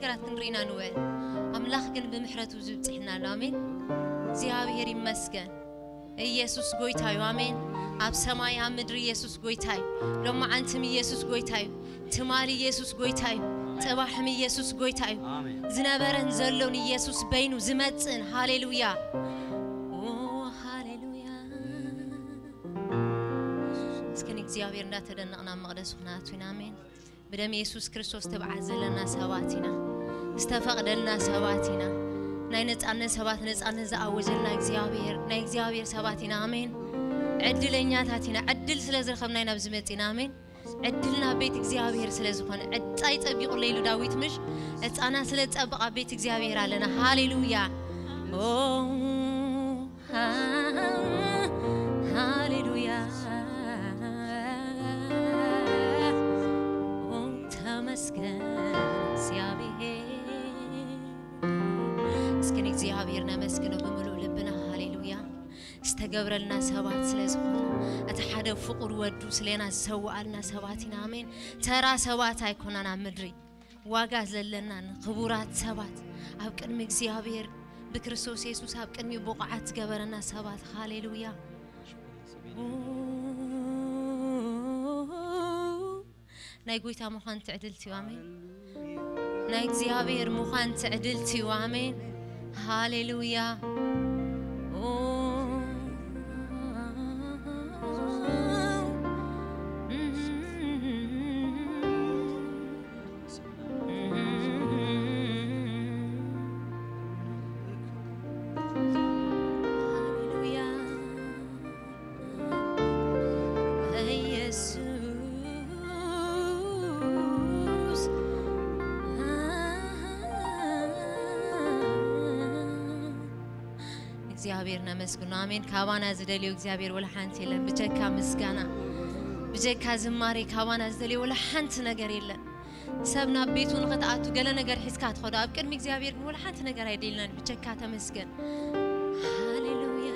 ምሕረት ክንርኢና ንውዕል። ኣምላኽ ግን ብምሕረቱ ዝብጽሕና ኣሎ። ኣሜን። እግዚኣብሔር ይመስገን። ኢየሱስ ጎይታ እዩ። ኣሜን። ኣብ ሰማይ ኣብ ምድሪ ኢየሱስ ጎይታ እዩ። ሎማዓንትም ኢየሱስ ጎይታ እዩ። ትማሊ ኢየሱስ ጎይታ እዩ። ጽባሕም ኢየሱስ ጎይታ እዩ። ኣሜን። ዝነበረን ዘሎን ኢየሱስ በይኑ ዝመጽእን። ሃሌሉያ። ኦ፣ ሃሌሉያ። እስኪ ንእግዚኣብሔር እንዳተደነቕና ኣብ መቕደሱ ክንኣቱ ኢና። ኣሜን። ብደም የሱስ ክርስቶስ ትብዓት ዘለና ሰባት ኢና። ዝተፈቕደልና ሰባት ኢና። ናይ ነጻነት ሰባት፣ ነጻነት ዝኣወጀልና እግዚኣብሔር፣ ናይ እግዚኣብሔር ሰባት ኢና። ኣሜን። ዕድለኛታት ኢና። ዕድል ስለ ዝረኸብና ኢና ኣብዚ መጺና። ኣሜን። ዕድልና ኣብ ቤት እግዚኣብሔር ስለ ዝኾነ፣ ዕጻይ ጸቢቑለይ ኢሉ ዳዊት፣ ምሽ ዕጻና ስለ ጸብቕ ኣብ ቤት እግዚኣብሔር ኣለና። ሃሌሉያ። ኦ፣ ሃ-፣ ሃሌሉያ። ኦ፣ ተመስገን እግዚኣብሔር። እስኪ ንእግዚኣብሔር ነመስግኖ ብምሉእ ልብና። ሃሌሉያ። ዝተገብረልና ሰባት ስለ ዝኾና፣ እቲ ሓደ ፍቑር ወዱ ስለና ዝሰውኣልና ሰባት ኢና። ኣሜን። ተራ ሰባት ኣይኮናን ኣብ ምድሪ። ዋጋ ዘለናን ክቡራት ሰባት ኣብ ቅድሚ እግዚኣብሔር ብክርስቶስ የሱስ ኣብ ቅድሚ ብቑዓት ዝገበረና ሰባት። ሃሌሉያ። ናይ ጎይታ ምዃን ትዕድልቲ እዩ። ኣሜን። ናይ እግዚኣብሔር ምዃን ትዕድልቲ እዩ። ኣሜን። ሃሌሉያ። ኦ። ሃሌሉያ። ኢየሱስ። እግዚኣብሔር ነመስግኖ። ኣሜን። ካባና ዝደልዮ እግዚኣብሔር ወላ ሓንቲ የለን። ብጀካ ምስጋና፣ ብጀካ ዝማሬ ካባና ዝደልዮ ወላ ሓንቲ ነገር የለን። ሰብ ናብ ቤቱ ንኽትኣቱ ገለ ነገር ሒዝካ ትኸዶ። ኣብ ቅድሚ እግዚኣብሔር ግን ወላ ሓንቲ ነገር ኣይደልናን። ብጀካ ተመስገን። ሃሌሉያ፣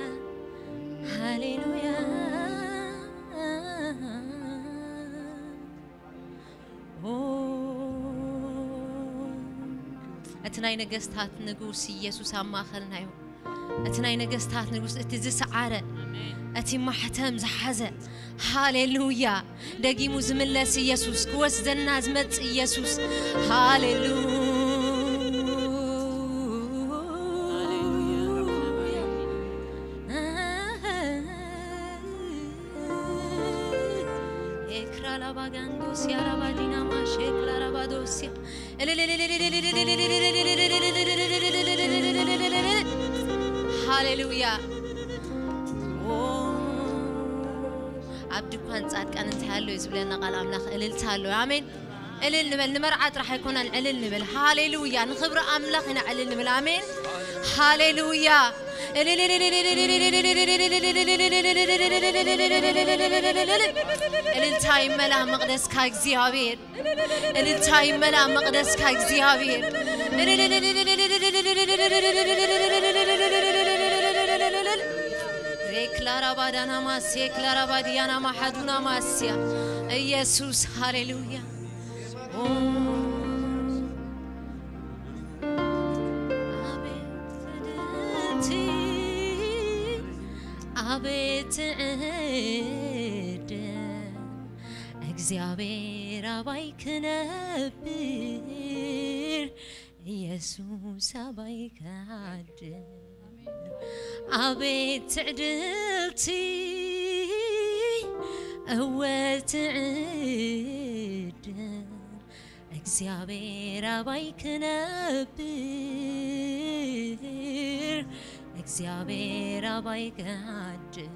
ሃሌሉያ። ኦ፣ እቲ ናይ ነገስታት ንጉስ ኢየሱስ ኣብ ማእኸልና እዩ። እቲ ናይ ነገስታት ንጉስ፣ እቲ ዝሰዓረ፣ እቲ ማሕተም ዝሓዘ፣ ሃሌሉያ። ደጊሙ ዝምለስ ኢየሱስ፣ ክወስደና ዝመጽእ ኢየሱስ፣ ሃሌሉያ። ኤክራላባጋንዶስያ ላባዲናማ ሼክላራባዶስያ። ሃሌሉያ። ኦ፣ ኣብ ድኳን ጻድቃን እንታይ ኣሎ እዩ ዝብለና ቃል ኣምላኽ? እልልታ ኣሎ። ኣሜን። እልል ንበል። ንመርዓ ጥራሕ ኣይኮነን እልል ንብል። ሃሌሉያ። ንኽብሪ ኣምላኽ ኢና እልል ንብል። ኣሜን። ሃሌሉያ። እልልታ ይመላ መቕደስካ እግዚኣብሔር። እልልታ ይመላ መቕደስካ እግዚኣብሔር። ሬክላራ ባዳና ማሴ ክላራ ባዲያና ማሓዱና ማስያ። ኢየሱስ ሃሌሉያ። ኦ፣ ኣቤት ትዕድልቲ፣ ኣቤት ትዕድል፣ እግዚኣብሔር ኣባይ ክነብር፣ ኢየሱስ ኣባይ ክሓድር። ኣቤት ትዕድልቲ፣ እወ ትዕድል፣ እግዚኣብሔር ኣባይ ክነብር፣ እግዚኣብሔር ኣባይ ክሓድር።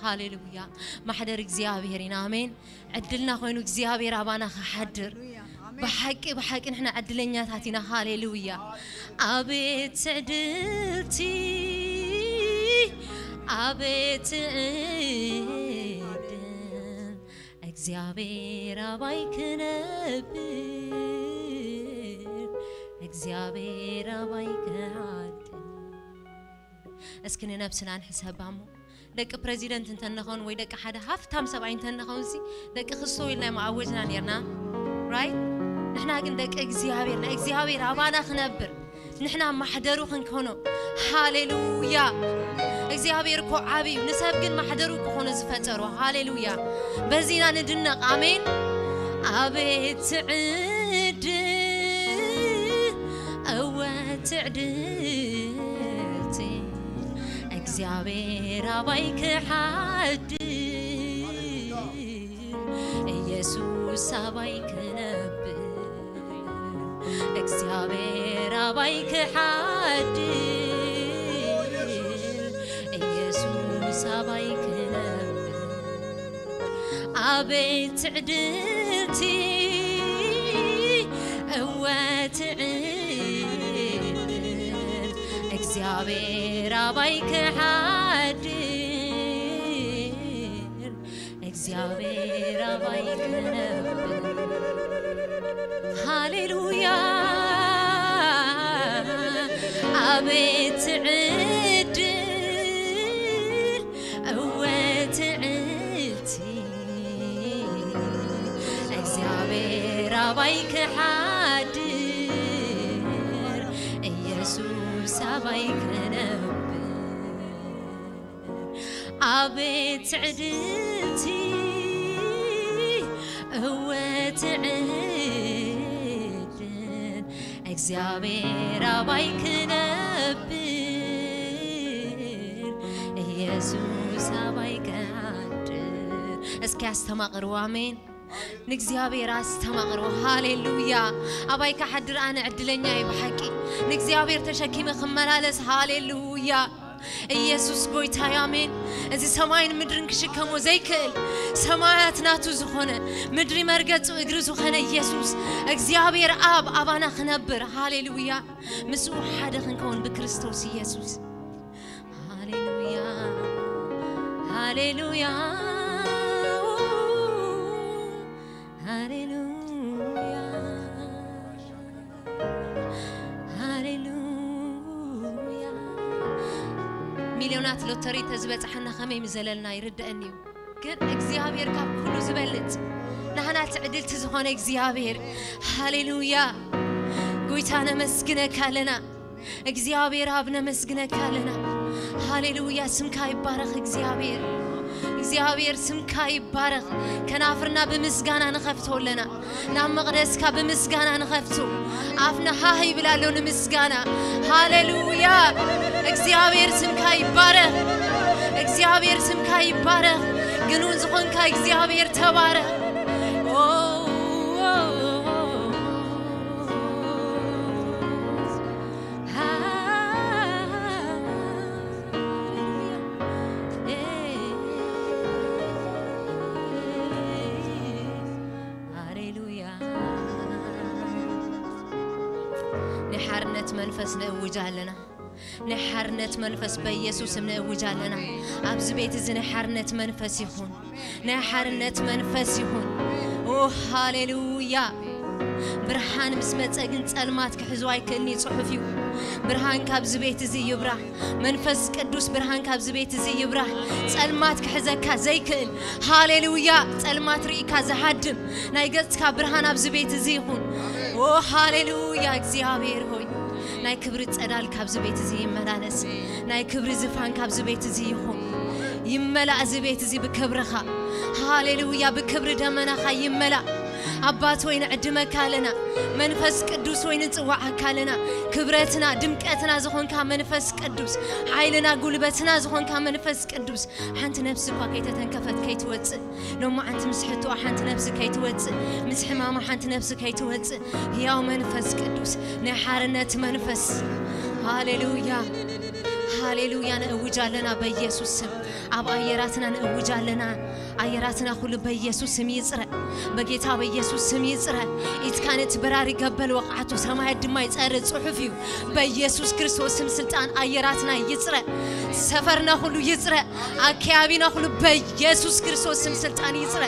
ሃሌሉያ። ማሕደር እግዚኣብሔር ኢና። ኣሜን። ዕድልና ኮይኑ እግዚኣብሔር ኣባና ክሓድር። ብሓቂ፣ ብሓቂ ንሕና ዕድለኛታት ኢና። ሃሌሉያ። ኣቤት ትዕድልቲ፣ ኣቤት ትዕድል፣ እግዚኣብሔር ኣባይ ክነብር፣ እግዚኣብሔር ኣባይ ክሓድር። እስኪ ንነብስና ንሕሰባ እሞ፣ ደቂ ፕረዚደንት እንተንኸውን ወይ ደቂ ሓደ ሃፍታም ሰብኣይ እንተንኸውን ሲ፣ ደቂ ክስቶ ኢልና መኣወጅና ኔርና። ራይት? ንሕና ግን ደቂ እግዚኣብሔር፣ ናይ እግዚኣብሔር ኣባና ክነብር፣ ንሕና ማሕደሩ ክንኮኖ። ሃሌሉያ። እግዚኣብሔር እኮ ዓብዩ፣ ንሰብ ግን ማሕደሩ ክኾኖ ዝፈጠሮ። ሃሌሉያ። በዚና ንድነቕ። ኣሜን። ኣቤት ትዕድል፣ እወ ትዕድልቲ፣ እግዚኣብሔር ኣባይ ክሓድር፣ ኢየሱስ ኣባይ ክነብር፣ እግዚኣብሔር ኣባይ ክሓድር፣ ኢየሱስ ኣባይ ክነብር። ኣቤት ትዕድልቲ፣ እወ ትዕድል፣ እግዚኣብሔር ኣባይ ክሓድር፣ እግዚኣብሔር ኣባይ ክነብር። ሃሌሉያ። ኣቤት ትዕድል፣ እወ ትዕድልቲ፣ እግዚኣብሔር ኣባይ ክሓድር፣ ኢየሱስ ኣባይ ክነብር። ኣቤት ትዕድልቲ፣ እወ ትዕድል፣ እግዚኣብሔር ኣባይ ክነብር፣ ኢየሱስ ኣባይ ክሓድር። እስኪ ኣስተማቕርዎ። ኣሜን። ንእግዚኣብሔር ኣስተማቕርዎ። ሃሌሉያ። ኣባይ ክሓድር ኣነ ዕድለኛ እየ ብሓቂ። ንእግዚኣብሔር ተሸኪመ ክመላለስ። ሃሌሉያ። ኢየሱስ ጎይታ እዩ። ኣሜን። እዚ ሰማይን ምድርን ክሽከሞ ዘይክእል፣ ሰማያት ናቱ ዝኾነ፣ ምድሪ መርገጹ እግሪ ዝኾነ ኢየሱስ፣ እግዚኣብሔር ኣብ ኣባና ክነብር። ሃሌሉያ። ምስኡ ሓደ ክንከውን ብክርስቶስ ኢየሱስ። ሃሌሉያ፣ ሃሌሉያ፣ ሃሌሉያ። ሚልዮናት ሎተሪ ተዝበጽሓና ከመይ ምዘለልና ይርደአኒ እዩ። ግን እግዚኣብሔር ካብ ኩሉ ዝበልጽ፣ ናህና ትዕድልቲ ዝኾነ እግዚኣብሔር። ሃሌሉያ። ጎይታ ነመስግነካ ኣለና። እግዚኣብሔር ኣብ ነመስግነካ ኣለና። ሃሌሉያ። ስምካ ይባረኽ እግዚኣብሔር። እግዚኣብሔር ስምካ ይባረኽ። ከናፍርና ብምስጋና ንኸፍቶ ኣለና። ናብ መቕደስካ ብምስጋና ንኸፍቶ። ኣፍና ሃህ ይብል ኣሎ ንምስጋና። ሃሌሉያ። እግዚኣብሔር ስምካ ይባረኽ። እግዚኣብሔር ስምካ ይባረኽ። ግኑን ዝኾንካ እግዚኣብሔር ተባረኽ። ኦ፣ ኦ፣ ኦ፣ ኦ። ሃሌሉያ። ናይ ሓርነት መንፈስ ነእውጅ ኣለና። ናይ ሓርነት መንፈስ በኢየሱስ ስም ነእውጅ ኣለና። ኣብዚ ቤት እዚ ናይ ሓርነት መንፈስ ይኹን። ናይ ሓርነት መንፈስ ይኹን። ኦ፣ ሃሌሉያ። ብርሃን ምስ መጸ ግን ጸልማት ክሕዞ ኣይክእልኒ ጽሑፍ እዩ። ብርሃን ካብዚ ቤት እዚ ይብራህ። መንፈስ ቅዱስ ብርሃን ካብዚ ቤት እዚ ይብራህ። ጸልማት ክሕዘካ ዘይክእል። ሃሌሉያ። ጸልማት ርኢካ ዝሃድም ናይ ገጽካ ብርሃን ኣብዚ ቤት እዚ ይኹን። ኦ፣ ሃሌሉያ። እግዚኣብሔር ሆይ፣ ናይ ክብሪ ጸዳል ካብዚ ቤት እዚ ይመላለስ። ናይ ክብሪ ዝፋን ካብዚ ቤት እዚ ይኹን። ይመላእ እዚ ቤት እዚ ብክብርኻ። ሃሌሉያ። ብክብሪ ደመናኻ ይመላእ። ኣባት ሆይ፣ ንዕድመካ ኣለና። መንፈስ ቅዱስ ሆይ፣ ንጽዋዓካ ኣለና። ክብረትና፣ ድምቀትና ዝኾንካ መንፈስ ቅዱስ፣ ሓይልና፣ ጉልበትና ዝኾንካ መንፈስ ቅዱስ፣ ሓንቲ ነፍሲ እኳ ከይተተንከፈት ከይትወጽእ፣ ሎማዓንቲ ምስ ሕቶኣ ሓንቲ ነፍሲ ከይትወጽእ፣ ምስ ሕማማ ሓንቲ ነፍሲ ከይትወጽእ፣ ህያው መንፈስ ቅዱስ፣ ናይ ሓርነት መንፈስ፣ ሃሌሉያ፣ ሃሌሉያ፣ ነእውጅ ኣለና በኢየሱስ ስም። ኣብ ኣየራትና ነእውጅ ኣለና። ኣየራትና ኩሉ በኢየሱስ ስም ይጽረ። በጌታ በኢየሱስ ስም ይጽረ። ኢትካ ነቲ በራሪ ገበል ወቕዓቶ፣ ሰማያት ድማ ይጸሪ ጽሑፍ እዩ። በኢየሱስ ክርስቶስ ስም ስልጣን ኣየራትና ይጽረ። ሰፈርና ኩሉ ይጽረ። ኣከያቢና ኩሉ በኢየሱስ ክርስቶስ ስም ስልጣን ይጽረ።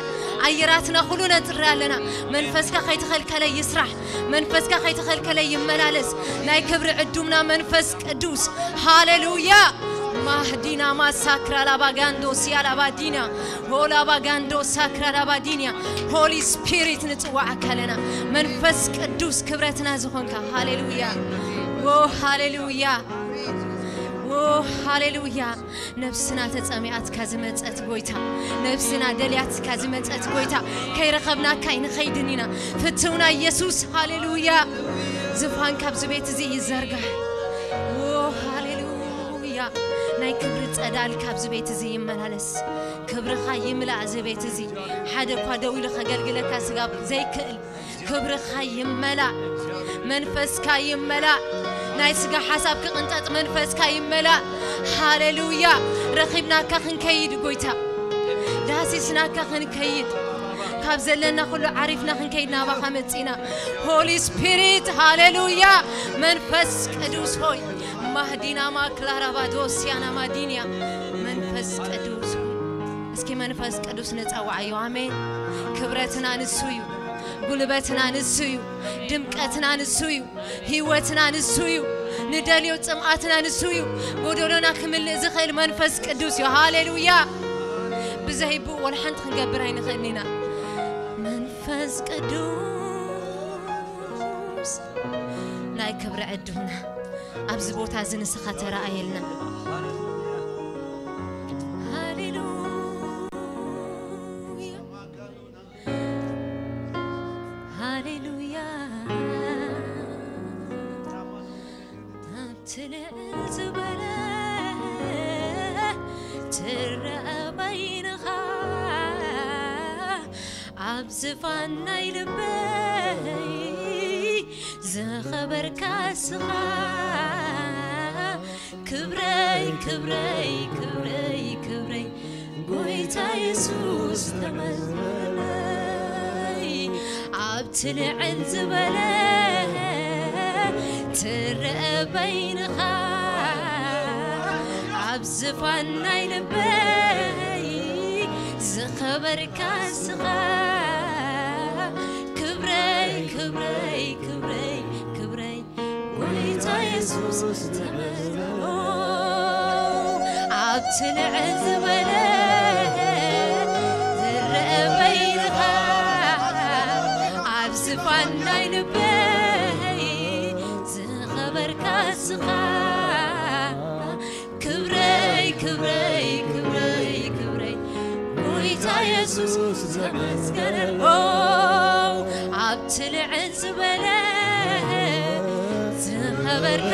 ኣየራትና ኩሉ ነጽሪ ኣለና። መንፈስካ ከይተኸልከለ ይስራሕ። መንፈስካ ከይተኸልከለ ይመላለስ። ናይ ክብሪ ዕዱምና መንፈስ ቅዱስ። ሃሌሉያ። ማህዲና ማሳክራ ላባጋንዶ ሲያ ላባዲና ሆ ላባጋንዶ ሳክራ ላባዲንያ። ሆሊ ስፒሪት ንጽዋዓካ ኣለና። መንፈስ ቅዱስ ክብረትና ዝኾንካ። ሃሌሉያ። ዎ ሃሌሉያ። ዎ ሃሌሉያ። ነፍስና ተጸሚኣትካ ዝመጸት ጎይታ፣ ነፍስና ደልያትካ ዝመጸት ጎይታ፣ ከይረኸብናካ ኣይንኸይድን ኢና። ፍትውና ኢየሱስ። ሃሌሉያ። ዝፋንካ ኣብዚ ቤት እዚ ይዘርጋሕ። ዎ ሃሌሉያ። ናይ ክብሪ ጸዳልካ ኣብዚ ቤት እዚ ይመላለስ። ክብርኻ ይምላእ እዚ ቤት እዚ። ሓደ እኳ ደው ኢሉ ከገልግለካ ስጋብ ዘይክእል ክብርኻ ይመላእ። መንፈስካ ይመላእ። ናይ ስጋ ሓሳብ ክቕንጠጥ መንፈስካ ይመላእ። ሃሌሉያ። ረኺብናካ ክንከይድ ጎይታ፣ ዳሲስናካ ክንከይድ፣ ካብ ዘለና ኩሉ ዓሪፍና ክንከይድ ናባኻ መጺና። ሆሊ ስፒሪት። ሃሌሉያ። መንፈስ ቅዱስ ሆይ፣ ማህዲና ማክላራ ባዶስያና ማዲንያ። መንፈስ ቅዱስ ሆይ፣ እስኪ መንፈስ ቅዱስ ንጸዋዓዮ። ኣሜን። ክብረትና ንሱ እዩ። ጉልበትና ንሱ እዩ። ድምቀትና ንሱ እዩ። ህይወትና ንሱ እዩ። ንደልዮ ጽምኣትና ንሱ እዩ። ጎደሎና ክምልእ ዝኽእል መንፈስ ቅዱስ እዩ። ሃሌሉያ። ብዘይ ብኡ ወላ ሓንቲ ክንገብር ኣይንኽእልን ኢና። መንፈስ ቅዱስ ናይ ክብሪ ዕዱና ኣብዚ ቦታ እዚ ንስኻ ተረኣየልና። ሃሌሉያ። ሃሌሉያ። ኣብቲ ልዕል ዝበለ ትረአ በይንኻ፣ ኣብ ዝፋን ናይ ልበይ ዝኸበርካ ስኻ። ክብረይ፣ ክብረይ፣ ክብረይ፣ ክብረይ፣ ጎይታ የሱስ ተመስገነለይ። ኣብቲ ልዕል ዝበለ ትረአ በይንኻ፣ ኣብ ዝፋን ናይ ልበይ ዝኸበርካ ስኻ። ክብረይ፣ ክብረይ፣ ክብረይ፣ ክብረይ፣ ጎይታ የሱስ ተመስገን። ኣብቲ ልዕል ዝበለ ዝረአ በይንኻ፣ ኣብ ዝፋን ናይ ልበይ ዝኸበርካ ስኻ። ክብረይ፣ ክብረይ፣ ክብረይ፣ ክብረይ፣ ጎይታ የሱስ ተመስገነለይ። ኣብቲ ልዕል ዝበለ ዝኸበርካ፣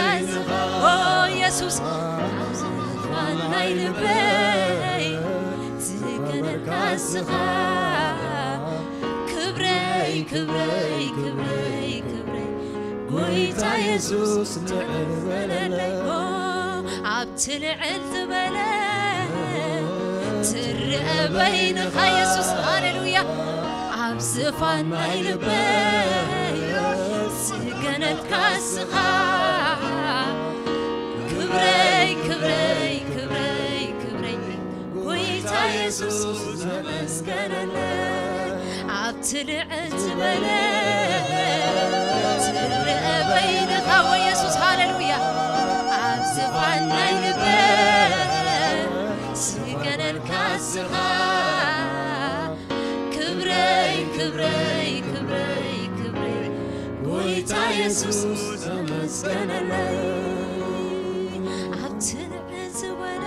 ኦ የሱስ፣ ኣብ ዝፋን ናይ ልበይ ዝገነንካ ስኻ። ክብረይ፣ ክብረይ፣ ክብረይ፣ ክብረይ፣ ጎይታ የሱስ ልዕል ዝበለለይ። ኦ፣ ኣብቲ ልዕል ዝበለ ትረአ በይንኻ የሱስ። ሃሌሉያ። ኣብ ዝፋን ናይ ልበይ ዝገነንካ ስኻ። ክብረይ፣ ክብረይ፣ ክብረይ፣ ክብረይ፣ ጎይታ የሱስ ተመስገነለይ። ኣብቲ ልዕል ዝበለ ትረአ በይንኻ ወየሱስ። ሃሌሉያ። ኣብ ዝፋን ናይ ልበይ ዝገነንካ ስኻ። ክብረይ፣ ክብረይ፣ ክብረይ፣ ክብረይ፣ ጎይታ የሱስ ተመስገነለይ። ኣብቲ ልዕል ዝበለ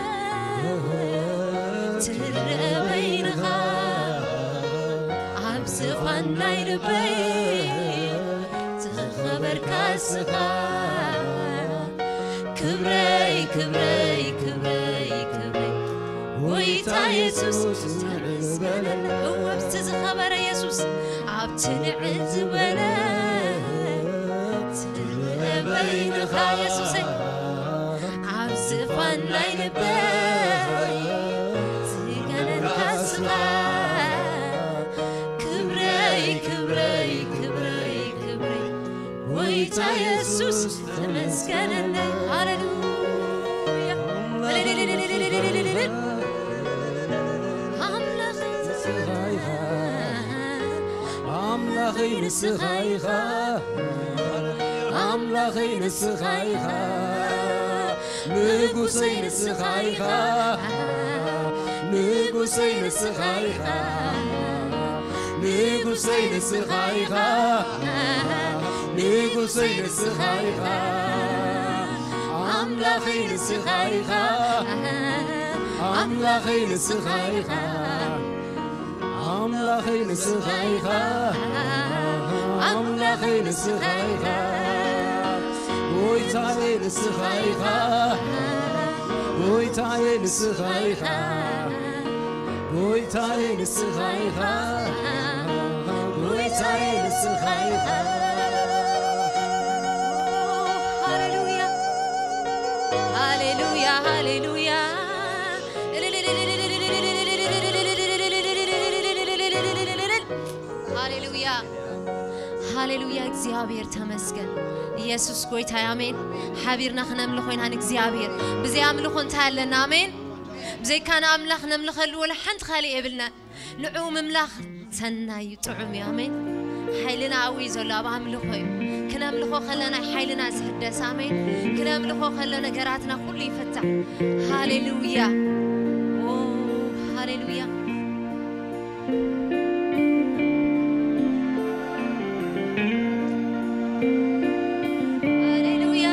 ትረአ በይንኻ፣ ኣብ ዝፋን ናይ ልበይ ዝኸበርካ ስኻ። ክብረይ፣ ክብረይ፣ ክብረይ፣ ክብረይ፣ ጎይታ የሱስ ተመስገነለይ። እወ፣ ኣብቲ ዝኸበረ የሱስ፣ ኣብቲ ልዕል ዝበለ ትረአ በይንኻ የሱሰይ። ኣብ ዝፋን ናይ ልበይ ዝገነንካ ስኻ። ክብረይ፣ ክብረይ፣ ክብረይ፣ ክብረይ፣ ጎይታ የሱስ ተመስገነለይ። ሃሌሉያ። ኣምላኸይ ንስኻ ኢኻ፣ ኣምላኸይ ንስኻ ኢኻ፣ ኣምላኸይ ንስኻ ኢኻ፣ ንጉሰይ ንስኻ ኢኻ፣ ንጉሰይ ንስኻ ኢኻ፣ ንጉሰይ ንስኻ ኢኻ፣ ንጉሰይ ንስኻ ኢኻ፣ ኣምላኸይ ንስኻ ኢኻ፣ ኣምላኸይ ንስኻ ኢኻ፣ ኣምላኸይ ንስኻ ኢኻ፣ ኣምላኸይ ንስኻ ኢኻ፣ ጎይታየ ንስኻ ኢኻ፣ ጎይታየ ንስኻ ኢኻ፣ ጎይታየ ንስኻ ኢኻ፣ ጎይታየ ንስኻ ኢኻ። ሃሌሉያ፣ ሃሌሉያ፣ ሃሌሉያ። ሃሌሉያ፣ ሃሌሉያ። እግዚኣብሔር ተመስገን። ኢየሱስ ጎይታ፣ ኣሜን። ሓቢርና ክነምልኾ ኢና ንእግዚኣብሔር። ብዘይ ኣምልኾ እንታይ ኣለና? ኣሜን። ብዘይካ ንኣምላኽ ነምልኸሉ ወላ ሓንቲ ካልእ የብልና። ንዑ ምምላኽ ሰናይ እዩ፣ ጥዑም እዩ። ኣሜን። ሓይልና ኣብኡ እዩ ዘሎ፣ ኣብ ኣምልኾ እዩ። ክነምልኾ ከለና ሓይልና ዝሕደስ። ኣሜን። ክነምልኾ ከሎ ነገራትና ኩሉ ይፍታሕ። ሃሌሉያ። ኦ፣ ሃሌሉያ። ሃሌሉያ።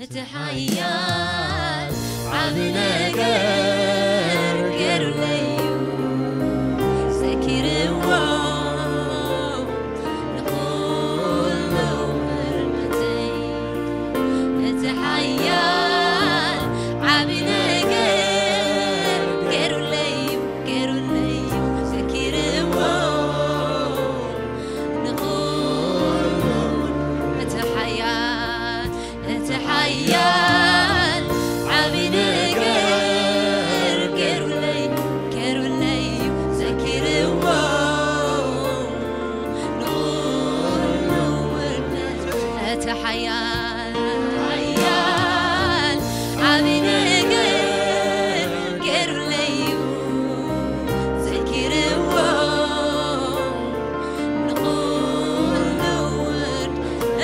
እቲ ሓያል ዓቢ ነገር ገይሩለይ እዩ፣ ዘኪርዎ ንኹሉ ምሕረተይ። እቲ ሓያል ዓቢ ነገር ገይሩለይ እዩ፣ ገይሩለይ እዩ፣ ዘኪርዎ ንኹሉ እቲ ሓያል፣ እቲ ሓያል ዓቢ ነገር ገይሩለይ፣ ገይሩለይ እዩ፣ ዘኪርዎ ንኹሉ ውርደት። እቲ ሓያል፣ ሓያል ዓቢ ነገር ገይሩለይ እዩ፣ ዘኪርዎ ንኹሉ ውርድ።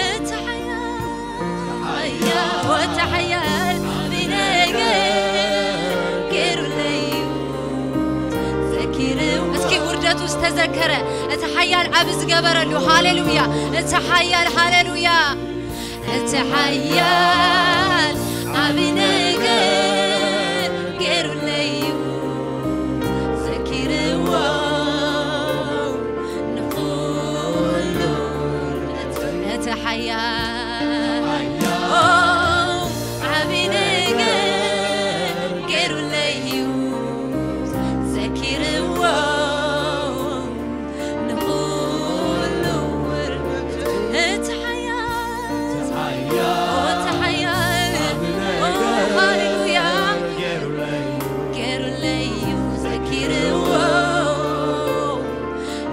እቲ ሓያል፣ ሓያል፣ እቲ ሓያል ዓቢ ነገር ገይሩለይ እዩ፣ ዘኪርዎ። እስኪ ውርደቱ ዝተዘከረ፣ እቲ ሓያል ዓቢ ዝገበረሉ። ሃሌሉያ። እቲ ሓያል፣ ሃሌሉያ። እቲ ሓያል ዓቢ ነገር ገይሩለይ እዩ፣ ዘኪርዎ ንኹሉ። እቲ ሓያል፣ ኦ፣ ዓቢ ነገር ገይሩለይ እዩ፣ ዘኪርዎ ንኹሉ ውርደት። እቲ ሓያል፣ እቲ ሓያል፣ ኦ፣ ሃሌሉያ። ገይሩለይ እዩ፣ ዘኪርዎ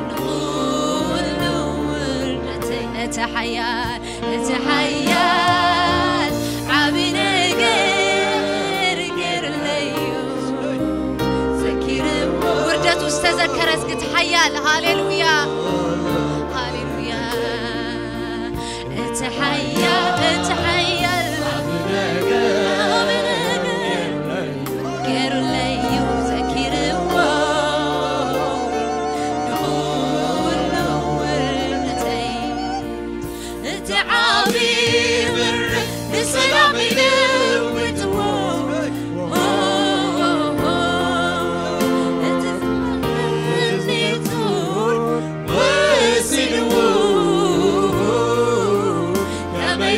ንኹሉ ውርደተይ። እቲ ሓያል፣ እቲ ሓያል ዓቢ ነገር ገይሩለይ እዩ፣ ዘኪርዎ። ውርደቱ ዝተዘከረ እስኪ እቲ ሓያል። ሃሌሉያ፣ ሃሌሉያ። እቲ ሓያል፣ እቲ ሓያል ዓቢ ነገር ገይሩለይ እዩ፣ ዘኪርዎ ንኹሉ ውርደተይ። እቲ ዓቢ ምሕረት ንሰላም ይልውጥዎ። እቲ ዝመንቱ ወሲድዎ። ከመይ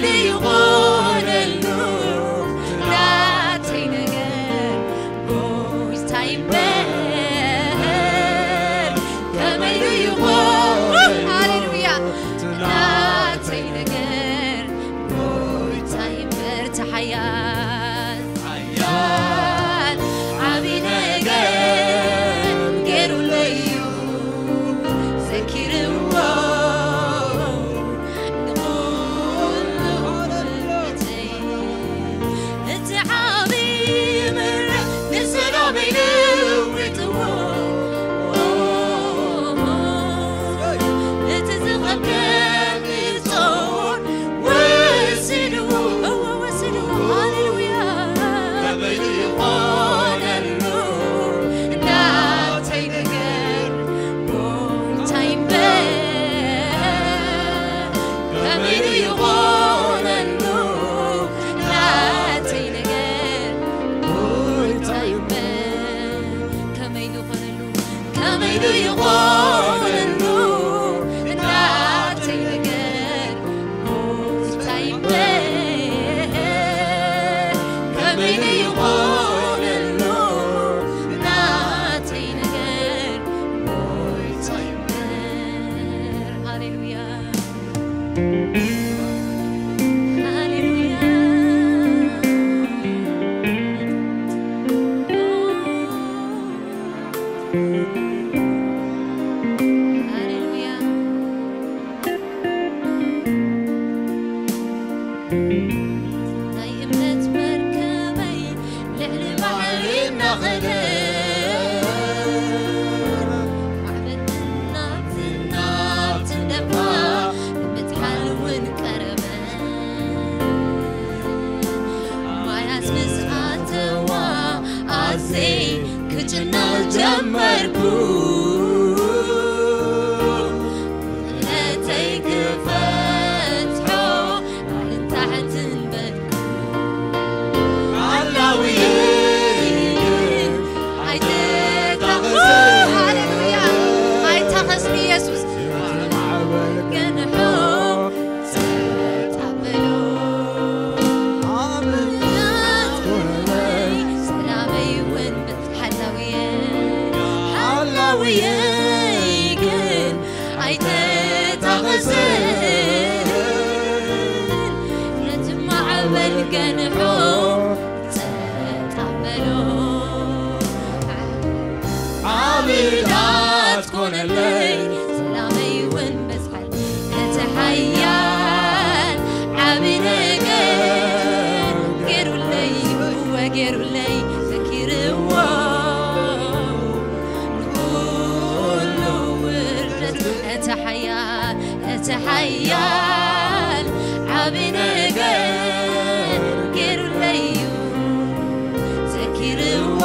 በይነ ይኾነሉ ናተይ ነገር ጎይታ ይንበር። ሃሌሉያ፣ ሃሌሉያ። ሃሌሉያ። ናይ እምነት መርከበይ ልዕሊ ባሕሪ እናኸደ፣ ማዕበል እናትናብ ትንደፋ፣ ንምትሓል እውን ቀረበ። ማያት ምስ ኣተዋ ኣዜ ክጭነቕ ጀመርኩ። እምነተይ ክፈትሖ ላዕልን ታሕትን በልኩ። ኣላውየይ ግን ኣይተታኸስን። ሃሌሉያ። ኣይታኸስን ኢየሱስ። ማዕበል ገንሖ ጸጥ ኣበሎ። ኣምላኽ ሰላመይ እውን ሓላውየ፣ ሓላውየ ግን ኣይተታኸስን። ነቲ ማዕበል ገንሖ ጸጥ ኣበሎ። ዓብዳት ኮነለይ፣ ሰላመይ እውን በዝሓል። እቲ ሓያል ዓቢ ነገር ገይሩለይ፣ እወ ገይሩለይ፣ ዘኪርዎ ንኹሉ ውርደት። እቲ ሓያል፣ እቲ ሓያል ዓቢ ነገር ገይሩለይ እዩ፣ ዘኪርዎ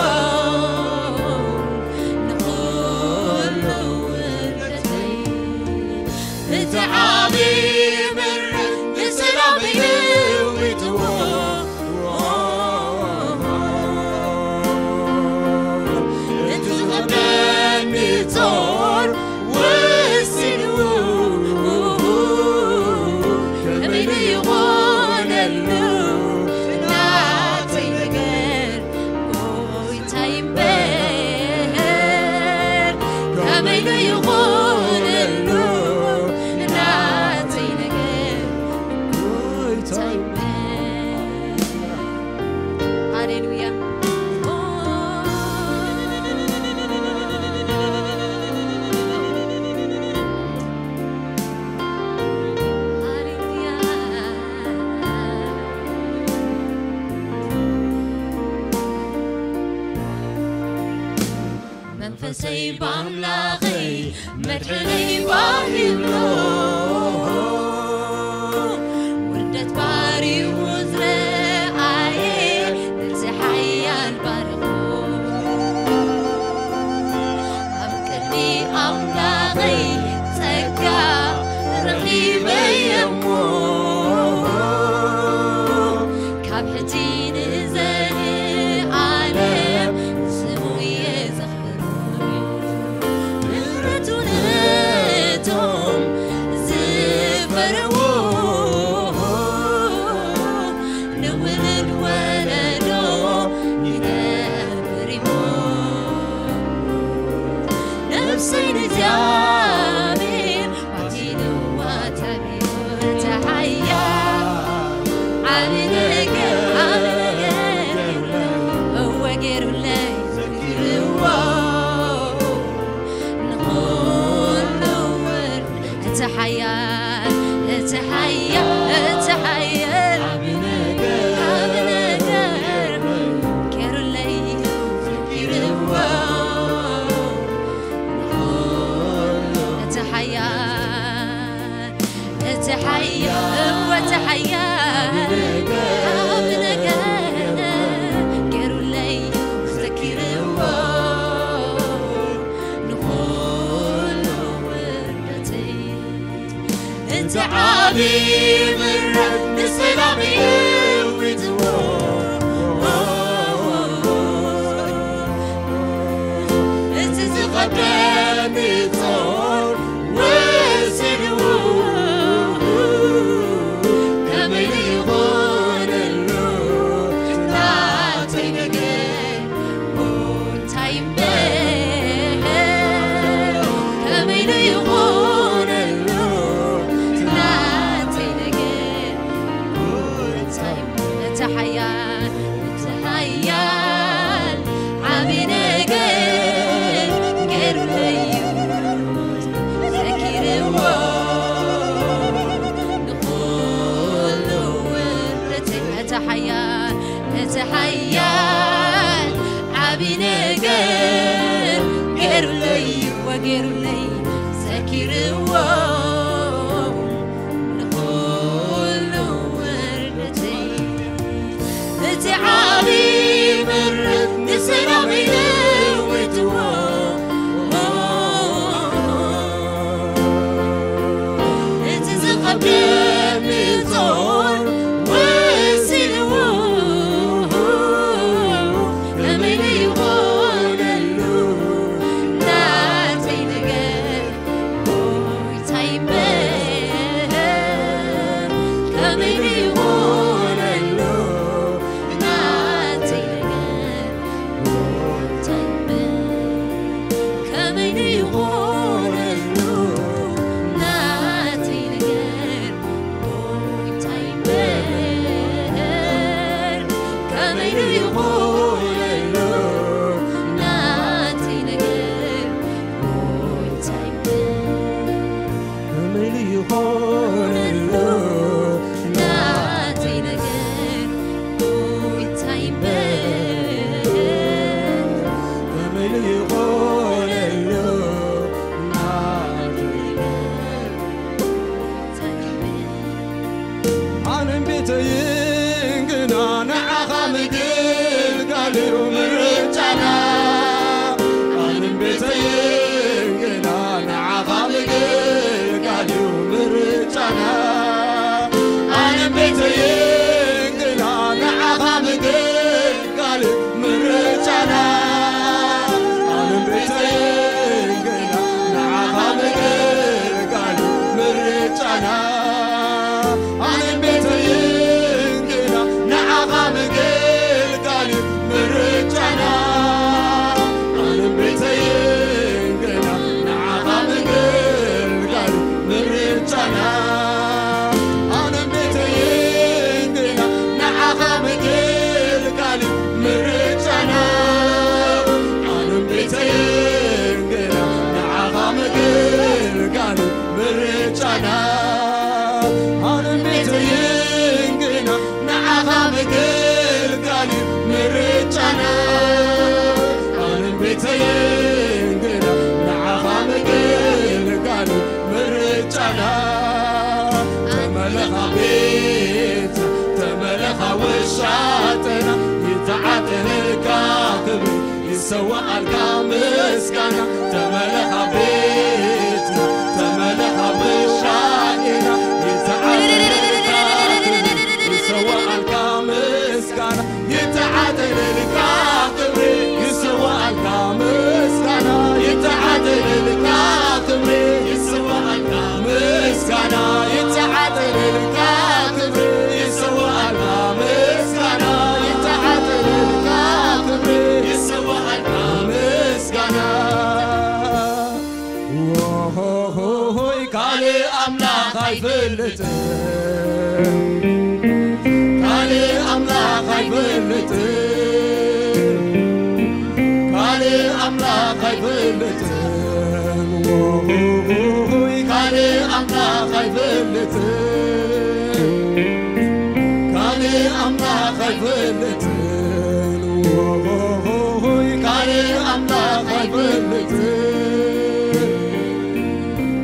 ንኹሉ ውርደተይ። እቲ ዓቢ ምረት ንሰላመይ ለዊጥዎ። እቲ ዝኸብደኒ ጾር ወሲድዎ። ከመይ ዶ ይኾነሉ ናተይ ነገር? ጎይታይ እምበር ከመይ ዶ ይኾነሉ ናተይ ነገር? ጎይታይ እምበር። ሃሌሉያ። ሃሌሉያ። መንፈሰይ ብኣምላኸይ መድሕነይ ባሂሎ፣ ውርደት ባሪኡ ዝረኣየ ነቲ ሓያል ባርኹ። ኣብ ቅድሚ ኣምላኸይ ጸጋ ረኺበ እየ እሞ፣ ካብ ሕጂ ንዘለኣለም ስሙ እየ ዘኽብሮ። ምሕረቱ ነቶም ዝፈርዎ ንውሉድ ወለዶ ይነብር እሞ። ነፍሰይ ንእግዚኣብሔር ባቲልዋ ተቢዑ። እቲ ሓያል ዓቢ ነገር፣ ዓቢ ነገር እወ ገይሩለይ ዘኪርዎ ንኹሉ ውርደት። እቲ ሓያል፣ እቲ ሓያል፣ እቲ ሓያል ዓቢ ነገር፣ ዓቢ ነገር ገይሩለይ ዘኪርዎ እቲ ሓያል፣ እቲ ሓያል፣ እወ እቲ ሓያል ዓቢ ነገር ገይሩለይ ዘኪርዎ ንኹሉ ውርደተይ። እቲ ዓቢ ምረት ንሰላም የዊትዎ። እቲ ዝኸብደኒ ጾር ወሲድዎ። ከመይ ይኾነሉ ና ገሩለይ ወገሩለይ ዘኪርዎ ንኹሉ ውርደተይ እቲ ዓቢ ምረት ንሰላመይ ለዊጥዎ እቲ ዝኸብደኒ ጾር ወሲንዎ ከመይ ይኾነሉ ናተይ ነገር ጎይታይ እምበር ከመይ ይኾነሉ ናተይ ነገር ጎይታይ እምበር ከመይ ይኾነሉ ናተይ ነገር ጎይታይ እምበር ከመይ ይኾነሉ ናተይ ነገር ጎይታይ እምበር ከመይ ይኾነሉ ናተይ ነገር ጎይታይ እምበር ከመይ ይኾነሉ ናተይ ነገር ጎይታይ እምበር ኣነን ቤተይን ግና ንዓኻ ምግልጋል እዩ ምርጫና። ኣነን ቤተይን ግና ንዓኻ ምግልጋል እዩ ምርጫና። ኣነን ቤተይን ግና ንዓኻ ምግልጋል ምርጫና። ኣነን ቤተይን ግና ንዓኻ ምግልጋል ምርጫና። ኣነን ቤተይን ግና ንዓኻ ምግልጋል ምርጫና። ኣነን ቤተይን ግና ንዓኻ ምግልጋል ምርጫና። ኣነን ቤተይን ግና ንዓኻ ምግልጋል ምርጫና። ኣነን ቤተይን ግና ንዓኻ ምግልጋል ምርጫና። ኣነን ቤተይን ግና ንዓኻ ምግልጋል ምርጫና። ኣነን ቤተይን ግና ንዓኻ ምግልጋል ምርጫና። ተመለኻ ቤት ተመለኻ ውሻጠና ይተዓጠነልካ ክብሪ ይሰዋኣልካ ምስጋና። ተመለኻ ቤት ተመለኻ ውሻጠና ይተዓጠነልካ ክብሪ ይሰዋኣልካ ምስጋና። ይተዓጠነልካ ክብሪ ይሰዋኣልካ ምስጋና። ይተዓጠነልካ ክብሪ ይሰዋኣልካ ምስጋና። ይተዓጠነልካ ክብሪ ይሰዋኣልካ ምስጋና። ይተዓጠነልካ ክብሪ ይሰዋኣልካ ምስጋና። ዎሆሆሆይ ካልእ ኣምላኽ ኣይፈልጥን። ካልእ ኣምላኽ ኣይፈልጥን። ካልእ ኣምላኽ ኣይፈልጥን። ዎሆሆሆይ ካልእ ኣምላኽ ኣይፈልጥን። ካልእ ኣምላኽ ኣይፈልጥን። ዎሆሆሆይ ካልእ ኣምላኽ ኣይፈልጥን።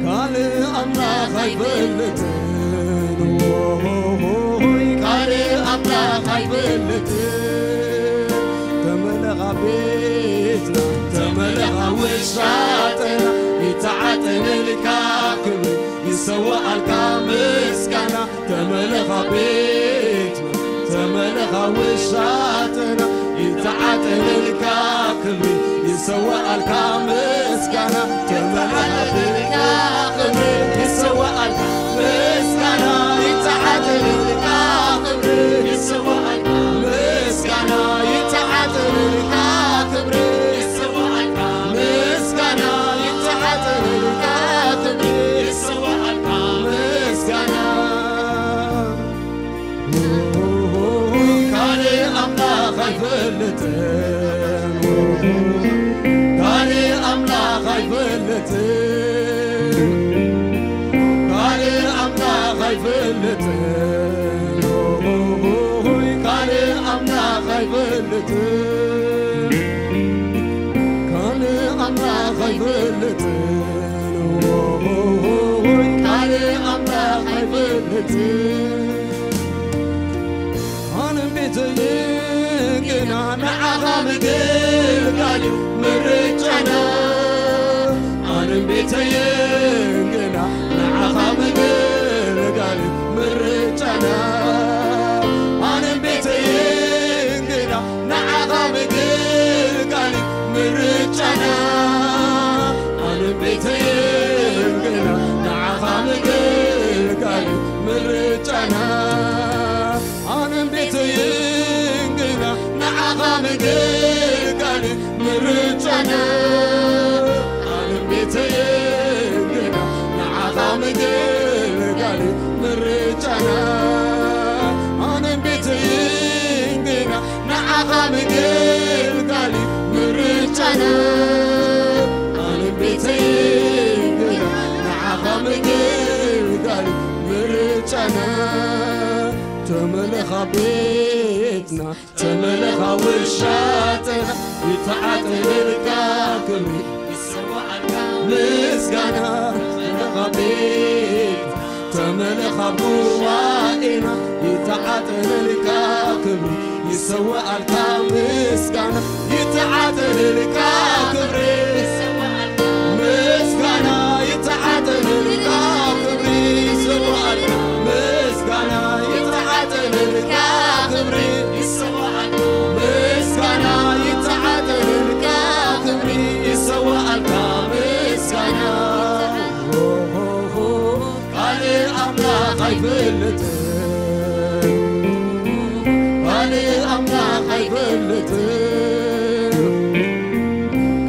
ካልእ ኣምላኽ ኣይፈልጥን። ዎሆሆሆይ ካልእ ኣምላኽ ኣይፈልጥን። ተመለኻ ቤትና ተመለኻ ውሻጠና ይተዓጠነልካ ክብሪ ይሰዋኣልካ ምስጋና። ተመለኻ ቤትና ተመለኻ ውሻጠና ይተዓጠነልካ ክብሪ ይሰዋኣልካ ምስጋና። ተመለኻ ቤትና ክብሪ ይሰዋኣልካ ምስጋና። ይተዓጠነልካ ክብሪ ይሰዋኣልካ ምስጋና። ይተዓጠነልካ ክብሪ ይሰዋኣልካ ምስጋና። ይተዓጠነልካ ክብሪ ይሰዋኣልካ ምስጋና። ካልእ ኣምላኽ ኣይፈልጥን። ካልእ ኣምላኽ ኣይፈልጥን። ካልእ ኣምላኽ ኣይፈልጥን። ካልእ ኣምላኽ ኣይፈልጥን። ካልእ ኣነን ቤተይን ግና ንዓኻ ምግልጋል እዩ ምርጫና። ኣነን ቤተይን ግና ንዓኻ ምግልጋል እዩ ምርጫና። ኣነን ቤተይን ግና ንዓኻ ምግልጋል እዩ ምርጫና። ኣነን ቤተይን ግና ንዓኻ ምግልጋል እዩ ምርጫና። ኣነን ቤተይን ግና ንዓኻ ምግልጋል እዩ ምርጫና። ኣነን ቤተይን ግና ንዓኻ ምግልጋል እዩ ምርጫና። ኣነን ቤተይን ግና ንዓኻ ምግልጋል እዩ ምርጫና። ኣነን ቤተይን ግና ንዓኻ ምግልጋል እዩ ምርጫና። ተመለኻ ቤትና፣ ተመለኻ ውሻጥና፣ ይተዓጠልልካ ክብሪ፣ ይሰዋዓልካ ምስጋና። ተመለኻ ቤት፣ ተመለኻ ጉባኤና፣ ይተዓጠልልካ ክብሪ፣ ይሰዋዓልካ ምስጋና። ይተዓጠልልካ ክብሪ፣ ምስጋና። ይተዓጠልልካ ክብሪ፣ ይሰዋዓልካ ምስጋና። ይተዓጠልልካ ክብሪ፣ ምስጋና። ይተዓጠልልካ ክብሪ፣ ይሰዋዓልካ ምስጋና። ሆ፣ ሆ፣ ሆ። ካልእ ኣምላኽ ኣይፈልጥን፣ ካልእ ኣምላኽ ኣይፈልጥን፣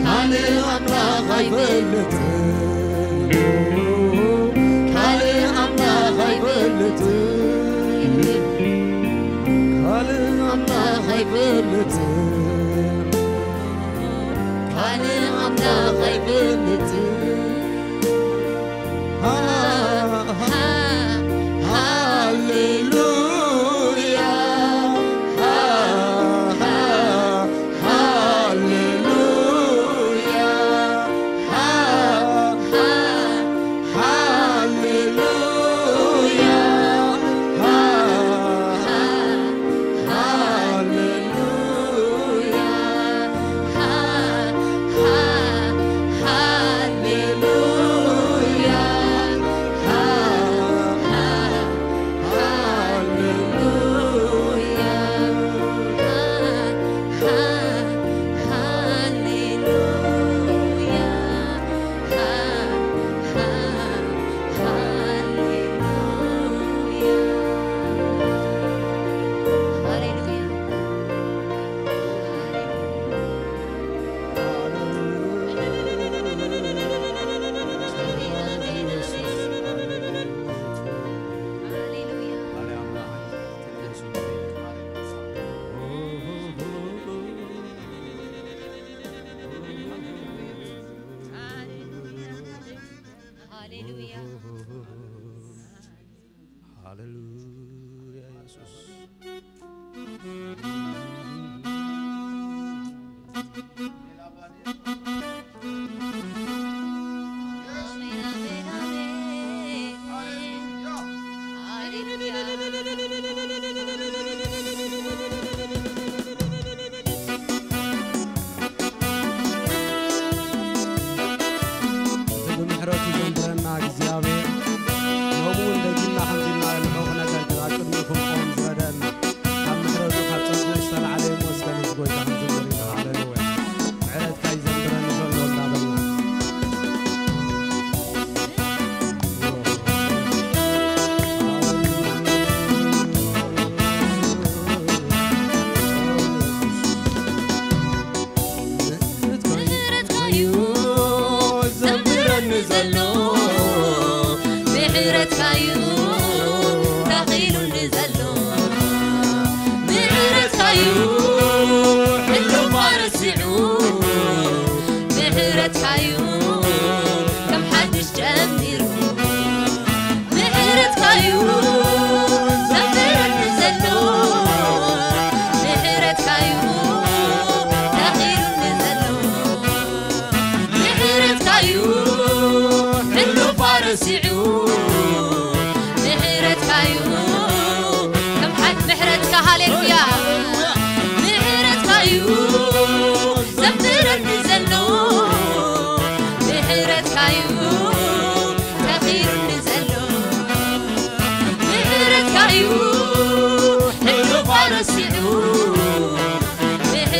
ካልእ ኣምላኽ ኣይፈልጥን፣ ካልእ ኣምላኽ ኣይፈልጥን፣ ካልእ ኣምላኽ ኣይፈልጥን፣ ካልእ ኣምላኽ ኣይፈልጥን። ሃ-፣ ሃ-፣ ሃሌሉያ፣ ሃ-፣ ሃ-፣ ሃሌሉያ፣ ሃ-፣ ሃ-፣ ሃሌሉያ፣ ሃ-፣ ሃ-፣ ሃሌሉያ። ሃሌሉያ። ሃሌሉያ ኢየሱስ። ብምሕረቱ ዘንብረና እግዚኣብሔር፣ ሎሚ እውን ደጊምና ከምዚ ኢልና ንሕቑ ነገር ኣብ ቅድሚኡ ክንቆም ዝረደአና፣ ካብ ምሕረቱ ካብ ጸግኡ ዝተላዕለ ይመስገን፣ እዚ ጎይታ ክንዝምር ኢና። ሃሌሉያ። ምሕረትካ ይዘ-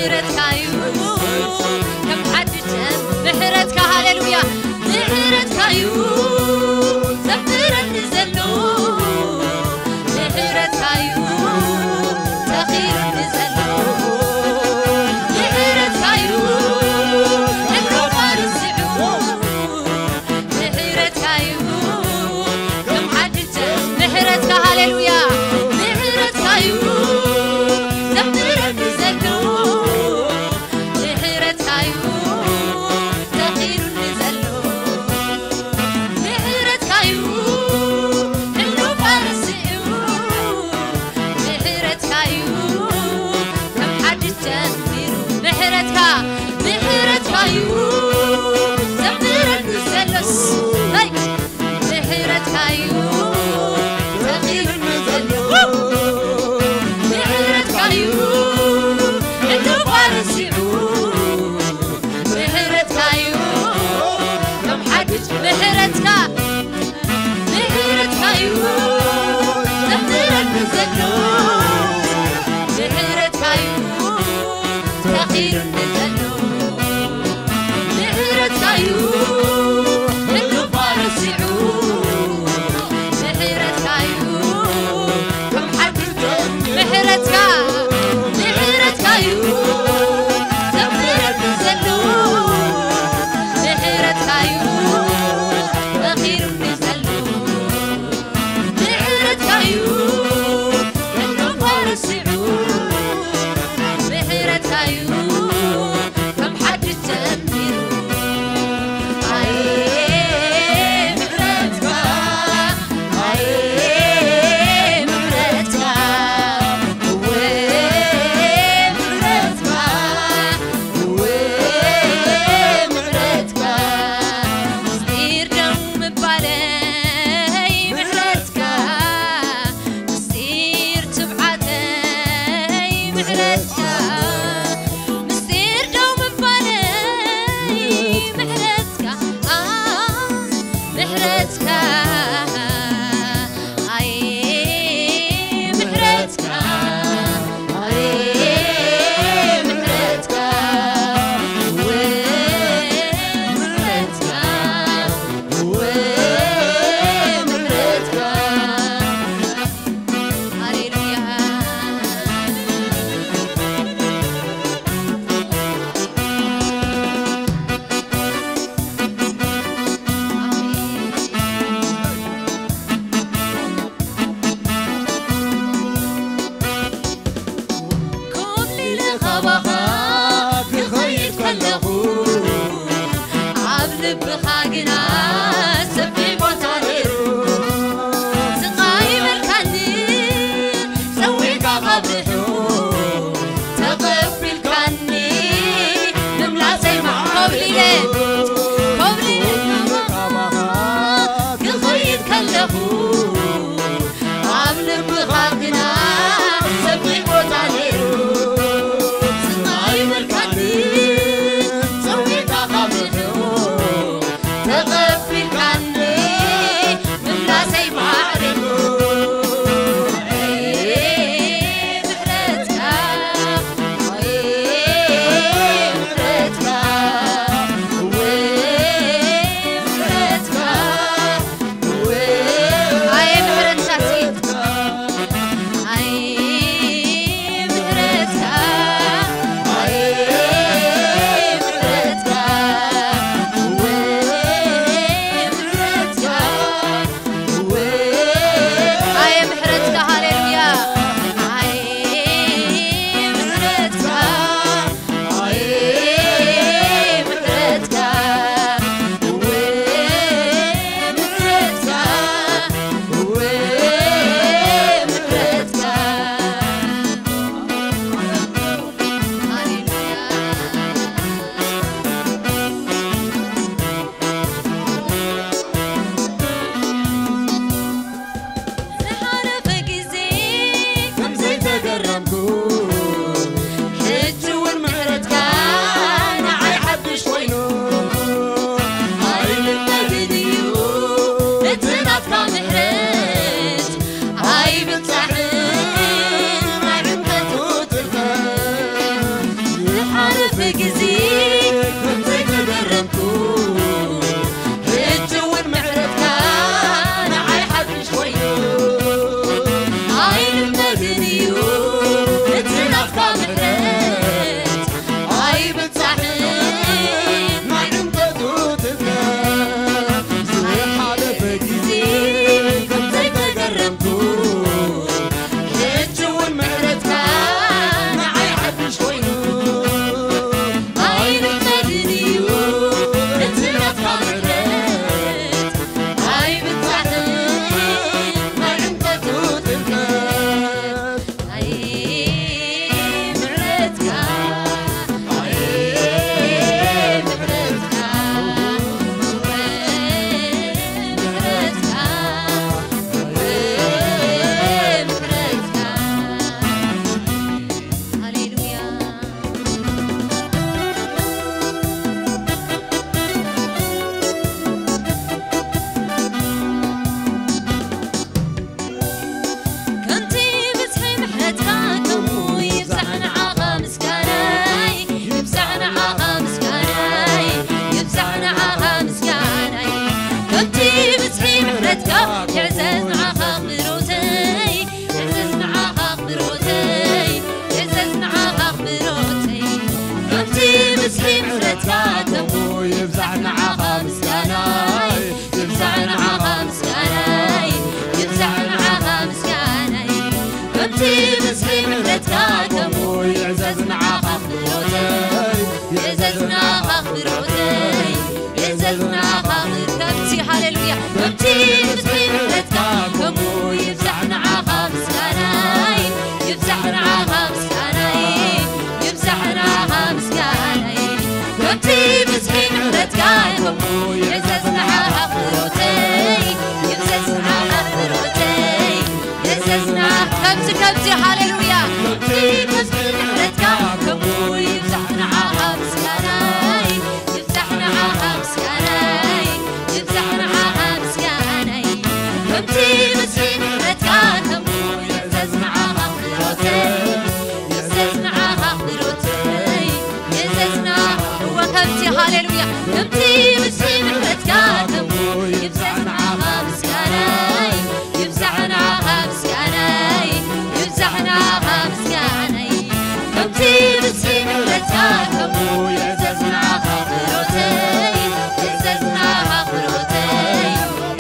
ምሕረትካ እዩ ከም ሓድሽ ምሕረትካ፣ ሃሌሉያ፣ ምሕረትካ እዩ ዘምረኒ ዘሎ፣ ምሕረትካ እዩ ተኺሉኒ ዘሎ፣ ምሕረትካ እዩ እግሮም ኣርሲዑ፣ ምሕረትካ እዩ ከም ሓድሽ ምሕረትካ፣ ሃሌሉያ፣ ምሕረትካ እዩ ዘምረኒ ዘሎ፣ ምሕረትካ እዩ ተኺሉኒ ዘሎ፣ ምሕረትካ እዩ ሕሉፍ ኣርሲዑ፣ ምሕረትካ እዩ ከም ሓድሽ ጀሚሩ፣ ምሕረትካ፣ ምሕረትካ እዩ ዘምረኒ ዘሎስ፣ ሄይ! ምሕረትካ እዩ ተኺሉኒ ዘሎ፣ ምሕረትካ እዩ ሕሉፍ ኣርሲዑ፣ ምሕረትካ እዩ ከም ሓድሽ፣ ምሕረትካ፣ ምሕረትካ እዩ ዘምረኒ ዘሎ፣ ምሕረትካ እዩ ተኺሉኒ ዘሎ፣ ምሕረትካ እዩ ሕሉፍ ኣርሲዑ፣ ምሕረትካ እዩ ከም ሓድሽ፣ ምሕረትካ፣ ምሕረትካ እዩ ዘምረኒ ዘሎ፣ ምሕረትካ እዩ ተኺሉኒ ዘሎ፣ ምሕረትካ እዩ ሕሉፍ ኣርሲዑ፣ ምሕረትካ እዩ ብግዜ ከምዘይተገረምኩ፣ ሕጂ እውን ምሕረትካ ንዓይ ሓድሽ ኮይኑ። ኣይልመድን እዩ እቲ ናትካ ምሕረት፣ ኣይብጻሕን ናይ ዕምቆቱ ጥልቀት። ዝሓለፈ ግዜ ከምዘይተገረምኩ፣ ሕጂ እውን ምሕረትካ ንዓይ ሓድሽ ኮይኑ። ኣይልመድን እዩ እቲ ናትካ ምሕረት፣ ኣይብጻሕን ናይ ዕምቆቱ ጥልቀት። ኣየ ምሕረትካ፣ ኣየ ምሕረትካ፣ ምሕረትካ፣ ምሕረትካ። ሃሌሉያ። ከምቲ ብዝሒ ምሕረትካ ከምኡ ይብዛሕ ንዓኻ ምስጋናይ፣ ይብዛሕ ንዓኻ ምስጋናይ፣ ይብዛሕ ንዓኻ ምስጋናይ። ከምቲ ብዝሒ ምሕረትካ ይዕዘዝ ንዓኻ ኣኽብሮተይ፣ ይዕዘዝ ንዓኻ ኣኽብሮተይ፣ ይዕዘዝ ንዓኻ ኣኽብሮተይ። ከምቲ ብዝሒ ምሕረትካ ከምኡ ይብዛሕ ንዓኻ ምስጋናይ፣ ይብዛሕ ንዓኻ ምስጋናይ፣ ይብዛሕ ንዓኻ ምስጋናይ። ከምቲ ብዝሒ ምሕረትካ ከምኡ ይዕዘዝ ንዓኻ ኣኽብሮተይ፣ ይዕዘዝ ንዓኻ ኣኽብሮተይ፣ ይዕዘዝ ንዓኻ ከምቲ፣ ሃሌሉያ፣ ከምቲ ብዝሒ ምሕረትካ ከምኡ ይብዛሕ ንዓኻ ምስጋናይ፣ ይብዛሕ ንዓኻ ምስጋናይ፣ ይብዛሕ ንዓኻ ምስጋናይ። ከምቲ ብዝሒ ምሕረትካ ከምኡ ይዕዘዝ ንዓኻ ኣኽብሮተይ፣ ይዕዘዝ ንዓኻ ኣኽብሮተይ፣ ይዕዘዝ ንዓኻ ከምቲ፣ ከምቲ፣ ሃሌሉያ። ከምቲ ብዝሒ ምሕረትካ ከምኡ ይብዛሕ ንዓኻ ምስጋናይ፣ ይብዛሕ ንዓኻ ምስጋናይ፣ ይብዛሕ ንዓኻ ምስጋናይ። ከምቲ ብዝሒ ምሕረትካ ከምኡ ይዕዘዝ ንዓኻ ኣኽብሮተይ፣ ይዕዘዝ ንዓኻ ኣኽብሮተይ፣ ይዕዘዝ ንዓኻ። እወ፣ ከምቲ፣ ሃሌሉያ፣ ከምቲ ብዝሒ ምሕረትካ ከምኡ ይብዛሕ ንዓኻ ምስጋናይ፣ ይብዛሕ ንዓኻ ምስጋናይ፣ ይብዛሕ ንዓኻ ምስጋናይ። ከምቲ ብዝሒ ምሕረትካ ከምኡ ይዕዘዝ ንዓኻ ኣኽብሮተይ፣ ይዕዘዝ ንዓኻ ኣኽብሮተይ፣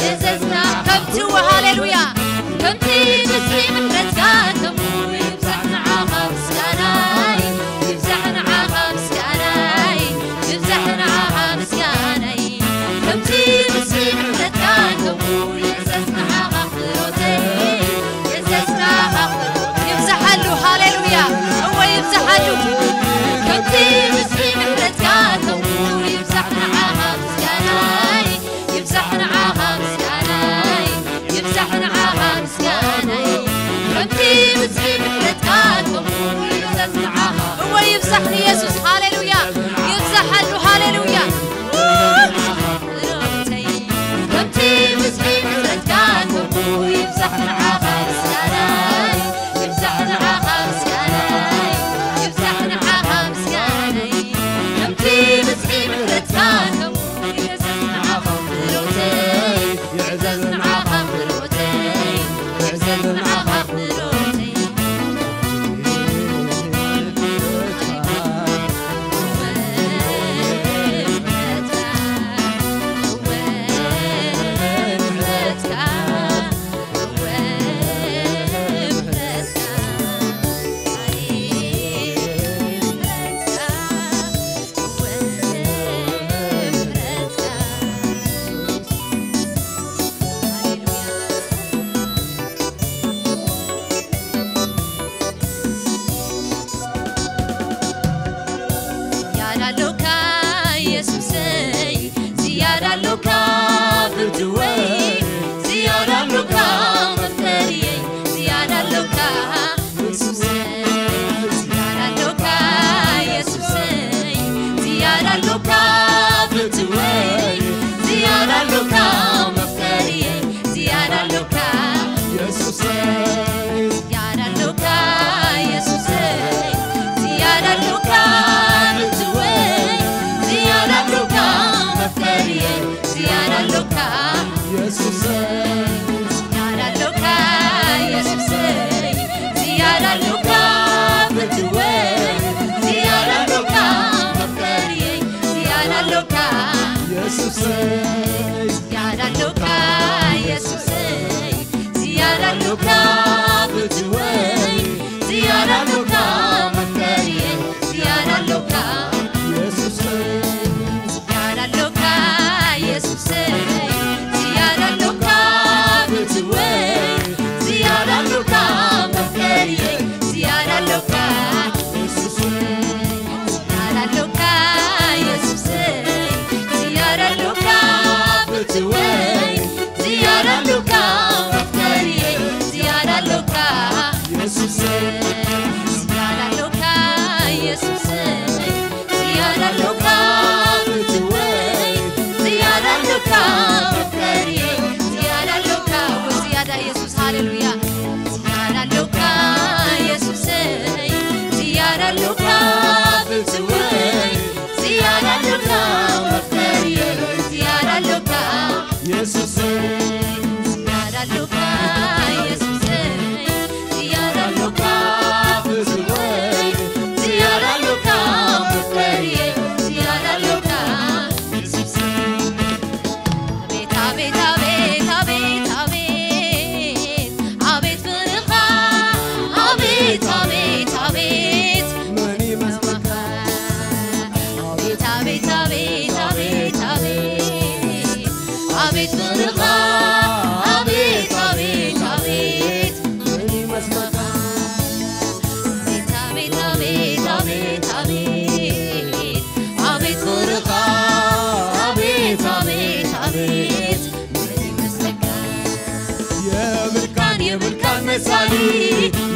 ይዕዘዝ ንዓ-፣ ከምቲ፣ ሃሌሉያ፣ ከምቲ ብዝሒ ምሕረትካ ከምኡ ይብዛሕ ንዓኻ ምስጋናይ፣ ይብዛሕ ንዓኻ ምስጋናይ፣ ይብዛሕ ንዓኻ ምስጋናይ።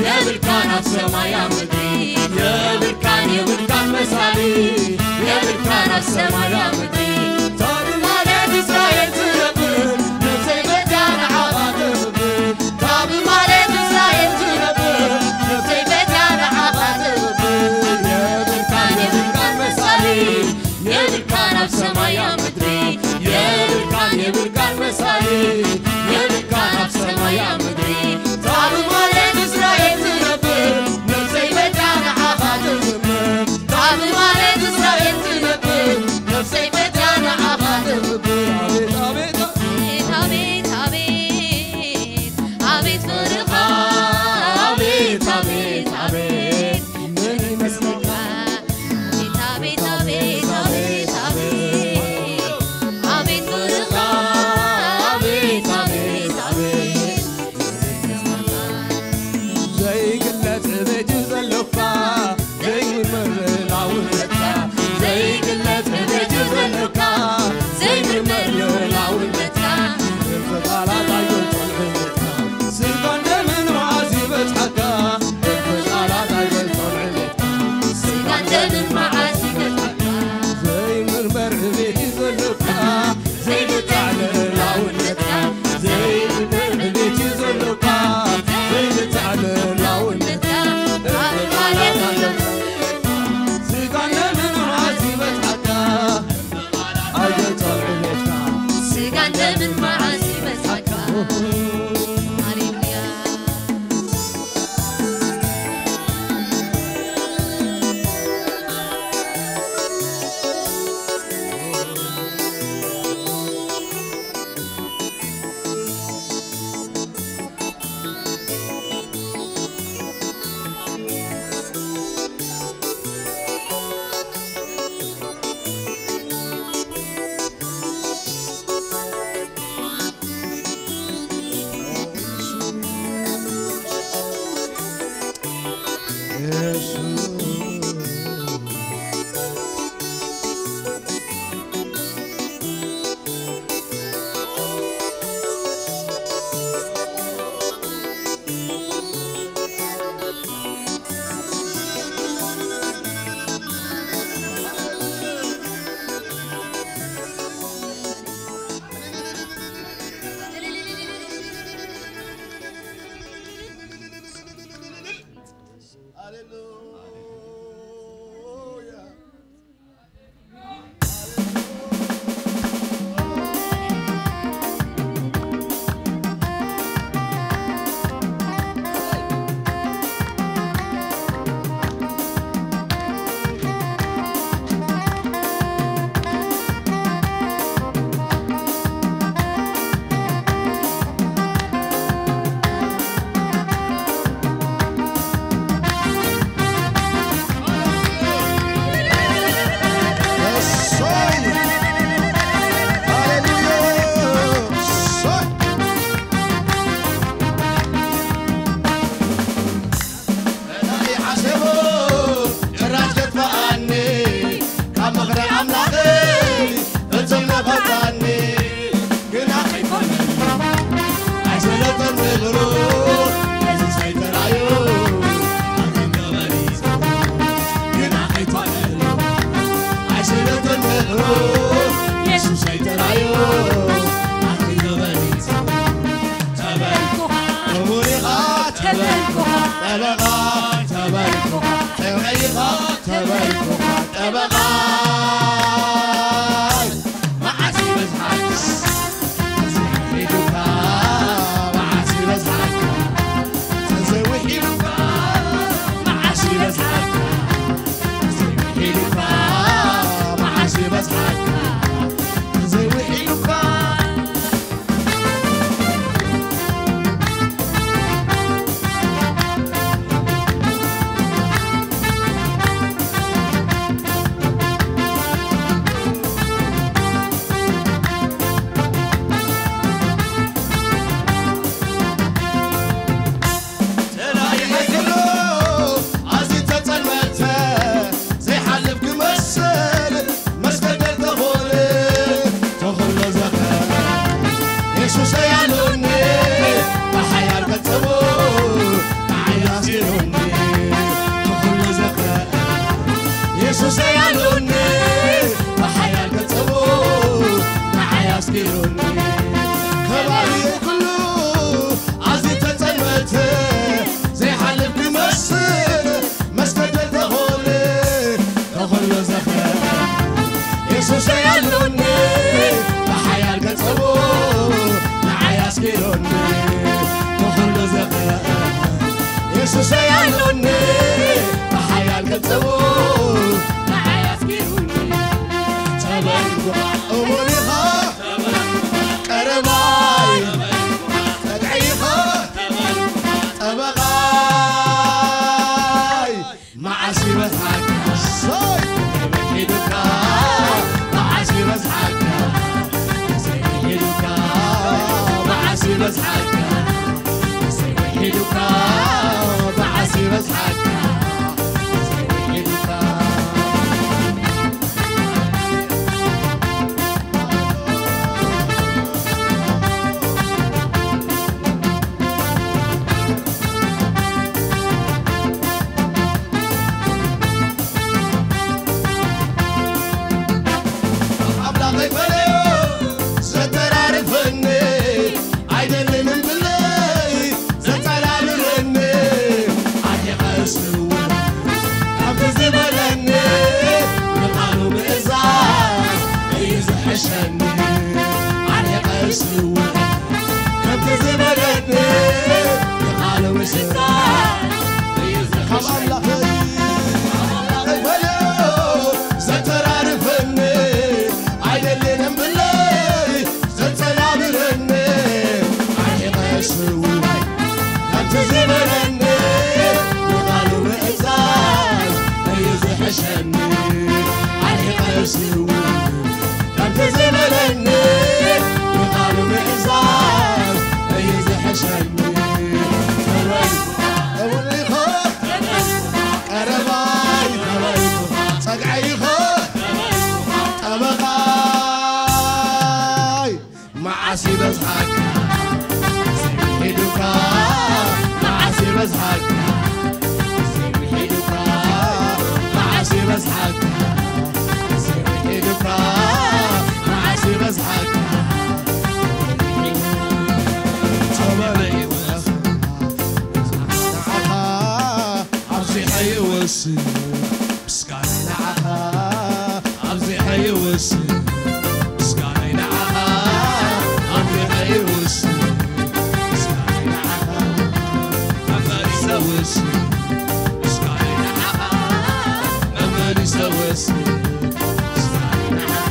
የብልካን ኣብ ሰማይ ኣብ ምድሪ፣ የብልካን፣ የብልካን መሳሊ፣ የብልካን ኣብ ሰማይ ኣብ ምድሪ። ታብ ማለት እስራኤል ትነብር፣ ነብሰይ በጃ ንዓኻ ትኽብር። ታብ ማለት እስራኤል ትነብር፣ ነብሰይ በጃ ንዓኻ ትኽብር። የብልካን፣ የብልካን መሳሊ፣ የብልካን ኣብ ሰማይ ኣብ ምድሪ፣ የብልካን፣ የብልካን መሳሊ፣ የብልካን ኣብ ሰማይ ኣብ ምድሪ። ታብ ማለት እስራኤል ትነብር፣ ነብሰይ በጃ ንዓኻ ትዝምር። ታብ ማለት እስራኤል ትነብር፣ ነብሰይ በጃ ንዓኻ ትዝምር። ኣቤት፣ ኣቤት፣ ኣቤት፣ ኣቤት፣ ኣቤት፣ ኣቤት ፍቕርኻ፣ ኣቤት፣ ኣቤት፣ ኣቤት፣ መን ይመስለካ? ኣቤት፣ ኣቤት፣ ኣቤት፣ ኣቤት፣ ኣቤት፣ ኣቤት ፍቕርኻ፣ ኣቤት፣ ኣቤት፣ ኣቤት፣ ዘይግለጽ ቤት ዘለካ፣ ዘይምርመር ልዑላውነትካ፣ ዘይግለጽ ቤት ዘለካ፣ ዘይምርመር ልዑላውነትካ፣ እልፊ ቃላት ኣይገልጾን ዕቤትካ፣ ስጋን ደምን መዓስ ይበጽሓካ፣ እልፊ ቃላት ኣይገልጾን ዕቤትካ፣ ስጋን ደምን መዓስ ይበጽሓካ፣ ዘይምርመር ዕቤት እዩ ዘለካ፣ ዘይብጻዕ ልዑላውነትካ፣ ዘይምርመር ዕቤት እዩ ዘለካ፣ ዘይብጻዕ ልዑላውነትካ፣ እልፊ ቃላት ኣይገልጾን ስጋን ደምን መዓስ ይበጽሓካ፣ ኣይገልጾን ዕቤትካ፣ ስጋን ደምን መዓስ ይበጽሓካ። ሃሌሉያ። ኪሩኒ ከባቢ ኩሉ ኣዝዩ ተጸልመተ ዘይሓልፍ ክመስል መስገደ ተኾለ ተኾሎ ዘኸ የሱሰይ ኣሎኒ ብሓያል ገጸቦ ንዓይ ኣስኪሮኒ ተኾሎ ዘኸ የሱሰይ ኣሎኒ ብሓያል ገጸቦ ንዓይ ኣስኪሩኒ ጸበል እሙን ኢኻ ቀረባይ ጠቅዒኻ ጠበቓይ መዓስ ይበዝሓካ ሶይ ሒዱካ መዓስ ይበዝሓካ ሒዱካ መዓስ ይበዝሓካ ሒዱካ መዓስ ይበዝሓካ ሒዱካ ኣምላኸይ በለዮ ዘተራርፈኒ ኣይደልን እምብለይ ዘጸላልለኒ ኣርሒቐ እስውር ካብቲ ዝበለኒ ንቓሉ ምእዛዝ እዩ ዝሕሸኒ ኣርሒቐ እስውር ከምቲ ዝበለኒ ንቓሉ ምእዛዝ እዩ ካብ ዝሕሸኒ ኣምላኸይ በለዮ ዘተራርፈኒ ኣይደልን እምብለይ ዘጸናብረኒ ኣርሒቐ ስውር ከምቲ ዝበለኒ ንቓሉ ምእዛዝ እዩ ዝሕሸኒ ኣርሒቐ ስውር ከምቲ ዝበለኒ ንቓሉ ምእዛዝ እዩ ዝሕሸኒ ተበልኩ እውኒኻ ቀረባይ ተበልኩ ጸግዐይኻ ጠበቓይ መዓስ ይበዝሓካ ሒዱካ መዓስ ይበዝሓካ ሒዱካ መዓስ ይበዝሓካ ሒዱካ መዓስ ይበዝሓካ ጸበለይ ንዓኻ ኣብዚሐ ይወስን ምስጋናይ ንዓኻ ኣብዚሐ ይወስን ምስጋናይ ንዓኻ ኣብዚሐ ይወስን ምስጋናይ ንዓኻ መመሊሰ ወስን ምስጋናይ ንዓኻ መመሊሰ ወስን ምስጋናይ ንዓኻ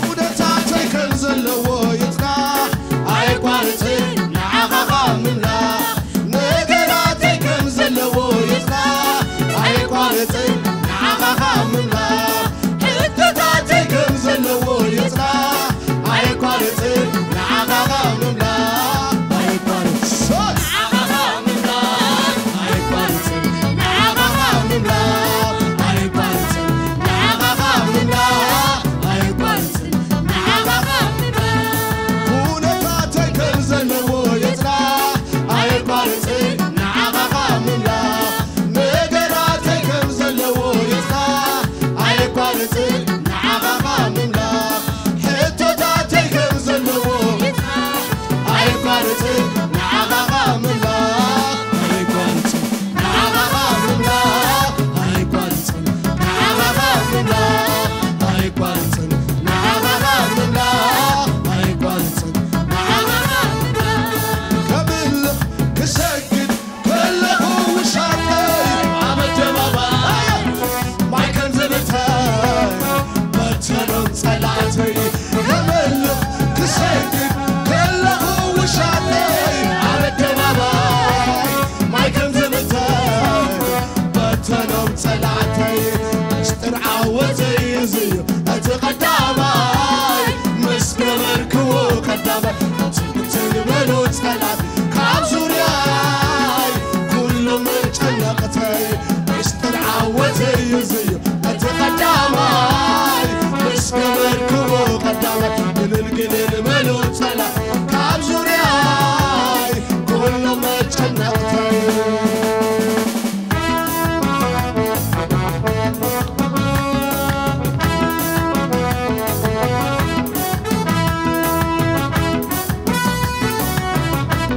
ውደታተይ ከም ዘለዎ ይጽናሕ ኣየቋርጽን ንዓኻ ካብ ምምላኽ ነገራተይ ከም ዘለዎ ይጽናሕ ኣየቋርጽን ንዓኻ ካብ ምምላኽ ሕቶታተይ ከም ዘለዎ ይጽናሕ ኣየቋርጽን ንዓኻ ካብ ምምላኽ ኣየቋርጽን ኩነታተይ ከም ዘለዎ ይጽናሕ ኣየቋርጽን ንዓኻ ካብ ምምላኽ ነገራተይ ከም ዘለዎ ይጽናሕ እዚ እዩ እቲ ቀዳማይ፣ ምስ ገበርክዎ ቀዳማይ፣ ግልል ግልል በሉ ጸላ፣ ካብ ዙርያይ ኩሎም መጨነቕተይ።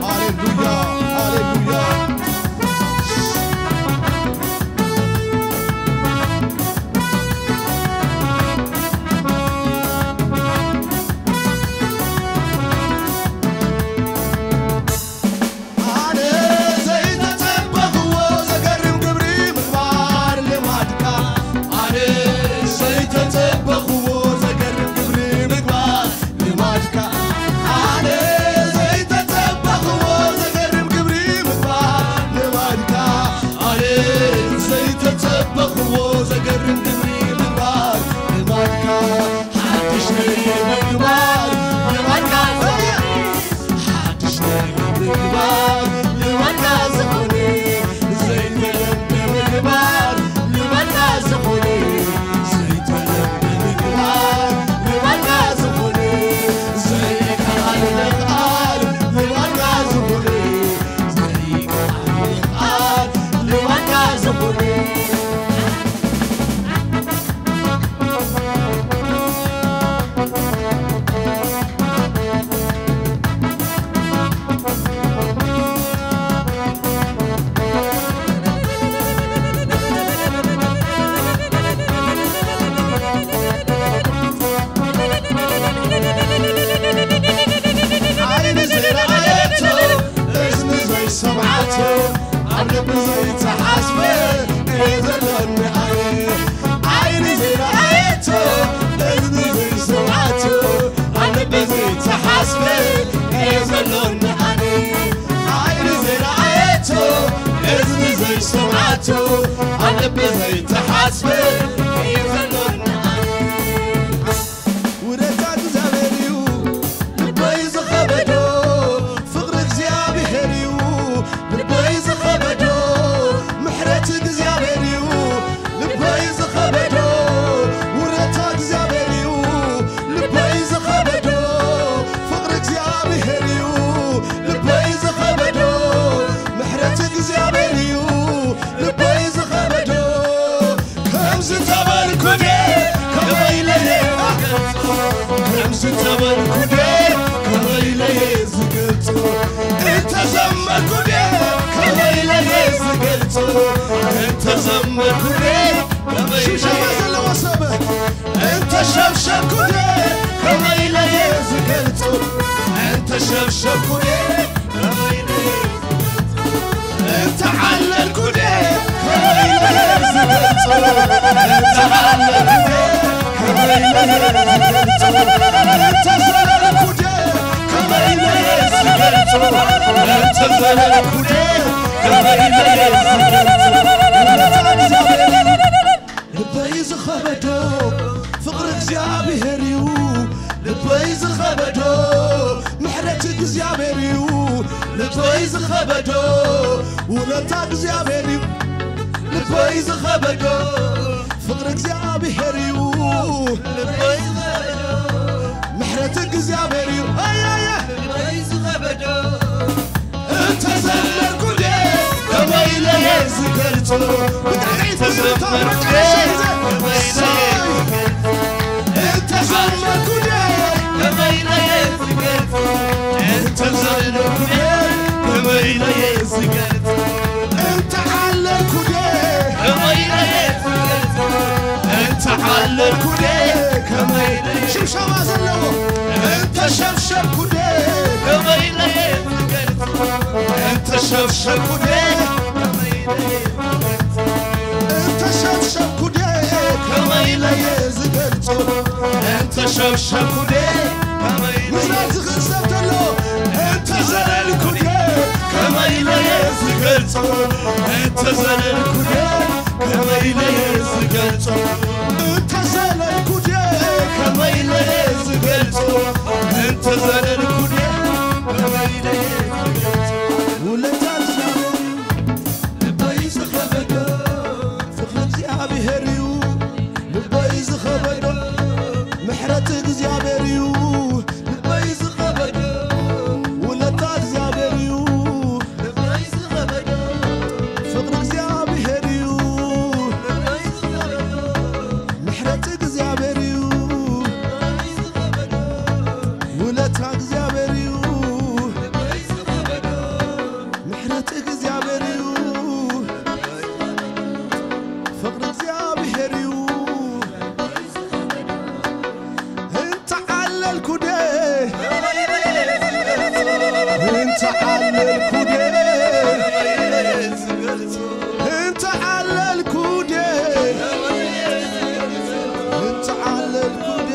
ሃሌሉያ፣ ሃሌሉያ። ኣነ ዘይተጸበኽዎ ዘገርም ግብሪ ምግባር ልማድካ። ኣነ ዘይተጸበኽዎ ዘገርም ግብሪ ምግባር ልማድካ። ኣነ ዘይተጸበኽዎ ዘገርም ግብሪ ምግባር ልማድካ። ኣነ ዘይተጸበኽዎ ዘገርም ግብሪ ምግባር ልማድካ። ሓድሽ ነገር ምግባር ልማድካ። ሓድሽ ነገር ምግባር ልማድካ ዝኾነ፣ ዘይተለምደ ምግባር ልማድካ ዝኾነ፣ ዘይተለምደ ምግባር ልማድካ ዝኾነ፣ ዘይከኣል ቃል ልማድካ ዝኾነ፣ ዘይከኣል ቃል ልማድካ ዝኾነ። ዓይኒ ዘይረኣየቶ፣ እዝኒ ዘይሰምዓቶ፣ ኣብ ልቢ ዘይተሓስበ እዩ ዘሎኒ ኣነ። ዓይኒ ዘይረኣየቶ፣ እዝኒ ዘይሰምዓቶ፣ ኣብ ልቢ ዘይተሓስበ እዩ ዘሎኒ ኣነ። ዓይኒ ዘይረኣየቶ፣ እዝኒ ዘይሰምዓቶ፣ ኣብ ልቢ ዘይተሓስበ እዩ ዘሎኒ ኣነ። ውለታ እግዚኣብሔር እዩ ልበይ ዝኸበዶ፣ ፍቕሪ እግዚኣብሔር እዩ ልበይ ዝኸበዶ፣ ምሕረት እግዚኣብሔር እዩ ልበይ ዝኸበዶ፣ ውለታ እግዚኣብሔር እዩ ልበይ ዝኸበዶ፣ ፍቕሪ እግዚኣብሔር እዩ ልበይ ዝኸበዶ፣ ምሕረት እግዚኣብሔር እዩ ልበይ ዝኸበዶ። ከም ዝተበልኩ ድየ ከመይ ኢለ እየ ዝገልጾ? ከም ዝተበልኩ ድየ ከመይ ኢለ እየ ዝገልጾ? እንተዘመርኩ ድየ ከመይ ኢለ እየ ዝገልጾ? እንተዘመርኩ ድየ ከመይ ኢለ ሽብሸባ ዘለዎ ሰብ። እንተሸብሸብኩ ድየ ከመይ ኢለ እየ ዝገልጾ? እንተሸብሸብኩ ድየ ከመይ ኢለ እየ ዝገልጾ? እንተ ዓለልኩ ድየ ከመይ ኢለ እየ ዝገልጾ? እንተ ዓለልኩ ድየ ከመይ ኢለ እየ ዝገልጾ? እንተ ዘለልኩ ድየ ከመይ ኢለ እየ ዝገልጾ? እንተ ዘለልኩ ድየ ከመይ ኢለ እየ ዝገልጾ? ውለታ እግዚኣብሔር ልበይ ዝኸበዶ ፍቕሪ እግዚኣብሔር እዩ። ልበይ ዝኸበዶ ምሕረት እግዚኣብሔር እዩ። ልበይ ዝኸበዶ ውለታ እግዚኣብሔር እዩ። ልበይ ዝኸበዶ ፍቕሪ እግዚኣብሔር እዩ። ልበይ ዝኸበዶ ምሕረት እግዚኣብሔር እዩ። ኣያያ ልበይ ዝኸበዶ እንተዘመርኩ ድየ ከመይ ኢለ እየ ዝገልጾ? ብጣዕሚ ተዘመርኩ ድየ ከመይ ኢለ እየ ዝገልጾ? እንተዘመርኩ ድየ ከመይ ኢለ እየ ዝገልጾ? እንተዘመርኩ ድየ ከመይ ኢለ እየ ዝገልጾ? እንተ ዓለልኩ ድየ ከመይ ኢለ እየ ዝገልጾ? እንተ ዓለልኩ ድየ ከመይ ኢለ እየ ሽብሸባ ዘለዎ እንተ ሸብሸብኩ ድየ ከመይ ኢለ እየ ዝገልጾ? እንተ ሸብሸብኩ ድየ ከመይ ኢለ እየ ዝገልጾ? እንተ ሸብሸብኩ ድየ ከመይ ኢለ እየ ዝገልጾ? እንተ ሸብሸብኩ ድየ ከመይ ኢለ እየ ምዝራብ ዝኽእል ሰብ ተሎ እንተ ዘለልኩ ድየ ከመይ ኢለ እየ ዝገልጾ? እንተ ዘለልኩ ድየ ከመይ ኢለ እየ ዝገልጾ? እንተ ዘለልኩ ድየ ከመይ ኢለ እየ ዝገልጾ? እንተ ዘለልኩ ድየ ከመይ ኢለ እየ ዝገልጾ? ውለታ እግዚኣብሔር እዩ፣ ልበይ ዝኸበዶ ፍቕሪ እግዚኣብሔር እዩ። ምሕረት እግዚኣብሔር እዩ ልበይ ዝኸበዶ፣ ውለታ እግዚኣብሔር እዩ ልበይ ዝኸበዶ፣ ፍቕሪ እግዚኣብሔር እዩ ልበይ ዝኸበዶ፣ ምሕረት እግዚኣብሔር እዩ ልበይ ዝኸበዶ፣ ውለታ እግዚኣብሔር እዩ ልበይ ዝኸበዶ፣ ምሕረት እግዚኣብሔር እዩ ፍቕሪ እግዚኣብሔር እዩ። እንተ ዓለልኩ ደ፣ እንተ ዓለልኩ ደ፣ እንተ ዓለልኩ ደ፣ እንተ ዓለልኩ ደ።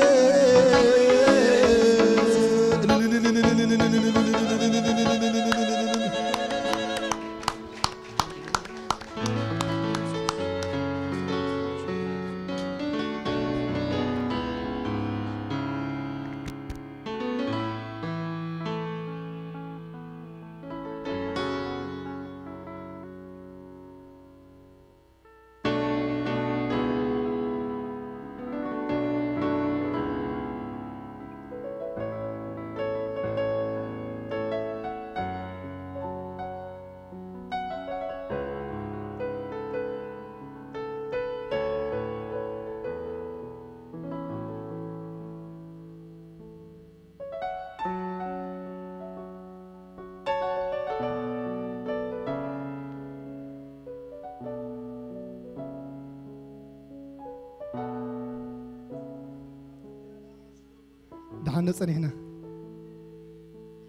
ደሓን ዶ ጸኒሕና?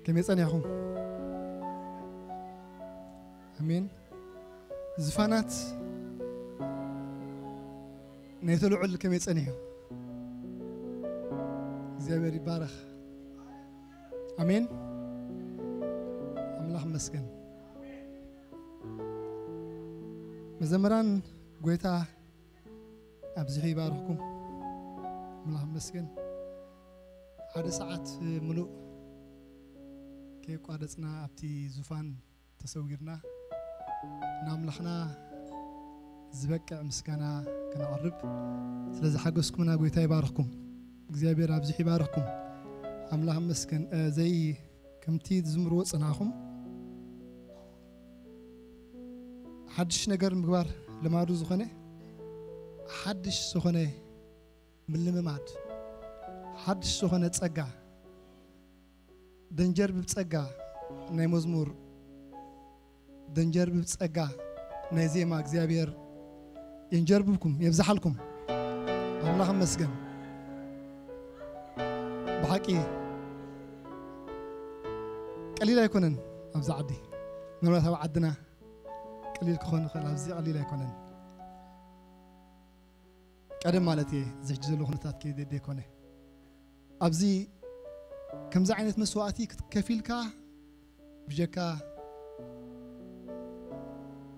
ከመይ ጸኒሕኩም? ኣሜን። ዝፋናት ናይቲ ልዑል ከመይ ጸኒሑ? እግዚኣብሔር ይባረኽ። ኣሜን። ኣምላኽ ይመስገን። መዘምራን፣ ጎይታ ኣብዚሑ ይባርኽኩም። ኣምላኽ ይመስገን። ሓደ ሰዓት ምሉእ ከየቋረጽና ኣብቲ ዙፋን ተሰዊርና ንኣምላኽና ዝበቅዕ ምስጋና ከነቕርብ ስለ ዝሓገዝኩምና ጎይታ ይባርኽኩም። እግዚኣብሔር ኣብዚሑ ይባርኽኩም። ኣምላኽ ይመስገን። እ፣ ዘይ ከምቲ ዝዝምርዎ ጽናኹም ሓድሽ ነገር ምግባር ልማዱ ዝኾነ፣ ሓድሽ ዝኾነ ምልምማድ፣ ሓድሽ ዝኾነ ጸጋ፣ ደንጀርብብ ጸጋ ናይ መዝሙር፣ ደንጀርብብ ጸጋ ናይ ዜማ እግዚኣብሔር የንጀርብብኩም፣ የብዝሓልኩም። ኣምላኽ ይመስገን። ብሓቂ ቀሊል ኣይኮነን ኣብዚ ዓዲ። ምናልባት ኣብ ዓድና ቀሊል ክኾን ይኽእል፣ ኣብዚ ቀሊል ኣይኮነን። ቀደም ማለት እየ፣ እዚ ሕጂ ዘሎ ኩነታት ከይደ ዘይኮነ። ኣብዚ ከምዚ ዓይነት መስዋእቲ ክት-፣ ከፊልካ ብጀካ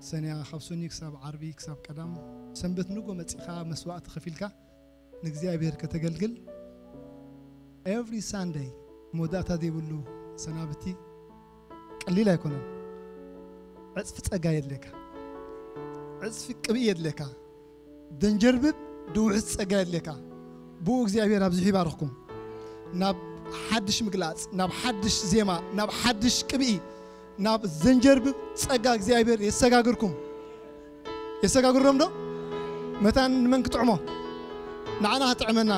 ሰንያ ካብ ሰኑይ ክሳብ ዓርቢ ክሳብ ቀዳም ሰንበት ንጎ መጺኻ መስዋእቲ ከፊልካ ንእግዚኣብሔር ከተገልግል every Sunday መወዳእታ ዘይብሉ ሰናብቲ ቀሊል ኣይኮነን። ዕጽፊ ጸጋ የድልየካ፣ ዕጽፊ ቅብኢ የድልየካ፣ ደንጀርብብ ድውሕዝ ጸጋ የድልየካ። ብኡ እግዚኣብሔር ኣብዚሑ ይባርኽኩም። ናብ ሓድሽ ምግላጽ፣ ናብ ሓድሽ ዜማ፣ ናብ ሓድሽ ቅብኢ፣ ናብ ዘንጀርብብ ጸጋ እግዚኣብሔር የሰጋግርኩም። የሰጋግሮም ዶ? መታን ንመን ክጥዕሞ? ንዓና ክጥዕመና።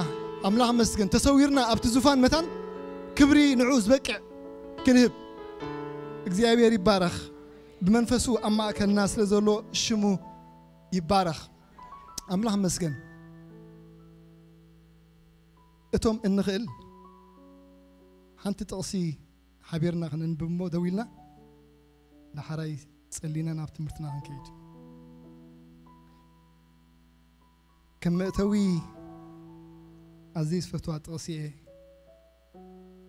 ኣምላኽ መስገን። ተሰዊርና ኣብቲ ዙፋን መታን ክብሪ ንዑ ዝበቅዕ ክንህብ። እግዚኣብሔር ይባረኽ። ብመንፈሱ ኣብ ማእከልና ስለ ዘሎ ሽሙ ይባረኽ። ኣምላኽ መስገን። እቶም እንኽእል ሓንቲ ጥቕሲ ሓቢርና ክነንብብ እሞ ደው ኢልና ንሓራይ ጸሊና ናብ ትምህርትና ክንከይድ። ከም መእተዊ ኣዝየ ዝፈትዋ ጥቕሲ እየ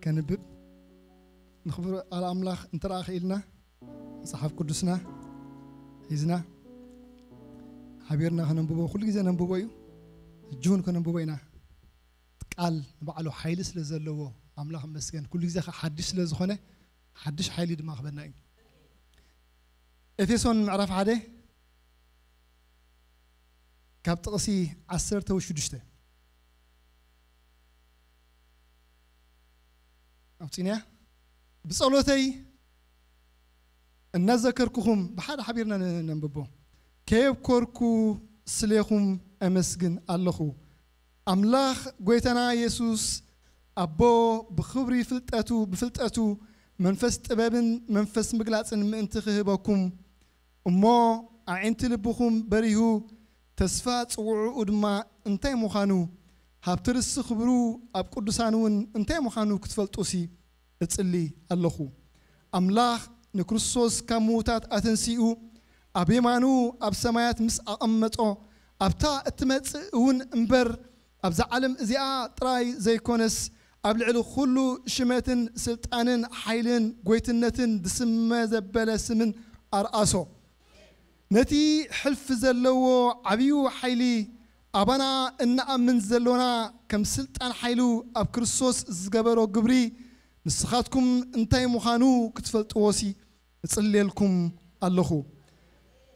ከንብብ። ንኽብሪ ቃል ኣምላኽ እንተ ደኣ ክኢልና መጽሓፍ ቅዱስና ሒዝና ሓቢርና ከነንብቦ፣ ኩሉ ግዜ ነንብቦ እዩ። ሕጂ እውን ከነንብቦ ኢና። ቃል ንባዕሉ ሓይሊ ስለ ዘለዎ ኣምላኽ ይመስገን። ኩሉ ግዜ ኸዓ ሓድሽ ስለ ዝኾነ ሓድሽ ሓይሊ ድማ ክበና እዩ። ኤፌሶን ምዕራፍ ሓደ ካብ ጥቕሲ ዓሰርተ ወሽዱሽተ። ኣብፂንያ ብጸሎተይ እናዘከርኩኹም ብሓደ ሓቢርና ን- ነንብቦ። ከየብኮርኩ ስሌኹም እመስግን ኣለኹ። ኣምላኽ ጎይታና የሱስ ኣቦ ብኽብሪ ፍልጠቱ ብፍልጠቱ መንፈስ ጥበብን መንፈስ ምግላጽን ምእንቲ ክህበኩም እሞ ኣዒንቲ ልብኹም በሪሁ ተስፋ ጽውዕኡ ድማ እንታይ ምዃኑ ሃብቲ ርስቲ ክብሩ ኣብ ቅዱሳን እውን እንታይ ምዃኑ ክትፈልጡሲ እጽሊ ኣለኹ። ኣምላኽ ንክርስቶስ ካብ ምዉታት ኣተንሲኡ ኣብ የማኑ ኣብ ሰማያት ምስ ኣቐመጦ ኣብታ እትመጽእ እውን እምበር ኣብዛ ዓለም እዚኣ ጥራይ ዘይኮነስ ኣብ ልዕሊ ኩሉ ሽመትን ስልጣንን ሓይልን ጎይትነትን ዝስመ ዘበለ ስምን ኣርኣሶ። ነቲ ሕልፊ ዘለዎ ዓብዩ ሓይሊ ኣባና እንኣምን ዘሎና ከም ስልጣን ሓይሉ ኣብ ክርስቶስ ዝገበሮ ግብሪ ንስኻትኩም እንታይ ምዃኑ ክትፈልጥዎሲ እጽልየልኩም ኣለኹ።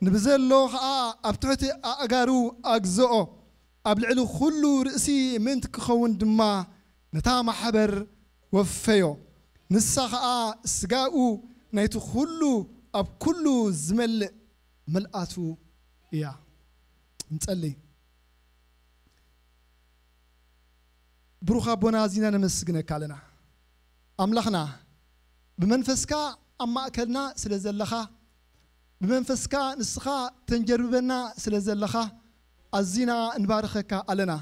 ንብዘሎ ኸኣ ኣብ ትሕቲ ኣእጋሩ ኣግዝኦ፣ ኣብ ልዕሊ ኩሉ ርእሲ ምእንቲ ክኸውን ድማ ነታ ማሕበር ወፈዮ። ንሳ ኸኣ ስጋኡ ናይቲ ኩሉ ኣብ ኩሉ ዝመልእ ምልኣቱ እያ። ንጸሊ። ብሩኽ ኣቦና ኣዚና ነመስግነካ ኣለና። ኣምላኽና ብመንፈስካ ኣብ ማእከልና ስለ ዘለኻ ብመንፈስካ ንስኻ ተንጀርብበና ስለ ዘለኻ ኣዚና እንባርኸካ ኣለና።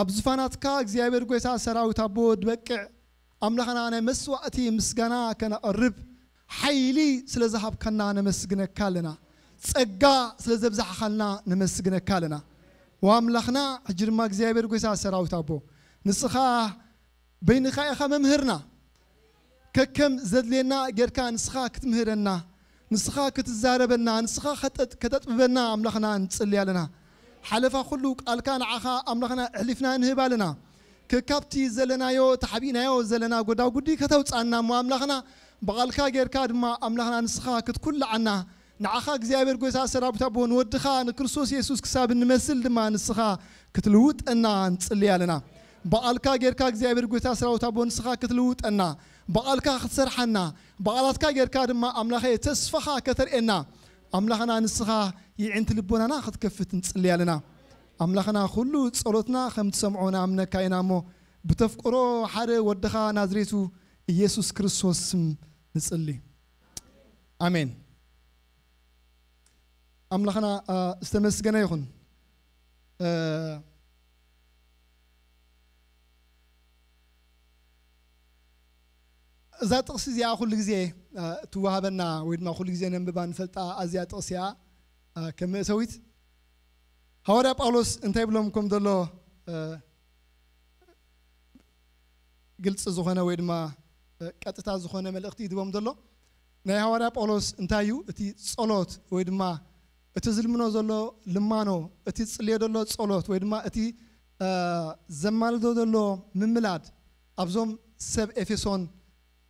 ኣብ ዙፋናትካ እግዚኣብሔር ጎይታ ሰራዊት ኣቦ ድበቅዕ ኣምላኽና ናይ መስዋእቲ ምስጋና ከነቐርብ ሓይሊ ስለ ዝሃብካና ነመስግነካ ኣለና። ጸጋ ስለ ዘብዛሕኻልና ነመስግነካ ኣለና። ወኣምላኽና ሕጂ ድማ እግዚኣብሔር ጎይታ ሰራዊት ኣቦ ንስኻ በይንኻ ኢኻ መምህርና። ከከም ዘድልየና ጌርካ ንስኻ ክትምህረና፣ ንስኻ ክትዛረበና፣ ንስኻ ከተጥ- ከተጥብበና ኣምላኽና ንጽሊ ኣለና። ሓለፋ ኩሉ ቃልካ ንዓኻ ኣምላኽና ኣሕሊፍና ንህብ ኣለና። ከካብቲ ዘለናዮ ተሓቢእናዮ ዘለና ጎዳጉዲ ከተውጻና እሞ ኣምላኽና ብቓልካ ጌርካ ድማ ኣምላኽና ንስኻ ክትኩልዓና ንዓኻ እግዚኣብሔር ጎይታ ሰራዊት ኣቦ ንወድኻ ንክርስቶስ የሱስ ክሳብ እንመስል ድማ ንስኻ ክትልውጠና ንጽሊ ኣለና። ብቓልካ ጌርካ እግዚኣብሔር ጎይታ ሰራዊት ኣቦ ንስኻ ክትልውጠና ብቓልካ ክትሰርሓና ብቓላትካ ጌርካ ድማ ኣምላኸ ተስፋኻ ከተርእየና ኣምላኽና ንስኻ ይዕንቲ ልቦናና ክትከፍት ንጽሊ ኣለና። ኣምላኽና ኩሉ ጸሎትና ከም ትሰምዖ ንኣምነካ ኢና እሞ ብተፍቅሮ ሓደ ወድኻ ናዝሬቱ ኢየሱስ ክርስቶስ ስም ንጽሊ። ኣሜን። ኣምላኽና ዝተመስገነ ይኹን። እዛ ጥቕሲ እዚኣ ኩሉ ግዜ ትወሃበና ወይ ድማ ኩሉ ግዜ ነንብባ ንፈልጣ ኣዚኣ ጥቕሲ እያ። ከም መእተዊት ሃዋርያ ጳውሎስ እንታይ ብሎም ከም ዘሎ ግልፂ ዝኾነ ወይ ድማ ቀጥታ ዝኾነ መልእኽቲ ይድቦም ዘሎ። ናይ ሃዋርያ ጳውሎስ እንታይ እዩ እቲ ጸሎት ወይ ድማ እቲ ዝልምኖ ዘሎ ልማኖ፣ እቲ ዝጽልዮ ዘሎ ጸሎት ወይ ድማ እቲ ዘማልዶ ዘሎ ምምላድ ኣብዞም ሰብ ኤፌሶን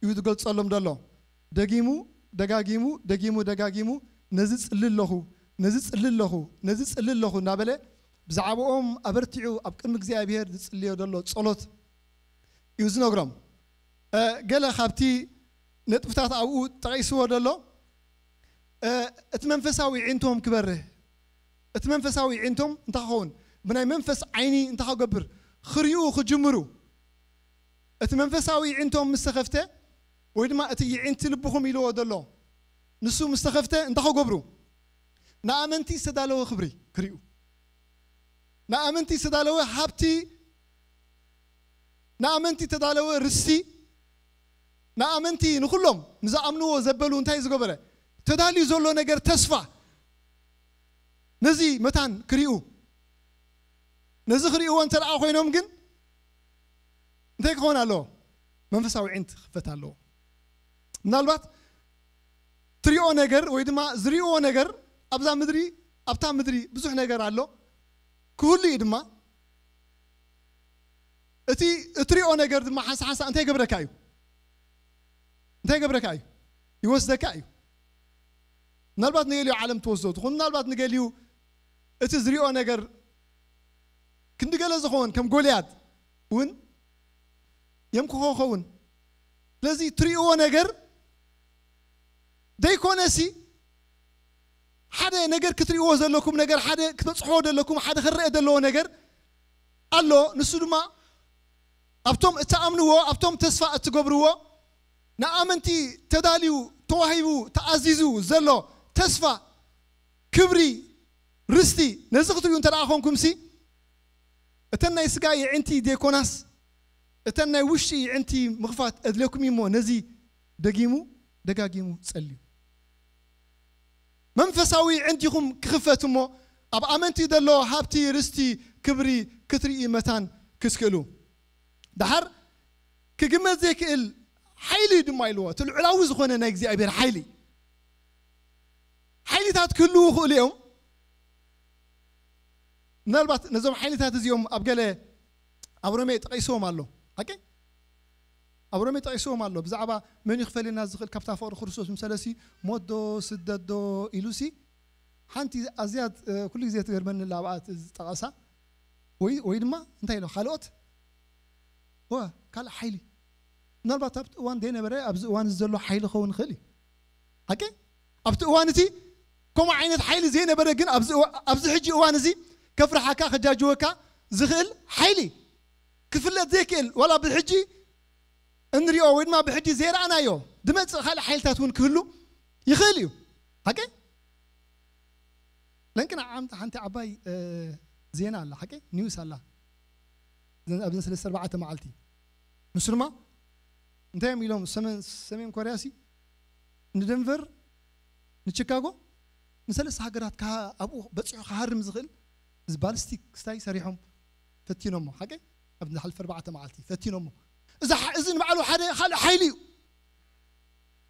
እዩ ዝገልጸሎም ዘሎ። ደጊሙ ደጋጊሙ ደጊሙ ደጋጊሙ ነዚ ጽሊ ኣለኹ፣ ነዚ ጽሊ ኣለኹ፣ ነዚ ጽሊ ኣለኹ እናበለ ብዛዕባኦም ኣበርቲዑ ኣብ ቅድሚ እግዚኣብሔር ዝጽልዮ ዘሎ ጸሎት እዩ ዝነግሮም። ገለ ካብቲ ነጥብታት ኣብኡ ጠቒስዎ ዘሎ እቲ መንፈሳዊ ይዒንቶም ክበርህ፣ እቲ መንፈሳዊ ይዒንቶም እንታይ ክኸውን፣ ብናይ መንፈስ ዓይኒ እንታይ ክገብር፣ ክሪኡ ክጅምሩ። እቲ መንፈሳዊ ይዒንቶም ምስ ተኸፍተ ወይ ድማ እቲ ይዒንቲ ልብኹም ኢልዎ ዘሎ ንሱ ምስ ተኸፍተ እንታይ ክገብሩ፣ ንኣመንቲ ዝተዳለወ ክብሪ ክሪኡ፣ ንኣመንቲ ዝተዳለወ ሃብቲ፣ ንኣመንቲ ዝተዳለወ ርስቲ፣ ንኣመንቲ ንኹሎም ንዝኣምንዎ ዘበሉ እንታይ ዝገበረ፣ ተዳልዩ ዘሎ ነገር ተስፋ ነዚ መታን ክሪኡ፣ ነዚ ክሪእዎ እንተ ደኣ ኮይኖም ግን እንታይ ክኸውን ኣለዎ? መንፈሳዊ ዒንት ክፈት ኣለዎ። ምናልባት ትሪኦ ነገር ወይ ድማ ዝሪእዎ ነገር ኣብዛ ምድሪ ኣብታ ምድሪ ብዙሕ ነገር ኣሎ፣ ክህሉ እዩ ድማ። እቲ እትሪኦ ነገር ድማ ሓንሳ ሓንሳ እንታይ ይገብረካ እዩ? እንታይ ይገብረካ እዩ? ይወስደካ እዩ። ምናልባት ንገሊኡ ዓለም ትወስዶ ትኹን፣ ምናልባት ንገሊኡ እቲ ዝሪኦ ነገር ክንዲ ገለ ዝኸውን ከም ጎልያድ እውን የምክኾ ኸውን። ስለዚ ትሪእዎ ነገር ዘይኮነሲ ሓደ ነገር ክትሪእዎ ዘለኩም ነገር ሓደ ክትበፅሕዎ ዘለኩም ሓደ ክረአ ዘለዎ ነገር ኣሎ። ንሱ ድማ ኣብቶም እትኣምንዎ ኣብቶም ተስፋ እትገብርዎ ንኣመንቲ ተዳልዩ ተዋሂቡ ተኣዚዙ ዘሎ ተስፋ ክብሪ ርስቲ ነዚ ክትሪኡ እንተ ደኣ ኮንኩምሲ እተን ናይ ስጋ የዕንቲ ዴኮናስ እተን ናይ ውሽጢ የዕንቲ ምኽፋት እድለኩም እሞ ነዚ ደጊሙ ደጋጊሙ ጸልዩ። መንፈሳዊ የዕንቲኹም ክኽፈት እሞ ኣብ ኣመንቲ ዘሎ ሃብቲ ርስቲ ክብሪ ክትርኢ መታን ክትክእሉ። ደሓር ክግመት ዘይክእል ሓይሊ ድማ ኢልዎ እቲ ልዑላዊ ዝኾነ ናይ እግዚኣብሔር ሓይሊ ሓይልታት ክህልዉ ይኽእሉ እዮም። ምናልባት ነዞም ሓይልታት እዚኦም ኣብ ገለ ኣብ ሮሜ ጠቒስዎም ኣሎ። ሓቂ ኣብ ሮሜ ጠቒስዎም ኣሎ። ብዛዕባ መን ይኽፈልየና ዝኽእል ካብታ ፍቕሪ ክርስቶስ ምሰለሲ ሞት ዶ ስደት ዶ ኢሉሲ ሓንቲ ኣዝያ ኩሉ ግዜ ትገርመኒ ኣላ ኣብኣ ዝጠቐሳ ወይ ወይ ድማ እንታይ ኢሎ ካልኦት ወ ካልእ ሓይሊ ምናልባት ኣብቲ እዋን ዘይነበረ ኣብዚ እዋን እዚ ዘሎ ሓይሊ ክኸውን ይኽእል እዩ። ሓቂ ኣብቲ እዋን እቲ ከምኡ ዓይነት ሓይሊ ዘይነበረ ግን ኣብዚ እዋ- ኣብዚ ሕጂ እዋን እዚ ከፍርሓካ ከጃጅወካ ዝኽእል ሓይሊ ክፍለጥ ዘይክእል ዋላ ብሕጂ እንሪኦ ወይ ድማ ብሕጂ ዘይረኣናዮ ዝመፅእ ካልእ ሓይልታት እውን ክህሉ ይኽእል እዩ። ሓቂ ለንቅና ዓምቲ ሓንቲ ዓባይ እ፣ ዜና ኣላ ሓቂ ኒውስ ኣላ እዘን- ኣብዘን ሰለስተ ኣርባዕተ መዓልቲ ንሱ ድማ እንታይ እዮም ኢሎም ሰሜን ሰሜን ኮርያ ሲ ንደንቨር ንቺካጎ ንሰለስተ ሃገራት ከ- ኣብኡ በፂሑ ክሃርም ዝኽእል እዚ ባሊስቲክ ስታይ ሰሪሖም ፈቲኖሞ ሓቂ ኣብ ዝሓልፈ ኣርባዕተ መዓልቲ ፈቲኖሞ እዛ ሓ- እዚ ንባዕሉ ሓደ ካልእ ሓይሊ እዩ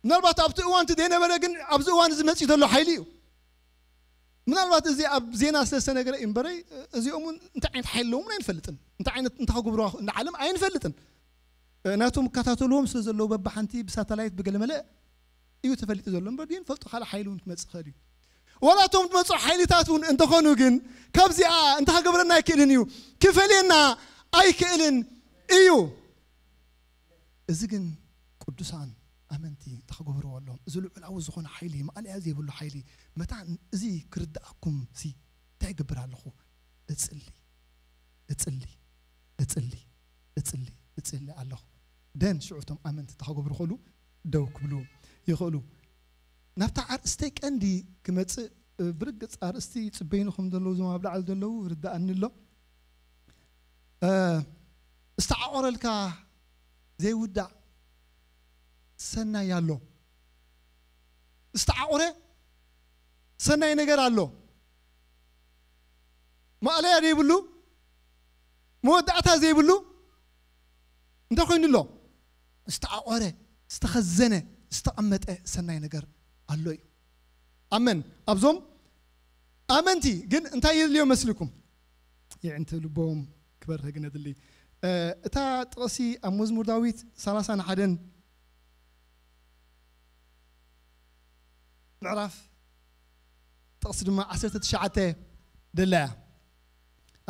ምናልባት ኣብቲ እዋን እቲ ዘይነበረ ግን ኣብዚ እዋን እዚ መፂኡ ዘሎ ሓይሊ እዩ ምናልባት እዚ ኣብ ዜና ስለ ዝተነገረ እዩ እምበረይ እዚኦም እውን እንታይ ዓይነት ሓይሊ ኣለዎም እውን ኣይንፈልጥን እንታይ ዓይነት እንታይ ክገብሩ ንዓለም ኣይንፈልጥን ናቶም እከታተልዎም ስለ ዘለዉ በብሓንቲ ብሳተላይት ብገለመለ እዩ ተፈሊጡ ዘሎ እምበር ግን ፈልጡ ካልእ ሓይሊ እውን ክመፅእ ይኽእል እዩ ወላቶም ዝመፁ ሓይልታት እውን እንተኾኑ ግን ካብዚኣ እንታይ ክገብረና ኣይክእልን እዩ ክፈልየና ኣይክእልን እዩ እዚ ግን ቅዱሳን ኣመንቲ እንታይ ክገብርዎ ኣለዎም እዚ ልዑላዊ ዝኾነ ሓይሊ ማእለያ ዘይብሉ ሓይሊ መታን እዚ ክርድኣኩም ሲ እንታይ ይገብር ኣለኹ እፅሊ እፅሊ እፅሊ እፅሊ እፅሊ ኣለኹ ደን ሽዑ እቶም ኣመንቲ እንታይ ክገብሩ ይኽእሉ ደው ክብሉ ይኽእሉ ናብታ ኣርእስተይ ቀንዲ ክመፅእ ብርግፅ ኣርእስቲ ይፅበይኑ ከም ዘለዉ እዞም ኣብ ላዕሊ ዘለዉ ርድኣኒ ኣሎ ዝተዓቆረልካ ዘይውዳእ ሰናይ ኣሎ ዝተዓቆረ ሰናይ ነገር ኣሎ ማእለያ ዘይብሉ መወዳእታ ዘይብሉ እንታይ ኮይኑ ኣሎ ዝተዓቆረ ዝተኸዘነ ዝተቐመጠ ሰናይ ነገር ኣሎ እዩ ኣመን ኣብዞም ኣመንቲ ግን እንታይ የድልዮ መስልኩም የዕንቲ ልቦም ክበርህ ግን የድሊ እታ ጥቕሲ ኣብ መዝሙር ዳዊት ሰላሳን ሓደን ምዕራፍ ጥቕሲ ድማ ዓሰርተ ትሽዓተ ደላ እያ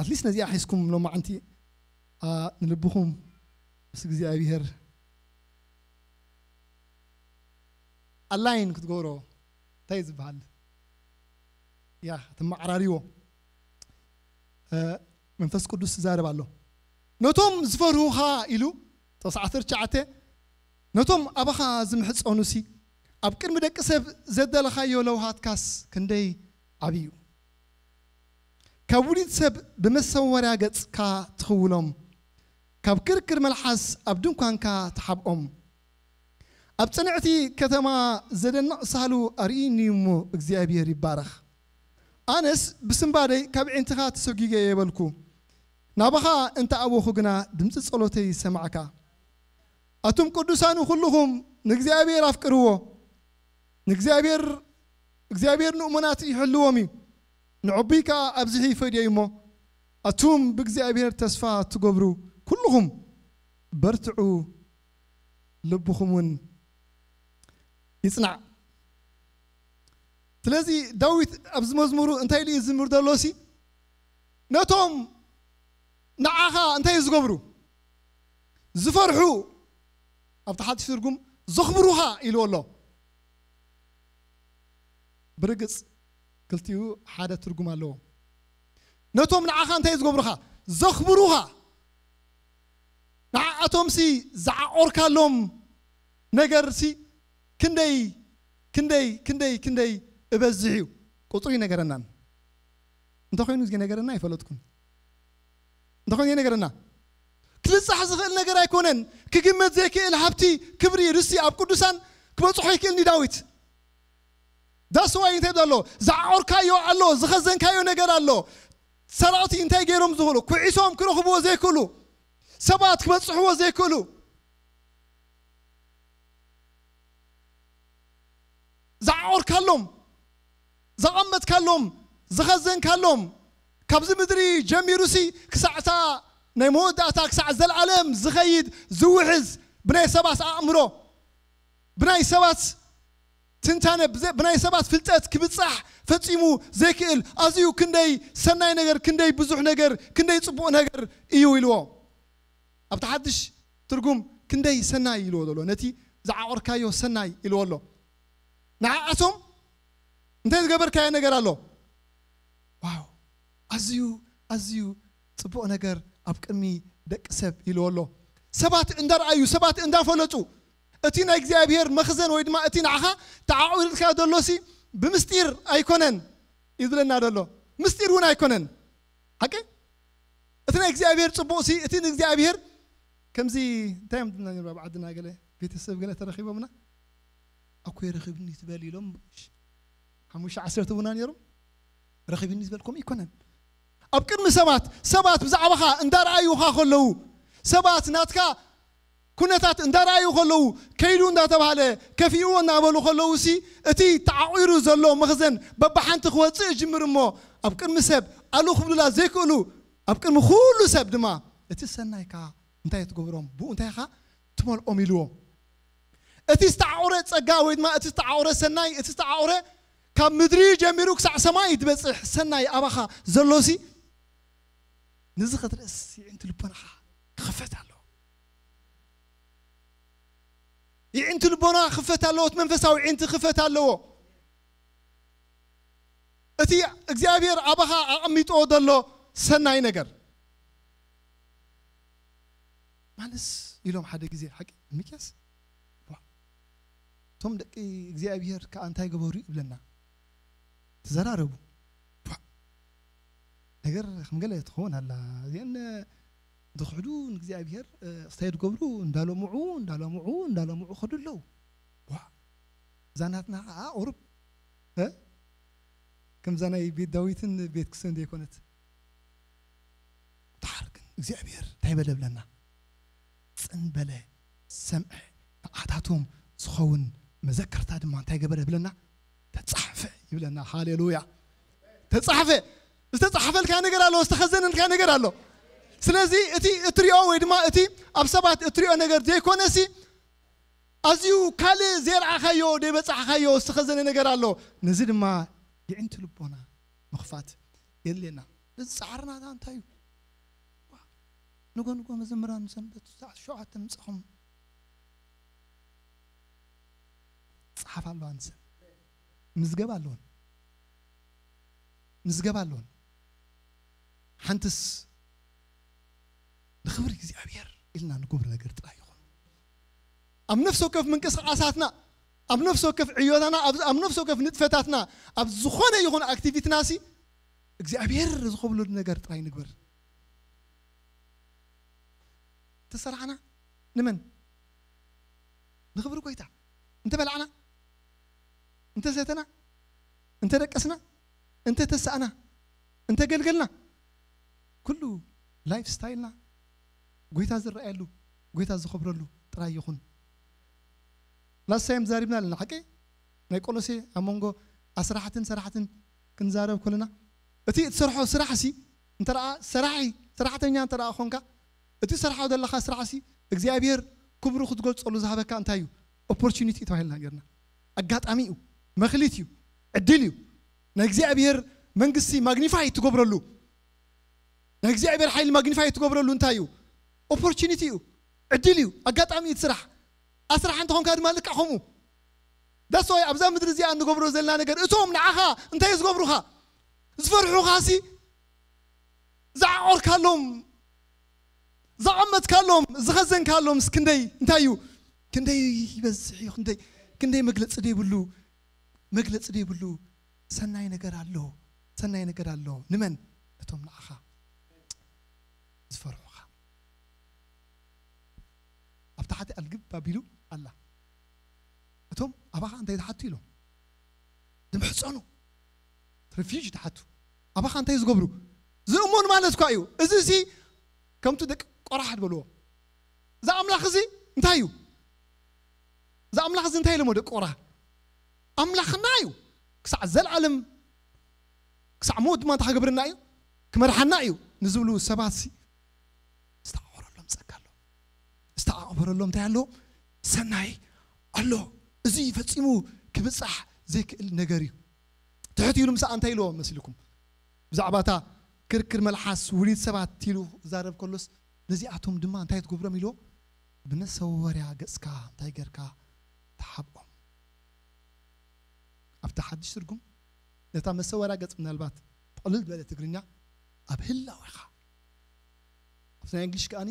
ኣትሊስት ነዚኣ ሒዝኩም ሎማዓንቲ ንልብኹም ምስ እግዚኣብሄር ኣላይን ክትገብሮ እንታይ ዝበሃል ያ ተመዓራሪዎ መንፈስ ቅዱስ ትዛረብ ኣሎ ነቶም ዝፈርሁኻ ኢሉ ጥቕሲ ዓሰርተ ትሽዓተ ነቶም ኣባኻ ዝምሕፀኑሲ ኣብ ቅድሚ ደቂ ሰብ ዘደለኻዮ ለውሃትካስ ክንደይ ዓብዩ ካብ ውዲት ሰብ ብመሰወርያ ገጽካ ትኽውሎም ካብ ክርክር መልሓስ ኣብ ድንኳንካ ትሓብኦም ኣብ ጽንዕቲ ከተማ ዘደንቕ ሳህሉ ኣርእዩኒ እሞ እግዚኣብሔር ይባረኽ ኣነስ ብስምባደይ ካብ ዒንትኻ ተሰጒገ የበልኩ ናባኻ እንተ ኣበኹ ግና ድምፂ ጸሎተይ ሰማዕካ ኣቱም ቅዱሳኑ ኩልኹም ንእግዚኣብሔር ኣፍቅርዎ ንእግዚኣብሔር እግዚኣብሔር ንእሙናት ይሕልዎም እዩ ንዕቡይ ከኣ ኣብዚሑ ይፈድዮ እሞ ኣቱም ብእግዚኣብሔር ተስፋ ትገብሩ ኩልኹም በርትዑ ልብኹም እውን ይጽናዕ ስለዚ ዳዊት ኣብዚ መዝሙሩ እንታይ ኢሉ ዝምር ዘሎ ሲ ነቶም ንዓኻ እንታይ ዝገብሩ ዝፈርሑ ኣብቲ ሓድሽ ትርጉም ዘኽብሩኻ ኢልዎ ኣሎ። ብርግጽ ክልቲኡ ሓደ ትርጉም ኣለዎ። ነቶም ንዓኻ እንታይ ዝገብሩኻ? ዘኽብሩኻ። ንዓኣቶምሲ ዝዓቆርካሎም ነገርሲ ክንደይ ክንደይ ክንደይ ክንደይ እበዝሕ እዩ። ቁፅሩ ይነገረናን እንተኾይኑ እዚ ነገረና ኣይፈለጥኩን። እንተኾይኑ ይነገረና። ክልጻሕ ዝኽእል ነገር ኣይኮነን። ክግመት ዘይክእል ሃብቲ፣ ክብሪ፣ ርስቲ ኣብ ቅዱሳን ክበጽሖ ይክእል ንዳዊት። ዳስዋይ እንታይ ኣሎ? ዝዓቆርካዮ ኣሎ፣ ዝኸዘንካዮ ነገር ኣሎ። ሰራውቲ እንታይ ገይሮም ዝኽእሉ? ኩዒሶም ክረኽብዎ ዘይክእሉ፣ ሰባት ክበጽሕዎ ዘይክእሉ፣ ዝዓቆርካሎም፣ ዘቐመጥካሎም፣ ዝኸዘንካሎም፣ ካብዚ ምድሪ ጀሚሩሲ ክሳዕታ ናይ መወዳእታ ክሳዕ ዘለዓለም ዝኸይድ ዝውሕዝ ብናይ ሰባት ኣእምሮ፣ ብናይ ሰባት ትንታነ፣ ብዘ- ብናይ ሰባት ፍልጠት ክብጻሕ ፈጺሙ ዘይክእል ኣዝዩ ክንደይ ሰናይ ነገር፣ ክንደይ ብዙሕ ነገር፣ ክንደይ ጽቡቕ ነገር እዩ ኢልዎ። ኣብቲ ሓድሽ ትርጉም ክንደይ ሰናይ ኢልዎ ዘሎ፣ ነቲ ዝዓቆርካዮ ሰናይ ኢልዎ ኣሎ። ንዓኣቶም እንታይ ዝገበርካዮ ነገር ኣሎ? ዋው፣ ኣዝዩ ኣዝዩ ጽቡቕ ነገር ኣብ ቅድሚ ደቂ ሰብ ኢልዎ ኣሎ። ሰባት እንዳረኣዩ፣ ሰባት እንዳፈለጡ፣ እቲ ናይ እግዚኣብሔር መኽዘን ወይ ድማ እቲ ንዓኻ ተዓቑርልካ ዘሎሲ ብምስጢር ኣይኮነን ይብለና ዘሎ። ምስጢር እውን ኣይኮነን። ሓቂ? እቲ ናይ እግዚኣብሔር ጽቡቕሲ፣ እቲ ንእግዚኣብሔር ከምዚ እንታይ እዮም ዝብሉና ነይሩ ኣብ ዓድና፣ ገለ ቤተሰብ ገለ ተረኺቦምና፣ "ኣኮይ ረኺብኒ ትበል" ኢሎም ሓሙሽተ ዓሰርተ ቡና ነይሮም። "ረኺብኒ" ዝበል ከምኡ ኣይኮነን። ኣብ ቅድሚ ሰባት፣ ሰባት ብዛዕባኻ እንዳረኣዩኻ ከለዉ፣ ሰባት ናትካ ኩነታት እንዳረኣዩ ከለዉ፣ ከይዱ እንዳተባህለ፣ ከፊእዎ እናበሉ ከለዉ ሲ፣ እቲ ተዓቑሩ ዘሎ መኽዘን በብሓንቲ ክወጽእ ይጅምር እሞ፣ ኣብ ቅድሚ ሰብ ኣሉ ክብሉላ ዘይክእሉ፣ ኣብ ቅድሚ ኩሉ ሰብ ድማ፣ እቲ ሰናይካ እንታይ ትገብሮም? ብኡ እንታይ ኢኻ ትመልኦም? ኢልዎም። እቲ ዝተዓቑረ ጸጋ ወይ ድማ እቲ ዝተዓቑረ ሰናይ፣ እቲ ዝተዓቑረ ካብ ምድሪ ጀሚሩ ክሳዕ ሰማይ ዝበጽሕ ሰናይ ኣባኻ ዘሎሲ፣ ነዚ ክትርእስ ይዕንቲ ልቦናኻ ክኽፈት ኣለዎ። ይዕንቲ ልቦና ክኽፈት ኣለዎ። እቲ መንፈሳዊ ይዕንቲ ክኽፈት ኣለዎ። እቲ እግዚኣብሔር ኣባኻ ኣቐሚጥዎ ዘሎ ሰናይ ነገር። ማለስ ኢሎም ሓደ ግዜ፣ ሓቂ ሚክያስ፣ ዋ፣ እቶም ደቂ እግዚኣብሔር ከኣ እንታይ ገበሩ ይብለና። ተዘራረቡ። ዋ፣ ነገር ከም ገለ ትኸውን ኣላ። እዚአን ዝኽሕዱ ንእግዚኣብሔር፣ እ፣ እንታይ ዝገብሩ? እንዳለምዑ፣ እንዳለምዑ፣ እንዳለምዑ ከዱ ኣለዉ። ዋ፣ እዛ ናትና ኸዓ ቁሩብ፣ እ፣ ከምዛ ናይ ቤት ዳዊትን ቤት ክስን ዘይኮነት። ደሓር ግን እግዚኣብሔር እንታይ በለ ብለና? ጽን በለ፣ ሰምዐ፣ ንዓታቶም ዝኸውን መዘከርታ ድማ እንታይ ገበረ ብለና? ተጻሕፈ ይብለና። ሃሌሉያ። ተጻሕፈ። ዝተጻሕፈልካ ነገር ኣሎ፣ ዝተኸዘነልካ ነገር ኣሎ። ስለዚ እቲ እትሪኦ ወይ ድማ እቲ ኣብ ሰባት እትሪኦ ነገር ዘይኮነሲ፣ ኣዝዩ ካልእ ዘይረኣኻዮ፣ ዘይበጻሕኻዮ ዝተኸዘነ ነገር ኣሎ። ነዚ ድማ የዒንቲ ልቦና ምኽፋት የድልየና። ነዚ ጻዕርና እንታይ እዩ? ንጎ ንጎ መዘምራን ሰንበት ሰዓት ሸውዓተ ምጻኹም ጸሓፍ ኣለዋ ንሰን። ምዝገብ ኣለወን። ምዝገብ ኣለወን። ሓንትስ ንኽብሪ እግዚኣብሔር ኢልና ንገብሮ ነገር ጥራይ ይኹን። ኣብ ነፍሲ ወከፍ ምንቅስቓሳትና፣ ኣብ ነፍሲ ወከፍ ዕዮታና፣ ኣብ፣ ኣብ ነፍሲ ወከፍ ንጥፈታትና፣ ኣብ ዝኾነ ይኹን ኣክቲቪቲናሲ እግዚኣብሔር ዝኸብለሉ ነገር ጥራይ ንግበር። ተሰራዕና ንመን? ንኽብሪ ጎይታ። እንተ በላዕና፣ እንተ ሰተና፣ እንተ ደቀስና፣ እንተ ተሳእና፣ እንተ ገልገልና፣ ኩሉ ላይፍ ስታይልና ጎይታ ዝረኣየሉ፣ ጎይታ ዝኸብረሉ ጥራይ ይኹን። ላስት ታይም ዛሪብና ኣለና፣ ሓቂ? ናይ ቆሎሴ ኣብ መንጎ ኣስራሕትን ሰራሕትን ክንዛረብ ከለና፣ እቲ እትሰርሖ ስራሕሲ፣ እንተ ደኣ ሰራሒ፣ ሰራሕተኛ እንተ ደኣ ኾንካ፣ እቲ ትሰርሖ ዘለኻ ስራሕሲ፣ እግዚኣብሔር ክብሩ ክትገልጸሉ ዝሃበካ እንታይ እዩ? ኦፖርቹኒቲ እዩ ተባሂልና ነርና። ኣጋጣሚ እዩ፣ መኽሊት እዩ፣ ዕድል እዩ። ናይ እግዚኣብሔር መንግስቲ ማግኒፋይ ትገብረሉ፣ ናይ እግዚኣብሔር ሓይሊ ማግኒፋይ ትገብረሉ እንታይ እዩ? ኦፖርቹኒቲ እዩ፣ ዕድል እዩ፣ ኣጋጣሚ እዩ እቲ ስራሕ። ኣስራሕ እንተኾንካ ድማ ልክዕ ከምኡ። ዳስ ዋይ ኣብዛ ምድሪ እዚኣ እንገብሮ ዘለና ነገር እቶም ንዓኻ እንታይ ዝገብሩኻ? ዝፈርሑኻ ሲ ዝዓቆርካሎም፣ ዝቐመጥካሎም፣ ዝኸዘንካሎም ስ ክንደይ እንታይ እዩ? ክንደይ ይበዝሕ እዩ? ክንደይ ክንደይ መግለጺ ዘይብሉ፣ መግለጺ ዘይብሉ ሰናይ ነገር ኣሎ። ሰናይ ነገር ኣሎ። ንመን? ነቶም ንዓኻ ዝፈርሑኻ። ኣብ ታሕቲ ኣልግብ ኣቢሉ ኣላ። እቶም ኣባኻ እንታይ ዝሓቱ ኢሎም ዝምሕጸኑ፣ ሪፊውጂ ዝሓቱ ኣባኻ እንታይ ዝገብሩ? ዝእመኑ ማለት እኳ እዩ። እዚ ሲ ከምቲ ደቂ ቆራሕ ዝበልዎ፣ እዚ ኣምላኽ እዚ እንታይ እዩ? እዚ ኣምላኽ እዚ እንታይ ኢሎሞ ደቂ ቆራሕ? ኣምላኽና እዩ፣ ክሳዕ ዘልኣለም፣ ክሳዕ ሞት ድማ እንታይ ክገብረና እዩ? ክመርሓና እዩ ንዝብሉ ሰባት ሲ ዝተዓቆረሎም ጸጋ ኣሎ። ዝተዓቆረሎም እንታይ ኣሎ? ሰናይ ኣሎ። እዚ ፈጺሙ ክብጻሕ ዘይክእል ነገር እዩ። ትሕት ኢሉ ምሳኣ እንታይ ኢልዎ መሲልኩም? ብዛዕባ እታ ክርክር መልሓስ ውሊድ ሰባት ኢሉ ክዛረብ ከሎስ፣ ነዚኣቶም ድማ እንታይ ትገብሮም ኢልዎ? ብመሰወርያ ገጽካ እንታይ ጌርካ? ተሓብኦም። ኣብቲ ሓድሽ ትርጉም ነታ መሰወርያ ገጽ ምናልባት ብቕልል ዝበለ ትግርኛ ኣብ ህላዌኻ፣ ኣብቲ ናይ እንግሊሽ ከኣኒ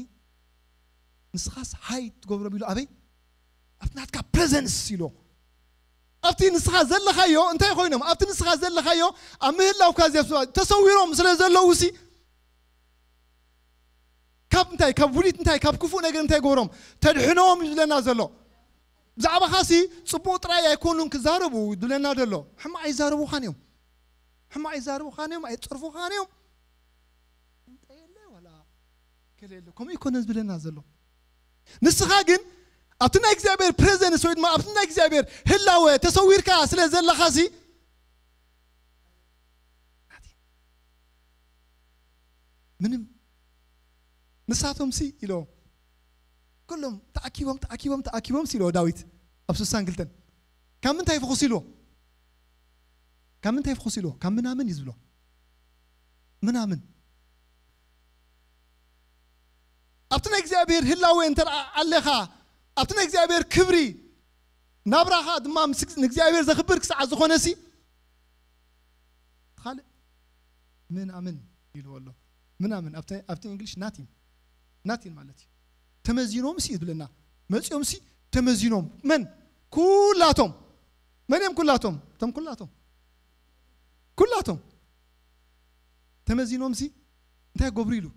ንስኻስ ሃይ ትገብሮም ኢሉ ኣበይ? ኣብቲ ናትካ ፕሬዘንስ ኢሎ። ኣብቲ ንስኻ ዘለኻዮ እንታይ ኮይኖም? ኣብቲ ንስኻ ዘለኻዮ ኣብ ምህላውካ እዚኣ ተሰዊሮም ስለ ዘለዉ ሲ ካብ እንታይ? ካብ ውዲት እንታይ? ካብ ክፉእ ነገር እንታይ ገብሮም? ተድሕኖም እዩ ዝብለና ዘሎ። ብዛዕባኻ ሲ ጽቡቕ ጥራይ ኣይኮኑን ክዛረቡ ዝብለና ዘሎ። ሕማቕ ኣይዛረቡኻን እዮም። ሕማቕ ኣይዛረቡኻን እዮም፣ ኣይጸርፉኻን እዮም። እንተ የለ ዋላ ከለ የለ። ከምኡ ኣይኮነን ዝብለና ዘሎ። ንስኻ ግን ኣብቲ ናይ እግዚኣብሔር ፕሬዘንስ ወይ ድማ ኣብቲ ናይ እግዚኣብሔር ህላወ ተሰዊርካ ስለ ዘለኻ ሲ ናቲ ምንም ንሳቶም ሲ ኢሎ ኩሎም ተኣኪቦም ተኣኪቦም ተኣኪቦም ሲ ኢሎ ዳዊት ኣብ ስሳን ክልተን ካብ ምንታይ ፍኹስ ኢሎ ካብ ምንታይ ፍኹስ ኢሎ ካብ ምናምን እዩ ዝብሎ ምናምን ኣብቲ ናይ እግዚኣብሔር ህላዌ እንተ ደኣ ኣለኻ ኣብቲ ናይ እግዚኣብሔር ክብሪ ናብራኻ ድማ ምስ ንእግዚኣብሔር ዘኽብር ክሳዕ ዝኾነ ሲ ካልእ ምናምን ኢልዎ ኣሎ ምናምን ኣብቲ ኣብቲ እንግሊሽ ናቲን ናቲን ማለት እዩ ተመዚኖም ሲ ይብለና መጺኦም ሲ ተመዚኖም መን ኩላቶም መን እዮም ኩላቶም እቶም ኩላቶም ኩላቶም ተመዚኖም ሲ እንታይ ገብሩ ኢሉ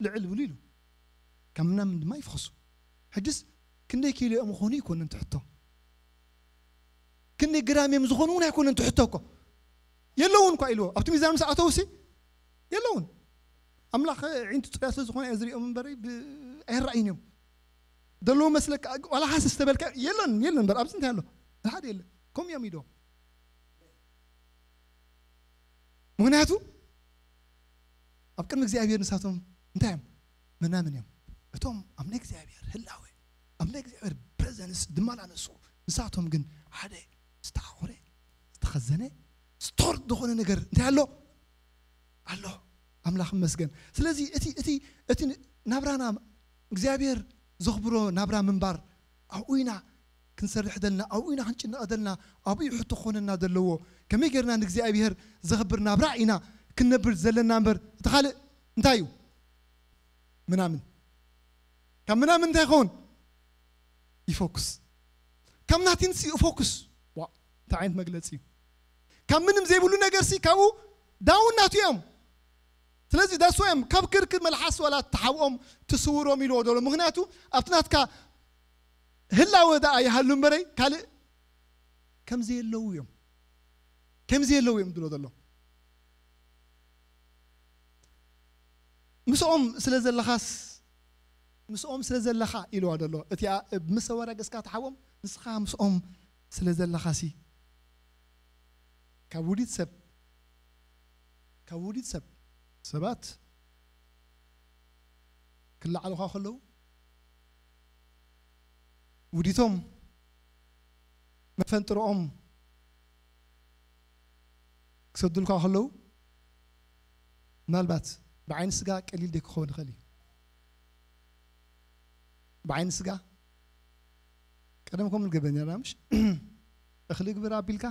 ልዕል ብሉ ኢሉ ካብ ምናምን ድማ ይፍኽሱ ሕጅስ ክንደይ ኪሎ እዮም ዝኾኑ ይኮነን ትሕቶ ክንደይ ግራም እዮም ዝኾኑ እውን ኣይኮነን ትሕቶ እኮ የለውን እኳ ኢልዎ ኣብቲ ሚዛን ምስ ኣተው ሲ የለውን ኣምላኽ ዒንቱ ፅርያ ስለ ዝኾነ እየ ዝሪኦም እምበረይ ኣይረኣይን እዮም ደለዎ መስለካ ዋላ ሃስ ዝተበልካ የለን የለን በር ኣብዚ እንታይ ኣሎ ሓደ የለን ከም እዮም ኢዶ ምክንያቱ ኣብ ቅድሚ እግዚኣብሔር ንሳቶም እንታይ እዮም መናምን እዮም እቶም ኣብ ናይ እግዚኣብሔር ህላወ ኣብ ናይ እግዚኣብሔር ፕሬዘንስ ድመላለሱ ንሳቶም ግን ሓደ ዝተሓኮረ ዝተኸዘነ ስቶርድ ዝኾነ ነገር እንታይ ኣሎ ኣሎ ኣምላኽ መስገን ስለዚ እቲ እቲ እቲ ናብራና እግዚኣብሔር ዘኽብሮ ናብራ ምንባር ኣብኡ ኢና ክንሰርሕ ደልና ኣብኡ ኢና ክንጭነቐ ደልና ኣብኡ ሕቶ ክኾነና ዘለዎ ከመይ ጌርና ንእግዚኣብሔር ዘኽብር ናብራ ኢና ክንነብር ዘለና እምበር እቲ ካልእ እንታይ እዩ ምናምን ካብ ምናምን እንታይ ይኸውን ይፎክስ ካብ ናቲንስ ይፎክስ እንታይ ዓይነት መግለፂ እዩ ካብ ምንም ዘይብሉ ነገር ሲ ካብኡ ዳውን ናቱ እዮም ስለዚ ዳስዋ እዮም ካብ ክርክር መልሓስ ዋላ ተሓብኦም ትስውሮም ኢልዎ ዘሎ ምክንያቱ ኣብቲ ናትካ ህላወ ደኣ ይሃሉ እምበረይ ካልእ ከም ዘየለዉ እዮም ከም ዘየለዉ እዮም ዝብሎ ዘሎ ምስኦም ስለ ዘለኻስ ምስኦም ስለ ዘለኻ ኢልዋ ዘሎ እቲኣ ብመሰወርያ ገጽካ ተሓዎም ንስኻ ምስኦም ስለ ዘለኻሲ ካብ ውዲት ሰብ ካብ ውዲት ሰብ ሰባት ክለዓሉኻ ከለዉ ውዲቶም መፈንጥሮኦም ክሰዱልካ ከለዉ ምናልባት ብዓይኒ ስጋ ቀሊል ደይ ክኸውን ይኽእል እዩ ብዓይኒ ስጋ ቀደም ከምኡ ንገብር ነርና፣ ምሽ? እኽሊ ግብር ኣቢልካ፣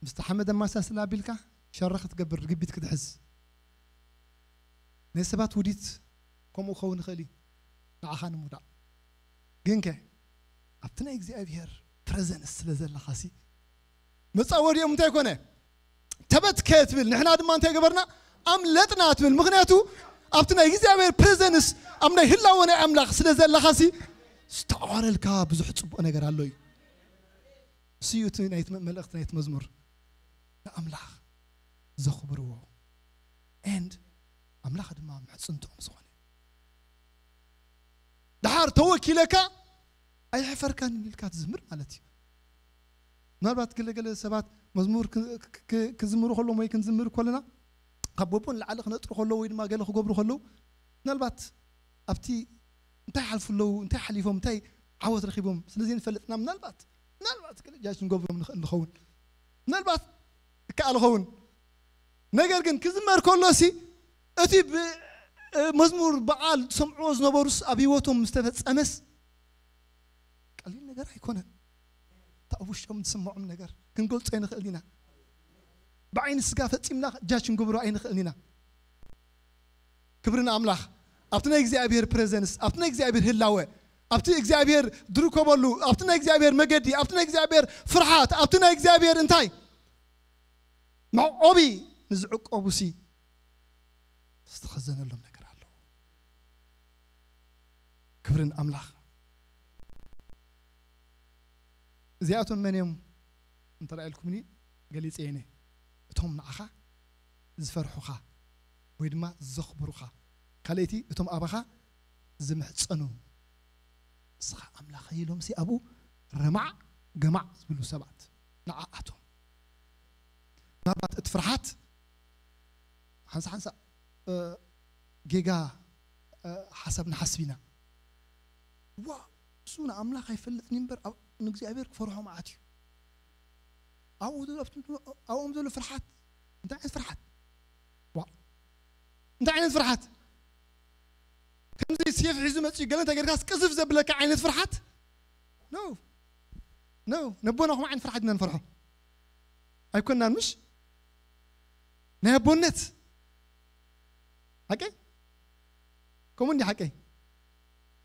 ምስቲ ሓመድ ኣመሳስል ኣቢልካ፣ ሸራ ክትገብር፣ ርግቢት ክትሕዝ። ናይ ሰባት ውዲት ከምኡ ክኸውን ይኽእል እዩ፣ ንዓኻ ንምውዳቕ። ግንከ፣ ኣብቲ ናይ እግዚኣብሔር ፕረዘንስ ስለ ዘለኻሲ፣ መጻወዲኦም እንታይ ኮነ? ተበትከ ትብል፣ ንሕና ድማ እንታይ ገበርና? ኣምለጥና ትብል። ምኽንያቱ፣ ኣብቲ ናይ እግዚኣብሔር ፕረዘንስ፣ ኣብ ናይ ህላወ ናይ ኣምላኽ ስለ ዘለኻሲ፣ ዝተዋረልካ ብዙሕ ጽቡቕ ነገር ኣሎ እዩ። እሱ እዩ እቲ ናይቲ መ-፣ መልእኽቲ ናይቲ መዝሙር። ንኣምላኽ ዘኽብርዎ። And ኣምላኽ ድማ ምሕጽንትኦም ዝኾነ። ደሓር ተወኪለካ ኣይሕፈርካን ኢልካ ትዝምር ማለት እዩ። ምናልባት ገለገለ ሰባት መዝሙር ክ-፣ ክ-፣ ክ-፣ ክዝምሩ ከለዎም ወይ ክንዝምር ከለና፣ ካብ ቦቦ ንላዕሊ ክነጥሩ ከለዉ ወይ ድማ ገለ ክገብሩ ከለዉ፣ ምናልባት ኣብቲ እንታይ ሓልፉ ኣለዉ፣ እንታይ ሓሊፎም፣ እንታይ ዓወት ረኺቦም ስለ ዘይንፈልጥና፣ ምናልባት፣ ምናልባት ገለ ጃጅ ንገብሮም ንኽእል ንኸውን። ምናልባት ይከኣል ኸውን። ነገር ግን ክዝመር ከሎሲ፣ እቲ ብ-፣ መዝሙር በዓል ዝሰምዕዎ ዝነበሩስ ኣብ ህይወቶም ምስ ተፈጸመስ፣ ቀሊል ነገር ኣይኮነን። እቲ ኣብ ውሽጦም ዝስምዖም ነገር ክንገልጾ ኣይንኽእል ኢና። ብዓይኒ ስጋ ፈጺምና ጃጅ ክንገብሮ ኣይንኽእልን ኢና። ክብሪ ንኣምላኽ። ኣብቲ ናይ እግዚኣብሔር ፕሬዘንስ፣ ኣብቲ ናይ እግዚኣብሔር ህላወ፣ ኣብቲ እግዚኣብሔር ዝርከበሉ፣ ኣብቲ ናይ እግዚኣብሔር መገዲ፣ ኣብቲ ናይ እግዚኣብሔር ፍርሓት፣ ኣብቲ ናይ እግዚኣብሔር እንታይ መዕቆቢ ንዝዕቆቡሲ ዝተኸዘነሎም ነገር ኣሎ። ክብሪ ንኣምላኽ። እዚኣቶም መን እዮም እንተ ኢልኩምኒ ገሊጸ እየ። እቶም ንዓኻ ዝፈርሑኻ ወይ ድማ ዘኽብሩኻ። ካልኣይቲ እቶም ኣባኻ ዝምሕጸኑ። ንስኻ ኣምላኸይ ኢሎምሲ ኣብኡ ረማዕ ገማዕ ዝብሉ ሰባት ንዓኣቶም። ምናልባት እቲ ፍርሓት ሓንሳ ሓንሳ፣ እ፣ ጌጋ፣ እ፣ ሓሳብ ንሓስብ ኢና። ዋ፣ እሱ ንኣምላኽ ኣይፈልጥን እምበር ኣብ-፣ ንእግዚኣብሔር ክፈርሖ መዓት እዩ። ኣብኡ ዘሎ፣ ኣብቲ-፣ ኣብኦም ዘሎ ፍርሓት፣ እንታይ ዓይነት ፍርሓት? ዋ፣ እንታይ ዓይነት ፍርሓት? ከምዚ ሴፍ ሒዙ መጺኡ ገለ እንታይ ጌርካስ ቅዝፍ ዘብለካ ዓይነት ፍርሓት? ኖ። ኖ። ነቦና ከምኡ ዓይነት ፍርሓት ኢና ንፈርሖ። ኣይኮናን ምሽ? ናይ ኣቦነት። ሓቀይ? ከምኡ እንዲ ሓቀይ?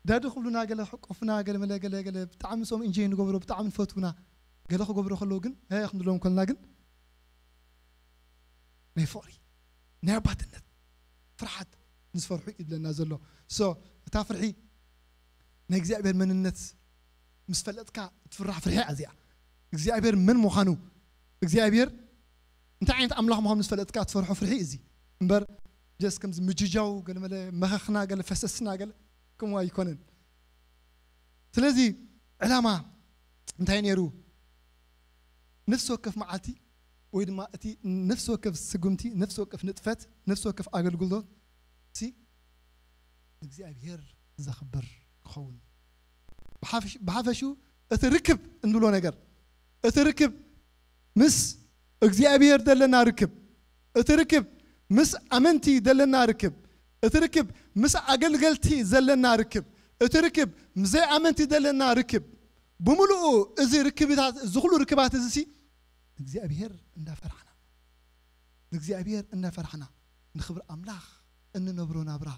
ዳዲ ክብሉና፣ ገለ ክቆፉና፣ ገለ መለ፣ ገለ፣ ገለ ብጣዕሚ ምስኦም ኢንጆይ ንገብሮ፣ ብጣዕሚ ንፈትውና። ገለ ክገብሩ ከለዉ ግን፣ "ሀ" ክንብሎም ከለና ግን፣ ናይ ፍቕሪ፣ ናይ ኣባትነት ፍርሓት ምስ ፈርሑ እዩ ዝብለና ዘሎ። ሶ፣ እታ ፍርሒ ናይ እግዚኣብሔር መንነት ምስ ፈለጥካ እትፍራሕ ፍርሒ እያ እዚኣ። እግዚኣብሔር መን ምዃኑ፣ እግዚኣብሔር እንታይ ዓይነት ኣምላኽ ምዃኑ ምስ ፈለጥካ እትፈርሖ ፍርሒ እዩ እዚ። እምበር ጀስት ከምዚ ምጅጃው፣ ገለ መለ መኸኽና፣ ገለ ፈሰስና፣ ገለ ከምኡ ኣይኮነን። ስለዚ ዕላማ እንታይ ነይሩ? ነፍሲ ወከፍ መዓልቲ ወይ ድማ እቲ ነፍሲ ወከፍ ስጉምቲ፣ ነፍሲ ወከፍ ንጥፈት፣ ነፍሲ ወከፍ ኣገልግሎት ሲ ንእግዚኣብሔር ዘኽብር ክኸውን። ብሓፈሽ-፣ ብሓፈሽኡ እቲ ርክብ እንብሎ ነገር፣ እቲ ርክብ ምስ እግዚኣብሔር ዘለና ርክብ፣ እቲ ርክብ ምስ ኣመንቲ ዘለና ርክብ፣ እቲ ርክብ ምስ ኣገልገልቲ ዘለና ርክብ፣ እቲ ርክብ ምስ ዘይኣመንቲ ዘለና ርክብ፣ ብምሉኡ እዚ ርክብታት፣ እዚ ኩሉ ርክባት እዚ ሲ እግዚኣብሔር እንዳፈራሕና፣ ንእግዚኣብሔር እንዳፈራሕና፣ ንኽብሪ ኣምላኽ እንነብሮ ናብራ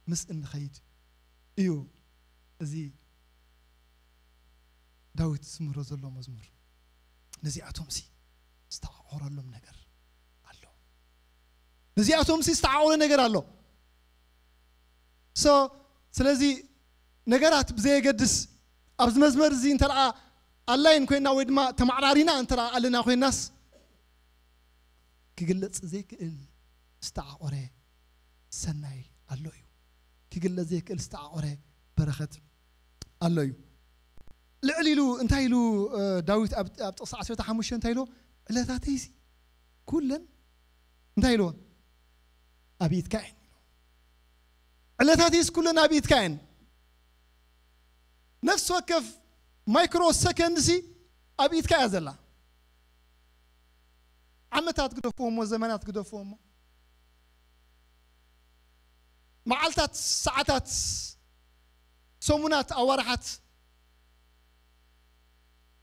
ምስ እንኸይድ እዩ እዚ ዳዊት ዝዝምሮ ዘሎ መዝሙር። ነዚኣቶምሲ ዝተዓቆረሎም ነገር ኣሎ። ነዚኣቶምሲ ዝተዓቆረ ነገር ኣሎ። ሶ፣ ስለዚ ነገራት ብዘየገድስ ኣብዚ መዝመር እዚ እንተ ደኣ ኣላይን ኮይና ወይ ድማ ተማዕራሪና እንተ ደኣ ኣለና ኮይናስ፣ ክግለጽ ዘይክእል ዝተዓቆረ ሰናይ ኣሎ እዩ። ክግለጽ ዘይክእል ዝተዓቆረ በረኸት ኣሎ እዩ። ልዕል ኢሉ እንታይ ኢሉ፣ እ፣ ዳዊት ኣብ፣ ኣብ ጥቕሲ ዓሰርተ ሓሙሽተ እንታይ ኢሉ? "ዕለታተይሲ ኩለን" እንታይ ኢልዎን? "ኣብ ኢድካ እየን" ኢሉ። "ዕለታተይስ ኩለን ኣብ ኢድካ እየን።" ነፍሲ ወከፍ ማይክሮ ሰከንድሲ ኣብ ኢድካ እያ ዘላ። ዓመታት ግደፍዎ እሞ፣ ዘመናት ግደፍዎ እሞ፣ መዓልታት፣ ሰዓታት፣ ሰሙናት ኣዋርሓት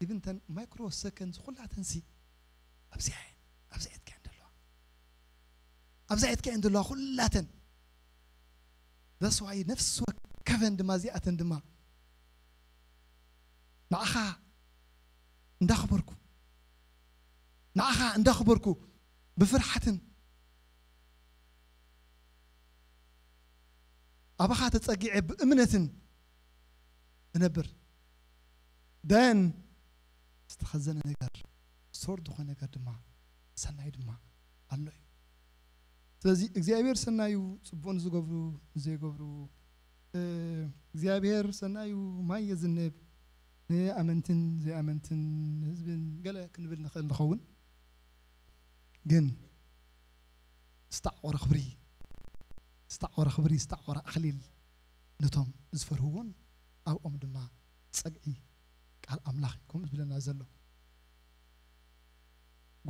ኢብን ተን ማይክሮ ሰከንድ ኩላተንሲ ኣብዚኣ እየን ኣብዚኣ እየን ዘለዋ ኣብዚኣ እየን ዘለዋ ኩላተን that's why ነፍሲ ወከፈን ድማ እዚኣተን ድማ ንዓኻ እንዳኽበርኩ ንዓኻ እንዳኽበርኩ ብፍርሓትን ኣባኻ ተጸጊዐ ብእምነትን እነብር ደን ዝተኸዘነ ነገር ሶር ዝኾነ ነገር ድማ ሰናይ ድማ ኣሎ እዩ ስለዚ እግዚኣብሔር ሰናዩ ጽቡቕ ንዝገብሩ ንዘይገብሩ እግዚኣብሔር ሰናዩ ማይ የዝንብ ንኣመንትን ዘይኣመንትን ህዝብን ገለ ክንብል ንኽእል ንኸውን ግን ዝተዓቆረ ክብሪ ዝተዓቆረ ክብሪ ዝተዓቆረ ኣኽሊል ነቶም ዝፈርህዎን ኣብኦም ድማ ጸግዒ ቃል ኣምላኽ እዩ ከምኡ ዝብለና ዘሎ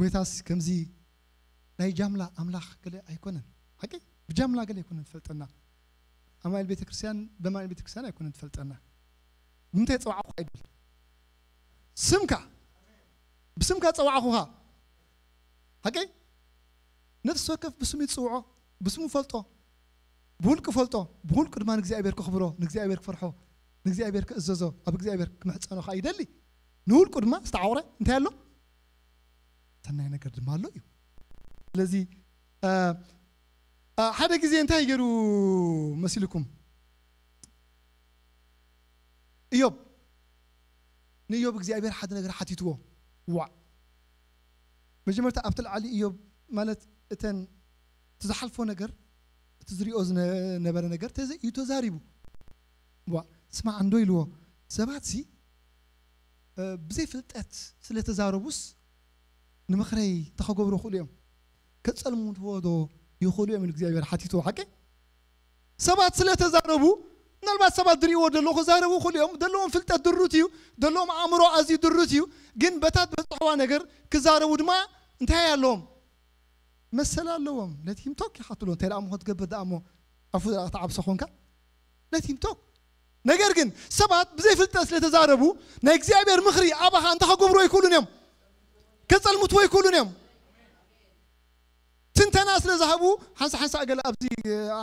ጎይታስ ከምዚ ናይ ጃምላ ኣምላኽ ገለ ኣይኮነን ሓቂ ብጃምላ ገለ ኣይኮነን ትፈልጠና ኣማል ቤተክርስትያን በማል ቤተክርስትያን ኣይኮነን ትፈልጠና ንምንታይ ጸዋዕኹ ኣይብል ስምካ ብስምካ ጸዋዕኹኻ ሓቂ ነፍሲ ወከፍ ብስሙ ይጽውዖ ብስሙ ፈልጦ ብውልቂ ፈልጦ ብውልቂ ድማ ንእግዚኣብሔር ክኽብሮ ንእግዚኣብሔር ክፈርሖ ንእግዚኣብሔር ክእዘዞ ኣብ እግዚኣብሔር ክምሕፀኖ ከዓ ይደሊ ንውልቁ ድማ ዝተዓውረ እንታይ ኣሎ ሰናይ ነገር ድማ ኣሎ እዩ ስለዚ ሓደ ግዜ እንታይ ገይሩ መሲልኩም እዮብ ንእዮብ እግዚኣብሔር ሓደ ነገር ሓቲትዎ ዋዕ መጀመርታ ኣብቲ ላዕሊ እዮብ ማለት እተን እቲ ዝሓልፎ ነገር እቲ ዝሪኦ ዝነበረ ነገር ተዘ እዩ ተዛሪቡ ዋ ስማዕ እንዶ ኢልዎ ሰባት ሲ ብዘይ ፍልጠት ስለ ተዛረቡስ ንምኽረይ ተኸገብሩ ይኽእሉ እዮም ከጸልምዎ ዶ ይኽእሉ እዮም እግዚኣብሔር ሓቲትዎ ሓቂ ሰባት ስለ ተዛረቡ ምናልባት ሰባት ዝርእዎ ዘለዉ ክዛረቡ ይኽእሉ እዮም ዘለዎም ፍልጠት ድሩት እዩ ዘለዎም ኣእምሮ ኣዝዩ ድሩት እዩ ግን በታት በዝሕዋ ነገር ክዛረቡ ድማ እንታይ ኣለዎም መሰል ኣለዎም ነቲም ቶክ ይሓትሎ እንታይ ደኣ ምኾ ትገብር ደኣ እሞ ኣፉ ደኣ ክትዓብሶ ኾንካ ነቲም ቶክ ነገር ግን ሰባት ብዘይ ፍልጠት ስለ ተዛረቡ ናይ እግዚኣብሔር ምኽሪ ኣባኻ እንተ ከገብሩ ኣይክእሉን እዮም ከጸልምትዎ ኣይክእሉን እዮም ትንተና ስለ ዝሃቡ ሓንሳ ሓንሳ ኣገለ ኣብዚ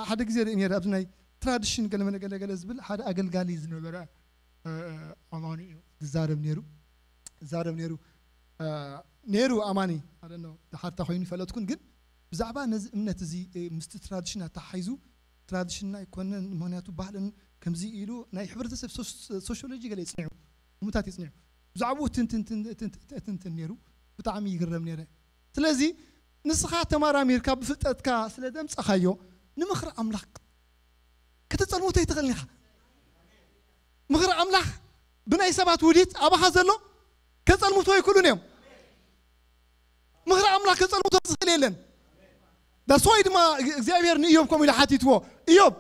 ሓደ ግዜ ርኢ ነረ ኣብዚ ናይ ትራዲሽን ገለ መለ ገለ ገለ ዝብል ሓደ ኣገልጋሊ ዝነበረ ኣማኒ እዩ ዝዛረብ ነይሩ ዝዛረብ ነይሩ ነይሩ ኣማኒ ኣደኖ ድሓርታ ኮይኑ ይፈለጥኩን ግን ብዛዕባ ነዚ እምነት እዚ ምስቲ ትራዲሽን ኣተሓሒዙ ትራዲሽንና ኣይኮነን ምክንያቱ ባህልን ከምዚ ኢሉ ናይ ሕብረተሰብ ሶሽዮሎጂ ገለ ይፅኒዑ እሙታት ይፅኒዑ ብዛዕባኡ ትንትን ነይሩ ብጣዕሚ ይግረም ነይረ ስለዚ ንስኻ ተማራሚርካ ብፍልጠትካ ስለ ዘምፀኻዮ ንምኽሪ ኣምላኽ ከተፀልሙቶ ይትኽእል ኢኻ ምኽሪ ኣምላኽ ብናይ ሰባት ውዲት ኣባኻ ዘሎ ከጸልሙቶ ኣይክእሉን እዮም። ምኽሪ ኣምላኽ ከጸልሙቶ ዝኽእል የለን። ዳስዋይ ድማ እግዚኣብሔር ንእዮብ ከምኡ ኢሉ ሓቲትዎ፣ እዮብ፣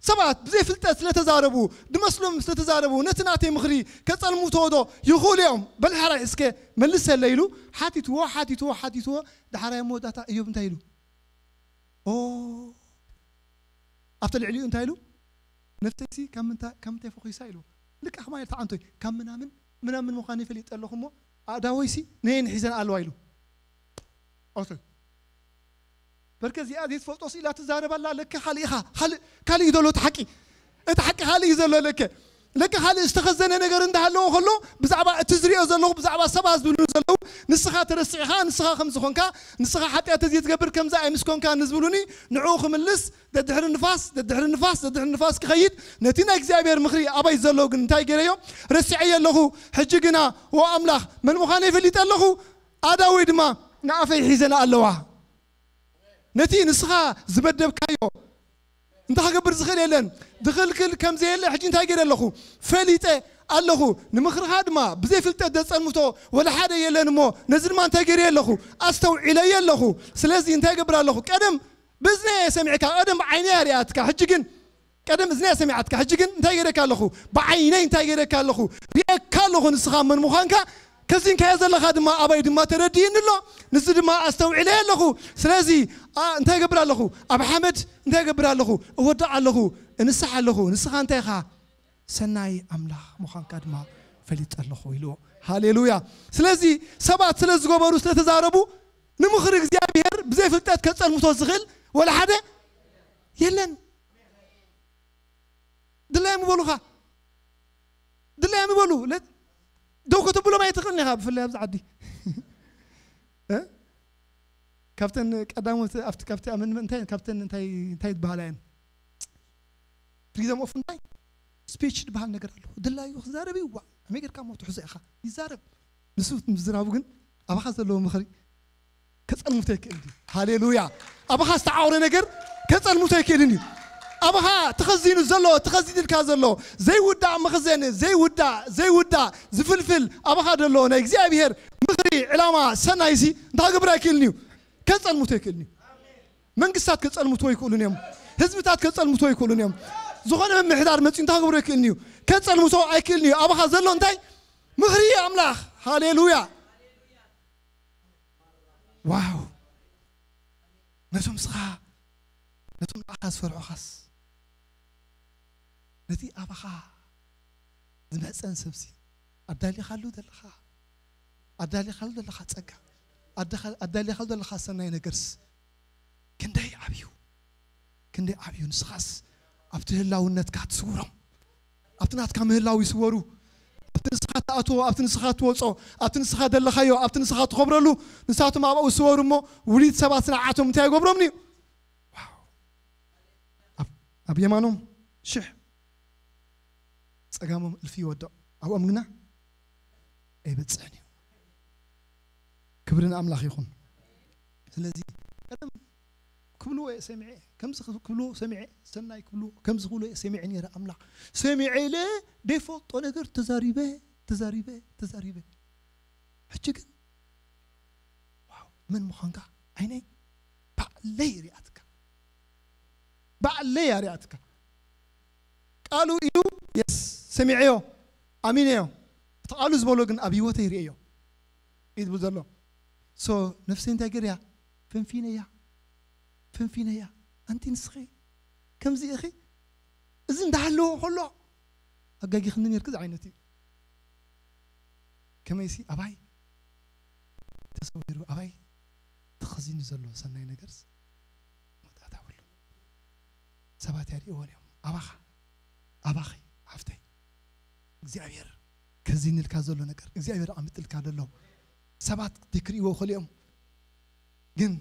ሰባት ብዘይ ፍልጠት ስለ ተዛረቡ፣ ድመስሎም ስለ ተዛረቡ፣ ነቲ ናተይ ምኽሪ ከጸልሙቶ ዶ ይኽእሉ እዮም? በል ሕራይ እስከ መልሰለይ ኢሉ ሓቲትዎ፣ ሓቲትዎ፣ ሓቲትዎ። ዳሕራይ ኣብ መወዳእታ እዮብ እንታይ ኢሉ? ኦ ኣብቲ ልዕሊኡ እንታይ ኢሉ? ነፍሰይሲ ካብ ምንታይ ካብ ምንታይ ፈኺሳ ኢሉ። ልክዕ ከማይ ተዓንቶይ ካብ ምናምን ምናምን ምዃነይ ፈሊጠ ኣለኹ እሞ ኣእዳወይሲ ነየን ሒዘን ኣለዋ ኢሉ። ኦቶ በርከ እዚኣ ዘይትፈልጦ ስኢላ ትዛረብ ኣላ። ለከ ካልእ ኢኻ፣ ካልእ ካልእ እዩ ዘሎ እቲ ሓቂ። እቲ ሓቂ ካልእ እዩ ዘሎ ለከ ለከ ካልእ ዝተኸዘነ ነገር እንዳሃለዎ ከሎ ብዛዕባ እቲ ዝሪኦ ዘለኹ ብዛዕባ ሰባት ዝብሉ ዘለዉ ንስኻ ተረሲዕኻ ንስኻ ከም ዝኾንካ ንስኻ ሓጢኣት ተዘይትገብር ከምዚ ኣይምስኮንካ ንዝብሉኒ ንዕኡ ክምልስ ደድሕሪ ንፋስ ደድሕሪ ንፋስ ደድሕሪ ንፋስ ክኸይድ ነቲ ናይ እግዚኣብሔር ምኽሪ ኣባይ ዘሎ ግን እንታይ ገይረዮ ረሲዐዮ ኣለኹ። ሕጂ ግና ኦ ኣምላኽ መን ምዃነይ ፈሊጠ ኣለኹ። ኣዳወይ ድማ ንኣፈይ ሒዘን ኣለዋ። ነቲ ንስኻ ዝመደብካዮ እንተ ክገብር ዝኽእል የለን። ዝኽልክል ከም ዘየለ ሕጂ እንታይ ገይረ ኣለኹ? ፈሊጠ ኣለኹ። ንምኽርኻ ድማ ብዘይ ፍልጠት ዘጸልምቶ ወላ ሓደ የለን እሞ ነዚ ድማ እንታይ ገይረ ኣለኹ? ኣስተውዒለዮ ኣለኹ። ስለዚ እንታይ ገብር ኣለኹ? ቀደም ብእዝነይ እየ ሰሚዕካ፣ ቀደም ብዓይነይ እያ ሪኣትካ። ሕጂ ግን ቀደም እዝነይ እያ ሰሚዓትካ። ሕጂ ግን እንታይ ገይረካ ኣለኹ? ብዓይነይ እንታይ ገይረካ ኣለኹ? ሪኤካ ኣለኹ ንስኻ መን ምዃንካ ከዚንካዮ ዘለኻ ድማ ኣባይ ድማ ተረዲእኒ ኣሎ። ንዚ ድማ ኣስተውዒለ ኣለኹ። ስለዚ እንታይ ገብር ኣለኹ? ኣብ ሓመድ እንታይ ገብር ኣለኹ? እወድቕ ኣለኹ፣ እንስሕ ኣለኹ። ንስኻ እንታይ ኢኻ? ሰናይ ኣምላኽ ምዃንካ ድማ ፈሊጠ ኣለኹ ኢልዎ። ሃሌሉያ። ስለዚ ሰባት ስለ ዝገበሩ፣ ስለ ተዛረቡ፣ ንምኽሪ እግዚኣብሔር ብዘይ ፍልጠት ከጸልምቶ ዝኽእል ወላ ሓደ የለን። ድላዮም ይበሉኻ። ድላዮም ይበሉ። ለ-፣ ደው ከተብሎም ኣይትኽእልን ኢኻ፣ ብፍላይ ኣብዚ ዓዲ። እ? ካብተን ቀዳሞት ኣብቲ፣ ካብቲ ኣብ ምን-፣ እንታይ፣ ካብተን እንታይ፣ እንታይ ዝበሃላ እየን? ፍሪደም ኦፍ እንታይ? ስፒች ዝበሃል ነገር ኣሎ። ድላዩ ክዛረብ ይዋ። ኣሜሪካ ሞ ትሕዞ ኢኻ። ይዛረብ። ንሱ ምዝራቡ ግን ኣባኻ ዘለዎ ምኽሪ ከጸልምቶ ይክእል ድዩ? ሃሌሉያ። ኣባኻ ዝተዓወረ ነገር ከጸልምቶ ይክእልን እዩ። ኣባኻ ተኸዚኑ ዘሎ፣ ተኸዚንልካ ዘሎ ዘይውዳእ መኽዘን፣ ዘይውዳእ፣ ዘይውዳእ ዝፍልፍል ኣባኻ ዘሎ ናይ እግዚኣብሔር ምኽሪ፣ ዕላማ፣ ሰናይሲ እንታይ ክገብር ኣይክእልን እዩ? ከጸልምቶ ይክእልን እዩ። መንግስታት ከጸልምቶ ይክእሉን እዮም። ህዝብታት ከጸልምቶ ይክእሉን እዮም። ዝኾነ ምምሕዳር መጺኡ እንታይ ክገብሮ ይክእልን እዩ? ከጸልምቶ ኣይክእልን እዩ። ኣባኻ ዘሎ እንታይ? ምኽሪ ኣምላኽ። ሃሌሉያ። ዋው። ነቶም ስኻ፣ ነቶም ንዓኻ ዝፈርሑኻስ፣ ነቲ ኣባኻ ዝመጸን ሰብሲ፣ ኣዳሊኻሉ ዘለኻ፣ ኣዳሊኻሉ ዘለኻ ጸጋ፣ ኣዳኻ-፣ ኣዳሊኻሉ ዘለኻ ሰናይ ነገርስ፣ ክንደይ ዓብዩ፣ ክንደይ ዓብዩ። ንስኻስ ኣብቲ ህላውነትካ ትስውሮም። ኣብቲ ናትካ ምህላው ይስወሩ። ኣብቲ ንስኻ ትኣትዎ፣ ኣብቲ ንስኻ ትወጾ፣ ኣብቲ ንስኻ ዘለኻዮ፣ ኣብቲ ንስኻ ትኸብረሉ፣ ንሳቶም ኣብኡ ይስወሩ እሞ፣ ውሊድ ሰባት ንዓቶም እንታይ ይገብሮም እዩ? ዋው። ኣብ፣ ኣብ የማኖም ሽሕ፣ ጸጋሞም እልፊ ይወድቕ፣ ኣብኦም ግና ኣይበጽሕን እዩ። ክብሪ ንኣምላኽ ይኹን። ስለዚ ቀደም ክብልዎ እየ ሰሚዐ፣ ከምዚ ክብልዎ ሰሚዐ፣ ሰናይ ክብልዎ፣ ከምዚ ክብልዎ እየ ሰሚዐ ነይረ። ኣምላኽ ሰሚዐ ኢለ ዘይፈልጦ ነገር ተዛሪበ፣ ተዛሪበ፣ ተዛሪበ። ሕጂ ግን ዋው፣ መን ምዃንካ ዓይነይ ባዕለይ ሪኣትካ፣ ባዕለይ ኣሪኣትካ። ቃሉ ኢሉ፣ የስ፣ ሰሚዐዮ፣ ኣሚነዮ። እቲ ቃሉ ዝበሎ ግን ኣብ ህይወተይ ርእየዮ እዩ ዝብል ዘሎ። ሶ ነፍሰይ እንታይ ገርያ? ፈንፊነያ፣ ፈንፊነያ። ኣንቲ ንስኺ ከምዚ ኢኺ፣ እዚ እንዳሃለዎ ከሎ ኣጋጊኽኒ ነርኪ ዝዓይነት እዩ። ከመይሲ ኣባይ ተሰዊሩ፣ ኣባይ ተኸዚኑ ዘሎ ሰናይ ነገርስ መወዳእታ የብሉ። ሰባት ኣይርእይዎን እዮም። ኣባኻ፣ ኣባኺ ሓፍተይ፣ እግዚኣብሔር ከዚንልካ ዘሎ ነገር፣ እግዚኣብሔር ኣምጥልካ ዘሎ፣ ሰባት ዘይክርእይዎ ይኽእሉ እዮም፣ ግን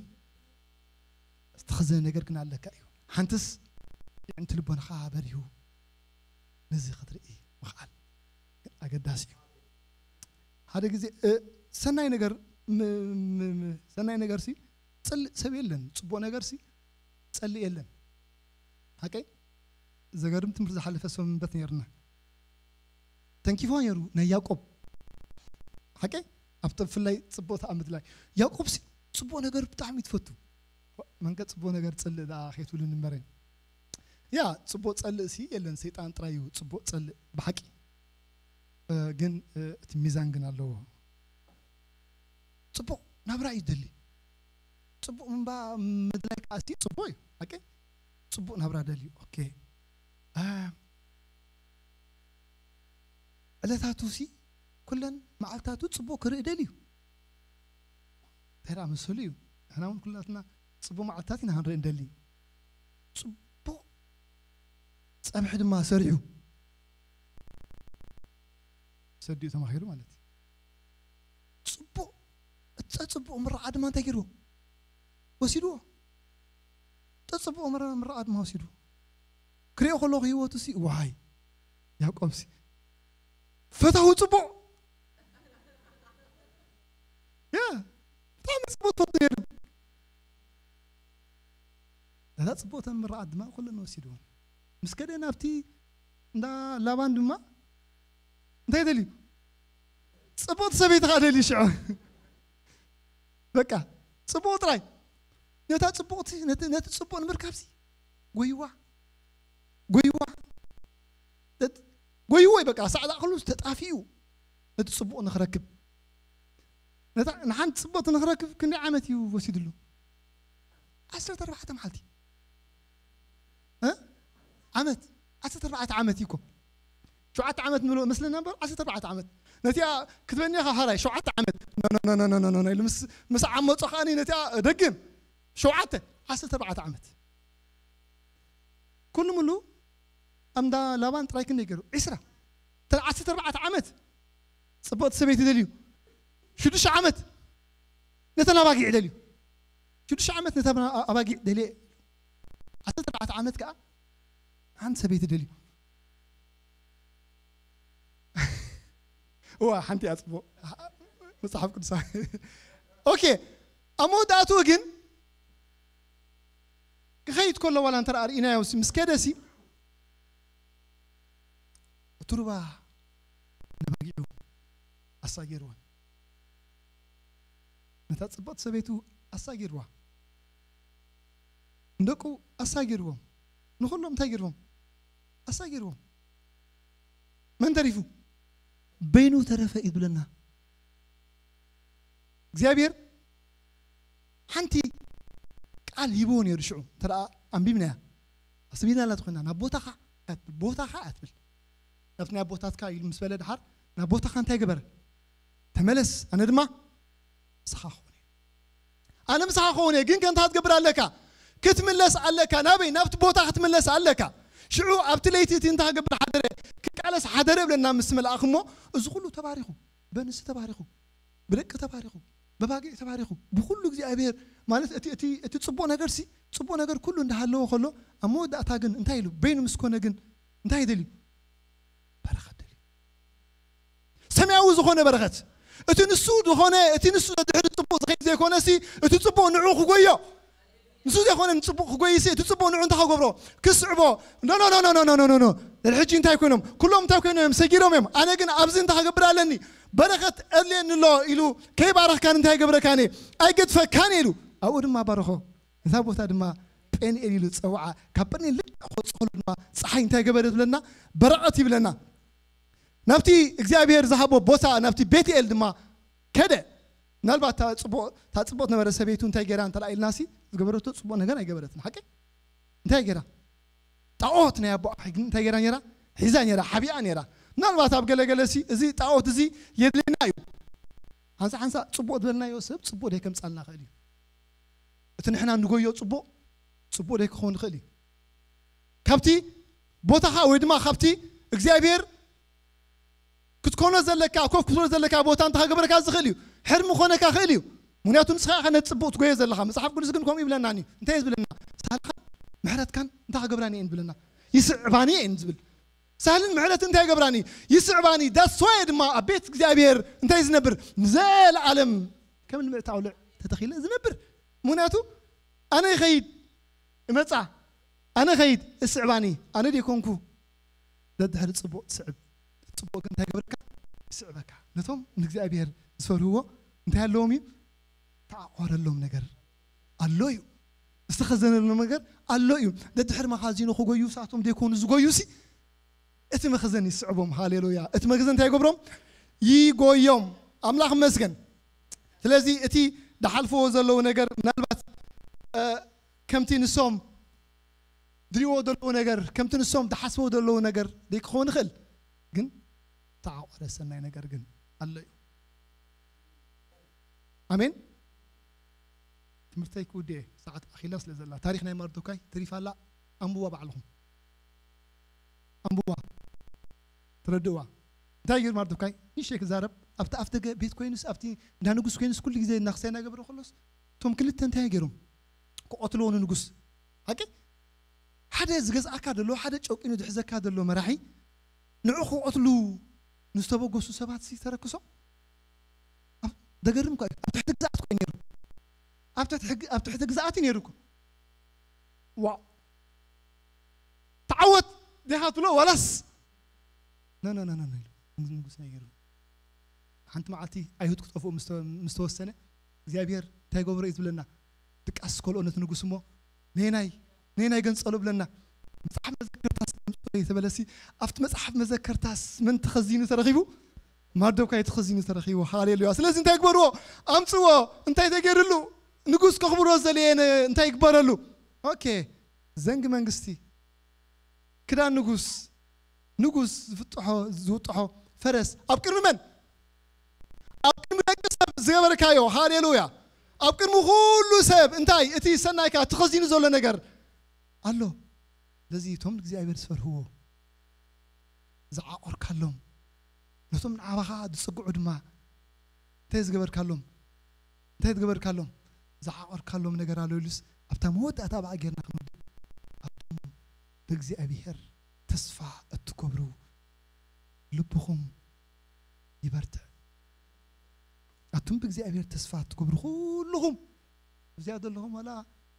ዝተኸዘነ ነገር ግን ኣለካ እዩ። ሓንትስ የዕንቲ ልቦናኻ በሪሁ ነዚ ክትርኢ ምኽኣል ግን ኣገዳሲ እዩ። ሓደ ግዜ፣ እ፣ ሰናይ ነገር፣ ም-፣ ም-፣ ም-፣ ሰናይ ነገርሲ ጽልእ ሰብ የለን፣ ጽቡቕ ነገርሲ ጸልእ የለን። ሓቀይ? ዘገርም ትምህርቲ ዝሓለፈ ሰንበት ነይርና። ተንኪፍዋ ነይሩ ናይ ያዕቆብ። ሓቀይ? ኣብቲ ብፍላይ ጽቡቕ ተኣምር ላይ። ያዕቆብሲ ጽቡቕ ነገር ብጣዕሚ ትፈቱ። መንገ ጽቡቕ ነገር ጽልእ ደኣ ከይትብሉኒ እምበረኝ። ያ፣ ጽቡቕ ጸልእ ሲ የለን፣ ሰይጣን ጥራይ እዩ ጽቡቕ ጸልእ ብሓቂ። እ፣ ግን፣ እ፣ እቲ ሚዛን ግን ኣለዎ። ጽቡቕ ናብራ እዩ ደሊ። ጽቡቕ ምንባ-፣ ምድላይ ከኣ ሲ ጽቡቕ እዩ። ሓቂ? ጽቡቕ ናብራ ደልዩ። ኦኬ። እ፣ ዕለታቱ ሲ ኩለን መዓልታቱ ጽቡቕ ክርኢ ደልዩ። እንታይ ደኣ መሰሉ እዩ? ንሕና እውን ኩላትና ጽቡቕ መዓልታት ኢና ክንርኢ እንደሊ። ጽቡቕ ጸብሒ ድማ ሰሪሑ ሰዲኡ ተማኺሩ ማለት እዩ። ጽቡቕ፣ እቲ ጸጽቡቕ ምርዓ ድማ እንታይ ገይርዎ? ወሲድዎ። ጸጽቡቕ ምር-፣ ምርዓ ድማ ወሲድዎ። ክሪኦ ከለኹ ህይወቱ ሲ፣ ዋይ፣ ያዕቆብ ሲ፣ ፈታዊ ጽቡቕ። ያ፣ ብጣዕሚ ጽቡቕ ትፈቱ ነይሩ። ነዛ ጽቡቕተን ምርዓት ድማ ኩለን ወሲድወን። ምስ ከደ ናብቲ እንዳ ላባን ድማ እንታይ ደልዩ? ጽቡቕቲ ሰበይቲ ኸኣ ደልዩ ሽዑ። በቃ፣ ጽቡቕ ጥራይ። ነታ ጽቡቕቲ፣ ነቲ፣ ነቲ ጽቡቕ ንምርካብሲ ጎይዋ። ጎይዋ። ተጥ-፣ ጎይዎ እዩ በቃ፣ ሳዕዳ ኩሉ ተጣፊኡ። ነቲ ጽቡቕ ንኽረክብ። ነታ፣ ንሓንቲ ጽቡቕቲ ንኽረክብ ክንደይ ዓመት እዩ ወሲድሉ? ዓሰርተ ኣርባዕተ መዓልቲ። እ? ዓመት። ዓሰርተ ኣርባዕተ ዓመት እዩ እኮ። ሸውዓተ ዓመት ንብሎ መስለና እምበር ዓሰርተ ኣርባዕተ ዓመት። ነቲኣ ክትበኒ ኢኻ፣ ሓራይ ሸውዓተ ዓመት። ኖ፣ ኖ፣ ኖ፣ ኢሉ ምስ፣ ምስ ዓመጾ ከኣኒ ነቲኣ ደግም ሸውዓተ፣ ዓሰርተ ኣርባዕተ ዓመት። ኩሉ ሙሉ ኣምዳ ላባን ጥራይ ክንደይ ገይሩ? ዒስራ። ተን ዓሰርተ ኣርባዕተ ዓመት ጽብቕቲ ሰበይቲ ደልዩ። ሽዱሽተ ዓመት ነተን ኣባጊዕ ደልዩ። ሽዱሽተ ዓመት ነተን ኣባጊዕ ደልየ። ዓሰርተ ኣርባዕተ ዓመት ከኣ ሓንቲ ሰበይቲ ደልዩ። እዋ፣ ሓንቲ እያ ጽቡቕ። መጽሓፍ ቅዱሳ። ኦኬ፣ ኣብ መወዳእትኡ ግን ክኸይድ ከሎ ዋላ እንተ ርኢናዮ ሲ፣ ምስ ከደሲ፣ እቲ ሩባ ነባጊዑ ኣሳጊርወን። ነታ ጽብቕቲ ሰበይቱ ኣሳጊርዋ። ንደቁ ኣሳጊርዎም። ንኹሎም እንታይ ገይርዎም? ኣሳጊርዎም። መን ተሪፉ? በይኑ ተረፈ እዩ ዝብለና። እግዚኣብሔር ሓንቲ ቃል ሂብዎ ነይሩ። ሽዑ እንተ ደኣ ኣንቢብናያ፣ ኣስቢናላ ተኾይና፣ ናብ ቦታኻ፣ ቦታኻ ኣትብል። ናብቲ ናይ ኣቦታትካ ኢሉ ምስ በለ፣ ድሓር ናብ ቦታኻ እንታይ ገበረ? ተመለስ፣ ኣነ ድማ ምሳኻ ክኾን እየ። ኣነ ምሳኻ ክኾን እየ፣ ግን ከ እንታይ ክትገብር ኣለካ? ክትምለስ ኣለካ። ናበይ? ናብቲ ቦታ ክትምለስ ኣለካ። ሽዑ ኣብቲ ለይቲ እቲ እንታይ ክገብር ሓደረ? ክቃለስ ሓደረ ብለና ምስ መልኣኽ እሞ፣ እዚ ኩሉ ተባሪኹ፣ በንስቲ ተባሪኹ፣ ብደቂ ተባሪኹ፣ በባጊዕ ተባሪኹ፣ ብኩሉ እግዚኣብሔር ማለት እቲ፣ እቲ፣ እቲ ጽቡቕ ነገር ሲ፣ ጽቡቕ ነገር ኩሉ እንዳሃለዎ ከሎ፣ ኣብ መወዳእታ ግን እንታይ ኢሉ? በይኑ ምስ ኮነ ግን እንታይ ደልዩ? በረኸት ደልዩ። ሰማያዊ ዝኾነ በረኸት። እቲ ንሱ ዝኾነ፣ እቲ ንሱ ድሕሪ ጽቡቕ ዝኸይድ ዘይኮነ ሲ፣ እቲ ጽቡቕ ንዑ ክጎዮ። ንሱ ዘይኮነ ንጽቡቕ ክጎይ ሲ፣ እቲ ጽቡቕ ንዑ እንታይ ክገብሮ? ክስዕቦ። ኖ፣ ኖ፣ ኖ። ድሕሪ ሕጂ እንታይ ኮይኖም? ኩሎም እንታይ ኮይኖም እዮም? ሰጊሮም እዮም። ኣነ ግን ኣብዚ እንታይ ክገብር ኣለኒ? በረኸት ኣድልየኒ ኣሎ ኢሉ ከይባረኽካን እንታይ ይገብረካን እየ? ኣይገድፈካን እየ ኢሉ። ኣብኡ ድማ ባረኾ። እዛ ቦታ ድማ ጴንኤል ኢሉ ጸውዓ። ካብ ጴንኤል ልክዕ ክወጽእ ከሎ ድማ ጸሓይ እንታይ ገበረ ትብለና? በረቐት ይብለና። ናብቲ እግዚኣብሔር ዝሃቦ ቦታ፣ ናብቲ ቤትኤል ድማ ከደ። ምናልባት እታ ጽቡቕ፣ እታ ጽቡቕ ዝነበረ ሰበይቱ እንታይ ገይራ እንተ ኢልናሲ፣ ዝገበረቶ ጽቡቕ ነገር ኣይገበረትን። ሓቂ? እንታይ ገይራ? ጣዖት ናይ ኣቦኣ ሕጊ እንታይ ገይራ ነይራ? ሒዛ ነይራ፣ ሓቢኣ ነይራ። ምናልባት ኣብ ገለገለ ሲ፣ እዚ ጣዖት እዚ የድልየና እዩ። ሓንሳ ሓንሳ ጽቡቕ ዝበልናዮ ሰብ ጽቡቕ ደይ ከምጻልና ይኽእል እዩ። እቲ ንሕና ንጎዮ ጽቡቕ፣ ጽቡቕ ደይ ክኸውን ይኽእል እዩ። ካብቲ ቦታኻ ወይ ድማ ካብቲ እግዚኣብሔር ክትኮኖ ዘለካ፣ ኮፍ ክትብሎ ዘለካ ቦታ እንታይ ክገብረካ ዝኽእል እዩ? ሕርሚ ክኾነካ ክእል እዩ። ምኽንያቱ ንስኻ ኢኻ ነቲ ጽቡቕ ትጎዮ ዘለኻ። መጽሓፍ ቅዱስ ግን ከምኡ ይብለናኒ። እንታይ እዩ ዝብለና? ሳልኻን ምሕረትካን እንታይ ክገብራኒ እየን ዝብለና? ይስዕባኒ እየን ዝብል። ሳልን ምሕረት እንታይ ይገብራኒ? ይስዕባኒ። ዳስዋየ ድማ ኣብ ቤት እግዚኣብሔር እንታይ ዝነብር? ንዘለዓለም ከም ንምእቲ ኣውልዕ ተተኺለ ዝነብር። ምኽንያቱ ኣነ ይኸይድ እመጻ፣ ኣነ ኸይድ እስዕባኒ፣ ኣነ ደይኮንኩ ደድሕሪ ጽቡቕ ትስዕብ። ጽቡቕ ግን እንታይ ይገብረካ? ይስዕበካ። ነቶም ንእግዚኣብሔር ዝፈርህዎ እንታይ ኣለዎም እዩ? ተዓቆረሎም ነገር ኣሎ እዩ። ዝተኸዘነሎም ነገር ኣሎ እዩ። ደድሕሪ መኻዚኖ ክጎዩ፣ ሳቶም ደይኮኑ ዝጎዩ ሲ፣ እቲ መኽዘን ይስዕቦም። ሃሌሉያ። እቲ መኽዘን እንታይ ይገብሮም? ይጎዮም። ኣምላኽ ይመስገን። ስለዚ እቲ ድሓልፍዎ ዘለዉ ነገር ምናልባት፣ እ፣ ከምቲ ንሶም ድልዎ ዘለዉ ነገር፣ ከምቲ ንሶም ድሓስበው ዘለዉ ነገር ደይክኸውን ይኽእል፣ ግን ተዓቆረ ሰናይ ነገር ግን ኣሎ እዩ። ኣሜን። ትምህርተይ ክውድእ እየ፣ ሰዓት ኣኺላ ስለ ዘላ። ታሪኽ ናይ ማርዶካይ ተሪፋ ኣላ፣ ኣንብዋ ባዕልኹም። ኣንብዋ። ትረድእዋ። እንታይ ገይሩ ማርዶካይ? ንእሽተይ ክዛረብ፣ ኣብቲ ኣፍ ደገ ቤት ኮይኑስ፣ ኣብቲ እንዳ ንጉስ ኮይኑስ፣ ኩሉ ግዜ እናኽሰ እናገበረ ከሎስ፣ እቶም ክልተ እንታይ ገይሮም? ክቐትልዎ ንንጉስ። ሓቂ? ሓደ ዝገዝኣካ ዘሎ፣ ሓደ ጨቂኑ ዝሕዘካ ዘሎ መራሒ፣ ንዑ ክቐትሉ ንዝተበገሱ ሰባት ሲ ተረክሶም? ኣብ፣ ደገርም እኮ እዩ። ኣብ ትሕቲ ግዝኣት እኮ እዩ ነይሩ። ኣብ ትሕቲ ሕጊ፣ ኣብ ትሕቲ ግዝኣት እዩ ነይሩ እኮ። ዋው። ተዓወት ዲኻ ትብሎ ዋላስ? ኖ፣ ኖ፣ ኖ፣ ኖ፣ ኖ ኢሉ ንጉስ ናይ ገይሩ። ሓንቲ መዓልቲ ኣይሁድ ክጠፍኡ ምስ ተ-፣ ምስ ተወሰነ፣ እግዚኣብሔር እንታይ ገብሮ እዩ ዝብለና? ድቃስ ከልኦ ነቲ ንጉስ እሞ፣ ነየናይ፣ ነየናይ ገንጸሎ ብለና። መጽሓፍ መዘከርታስ ኣምጽኦ እዩ ተበለሲ፣ ኣብቲ መጽሓፍ መዘከርታስ መን ተኸዚኑ ተረኺቡ? ማርዶካይ ተኸዚኑ ተረኺቡ። ሃሌሉያ። ስለዚ እንታይ ግበርዎ? ኣምጽዎ። እንታይ ተገይርሉ? ንጉስ ከኽብሮ ዘልየ ነ-፣ እንታይ ይግበረሉ? ኦኬ። ዘንጊ መንግስቲ። ክዳን ንጉስ። ንጉስ ዝፍጥሖ ዝውጥሖ ፈረስ ኣብ ቅድሚ መን? ኣብ ቅድሚ ደቂ ሰብ ዝገበርካዮ። ሃሌሉያ! ኣብ ቅድሚ ኩሉ ሰብ እንታይ? እቲ ሰናይካ ተኸዚኑ ዘሎ ነገር ኣሎ። ስለዚ እቶም እግዚኣብሔር ዝፈርህዎ ዝዓቆርካሎም፣ ነቶም ንዓባኻ ዝጽግዑ ድማ እንታይ ዝገበርካሎም? እንታይ ዝገበርካሎም? ዝዓቆርካሎም ነገር ኣሎ ኢሉስ ኣብታ መወዳእታ ብኣ ጌርና ክንወድእ፣ ኣብቶም ብእግዚኣብሔር ተስፋ እትገብሩ ልብኹም ይበርትዕ። ኣቱም ብእግዚኣብሔር ተስፋ እትገብሩ ኩልኹም፣ እዚኣ ዘለኹም ዋላ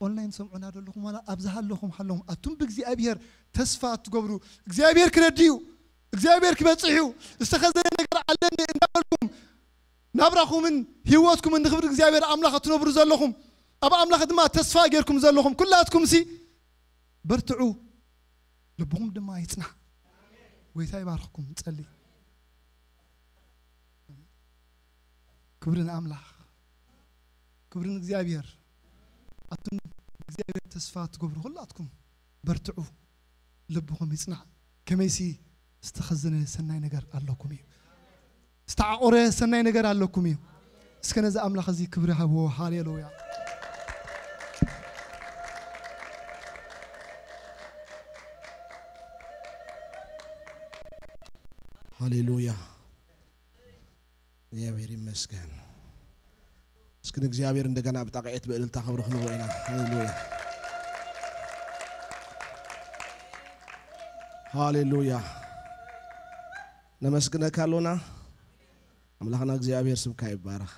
ኦንላይን ሰምዑና ዘለኹም ዋላ ኣብዚ ሃለኹም ሃለኹም፣ ኣቱም ብእግዚኣብሔር ተስፋ እትገብሩ፣ እግዚኣብሔር ክረድእ እዩ፣ እግዚኣብሔር ክበጽሕ እዩ፣ ዝተኸዘነ ነገር ኣለኒ እንዳበልኩም ናብራኹምን ህይወትኩምን ንኽብሪ እግዚኣብሔር ኣምላኽ እትነብሩ ዘለኹም፣ ኣብ ኣምላኽ ድማ ተስፋ ጌርኩም ዘለኹም ኩላትኩም ሲ በርትዑ፣ ልብኹም ድማ ይጽናዕ። ጎይታ ይባርኽኩም። ንጸሊ። ክብሪ ንኣምላኽ፣ ክብሪ ንእግዚኣብሔር። ኣቱም እግዚኣብሔር ተስፋ ትገብሩ ኩላትኩም በርትዑ፣ ልብኹም ይጽናዕ። ከመይሲ ዝተኸዘነ ሰናይ ነገር ኣለኩም እዩ። ዝተዓቆረ ሰናይ ነገር ኣለኩም እዩ። እስከ ነዚ ኣምላኽ እዚ ክብሪ ሃብዎ። ሃሌሉያ። ሃሌሉያ። እግዚኣብሔር ይመስገን። እስኪ ንእግዚኣብሔር እንደገና ብጣቕዒት ብእልልታ ክብሪ ክንቦ ኢና። ሃሌሉያ። ሃሌሉያ። ነመስግነካ ኣሎና። ኣምላኽና እግዚኣብሔር ስምካ ይባረኽ።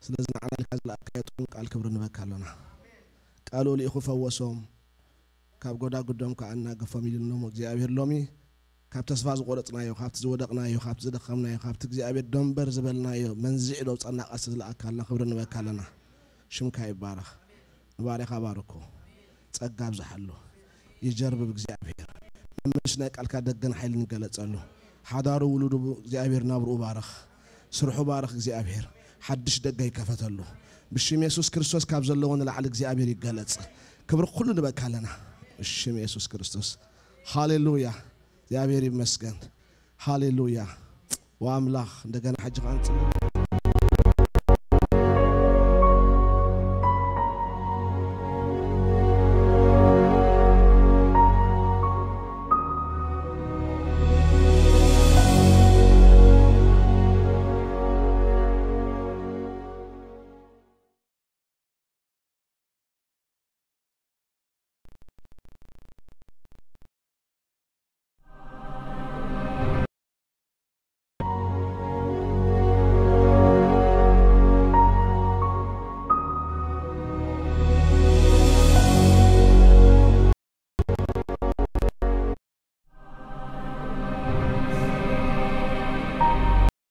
ስለዚ ንዓና ኢልካ ዝለኣካዮ ጥዑም ቃል ክብሪ ንበካ ኣሎና። ቃሉ ልኢኹ ፈወሶም፣ ካብ ጎዳጉዶም ከዓ ኣናገፎም ኢሉኖም እግዚኣብሔር ሎሚ ካብ ተስፋ ዝቆረጽናዮ፣ ካብቲ ዝወደቕናዮ፣ ካብቲ ዝደኸምናዮ፣ ካብቲ እግዚኣብሔር ደንበር ዝበልናዮ መንዚዕ ዶ ጸናቃ ዝለኣካልና ክብሪ ንበካ ኣለና። ሽምካ ይባረኽ። ንባርያኻ ባርኮ። ጸጋ ኣብዝሓሉ። ይጀርብብ እግዚኣብሔር። መመልሽ ናይ ቃልካ ደገን ሓይልን ይገለጸሉ። ሓዳሩ ውሉዱ እግዚኣብሔር ናብርኡ ባርኽ። ስርሑ ባርኽ እግዚኣብሔር። ሓድሽ ደገ ይከፈተሉ። ብሽም የሱስ ክርስቶስ ካብ ዘለዎ ንላዕሊ እግዚኣብሔር ይገለጽ። ክብሪ ኩሉ ንበካ ኣለና። ብሽም የሱስ ክርስቶስ። ሃሌሉያ። እግዚኣብሔር ይመስገን። ሃሌሉያ። ወኣምላኽ እንደገና ሕጂ ኸዓ ንጽሊ።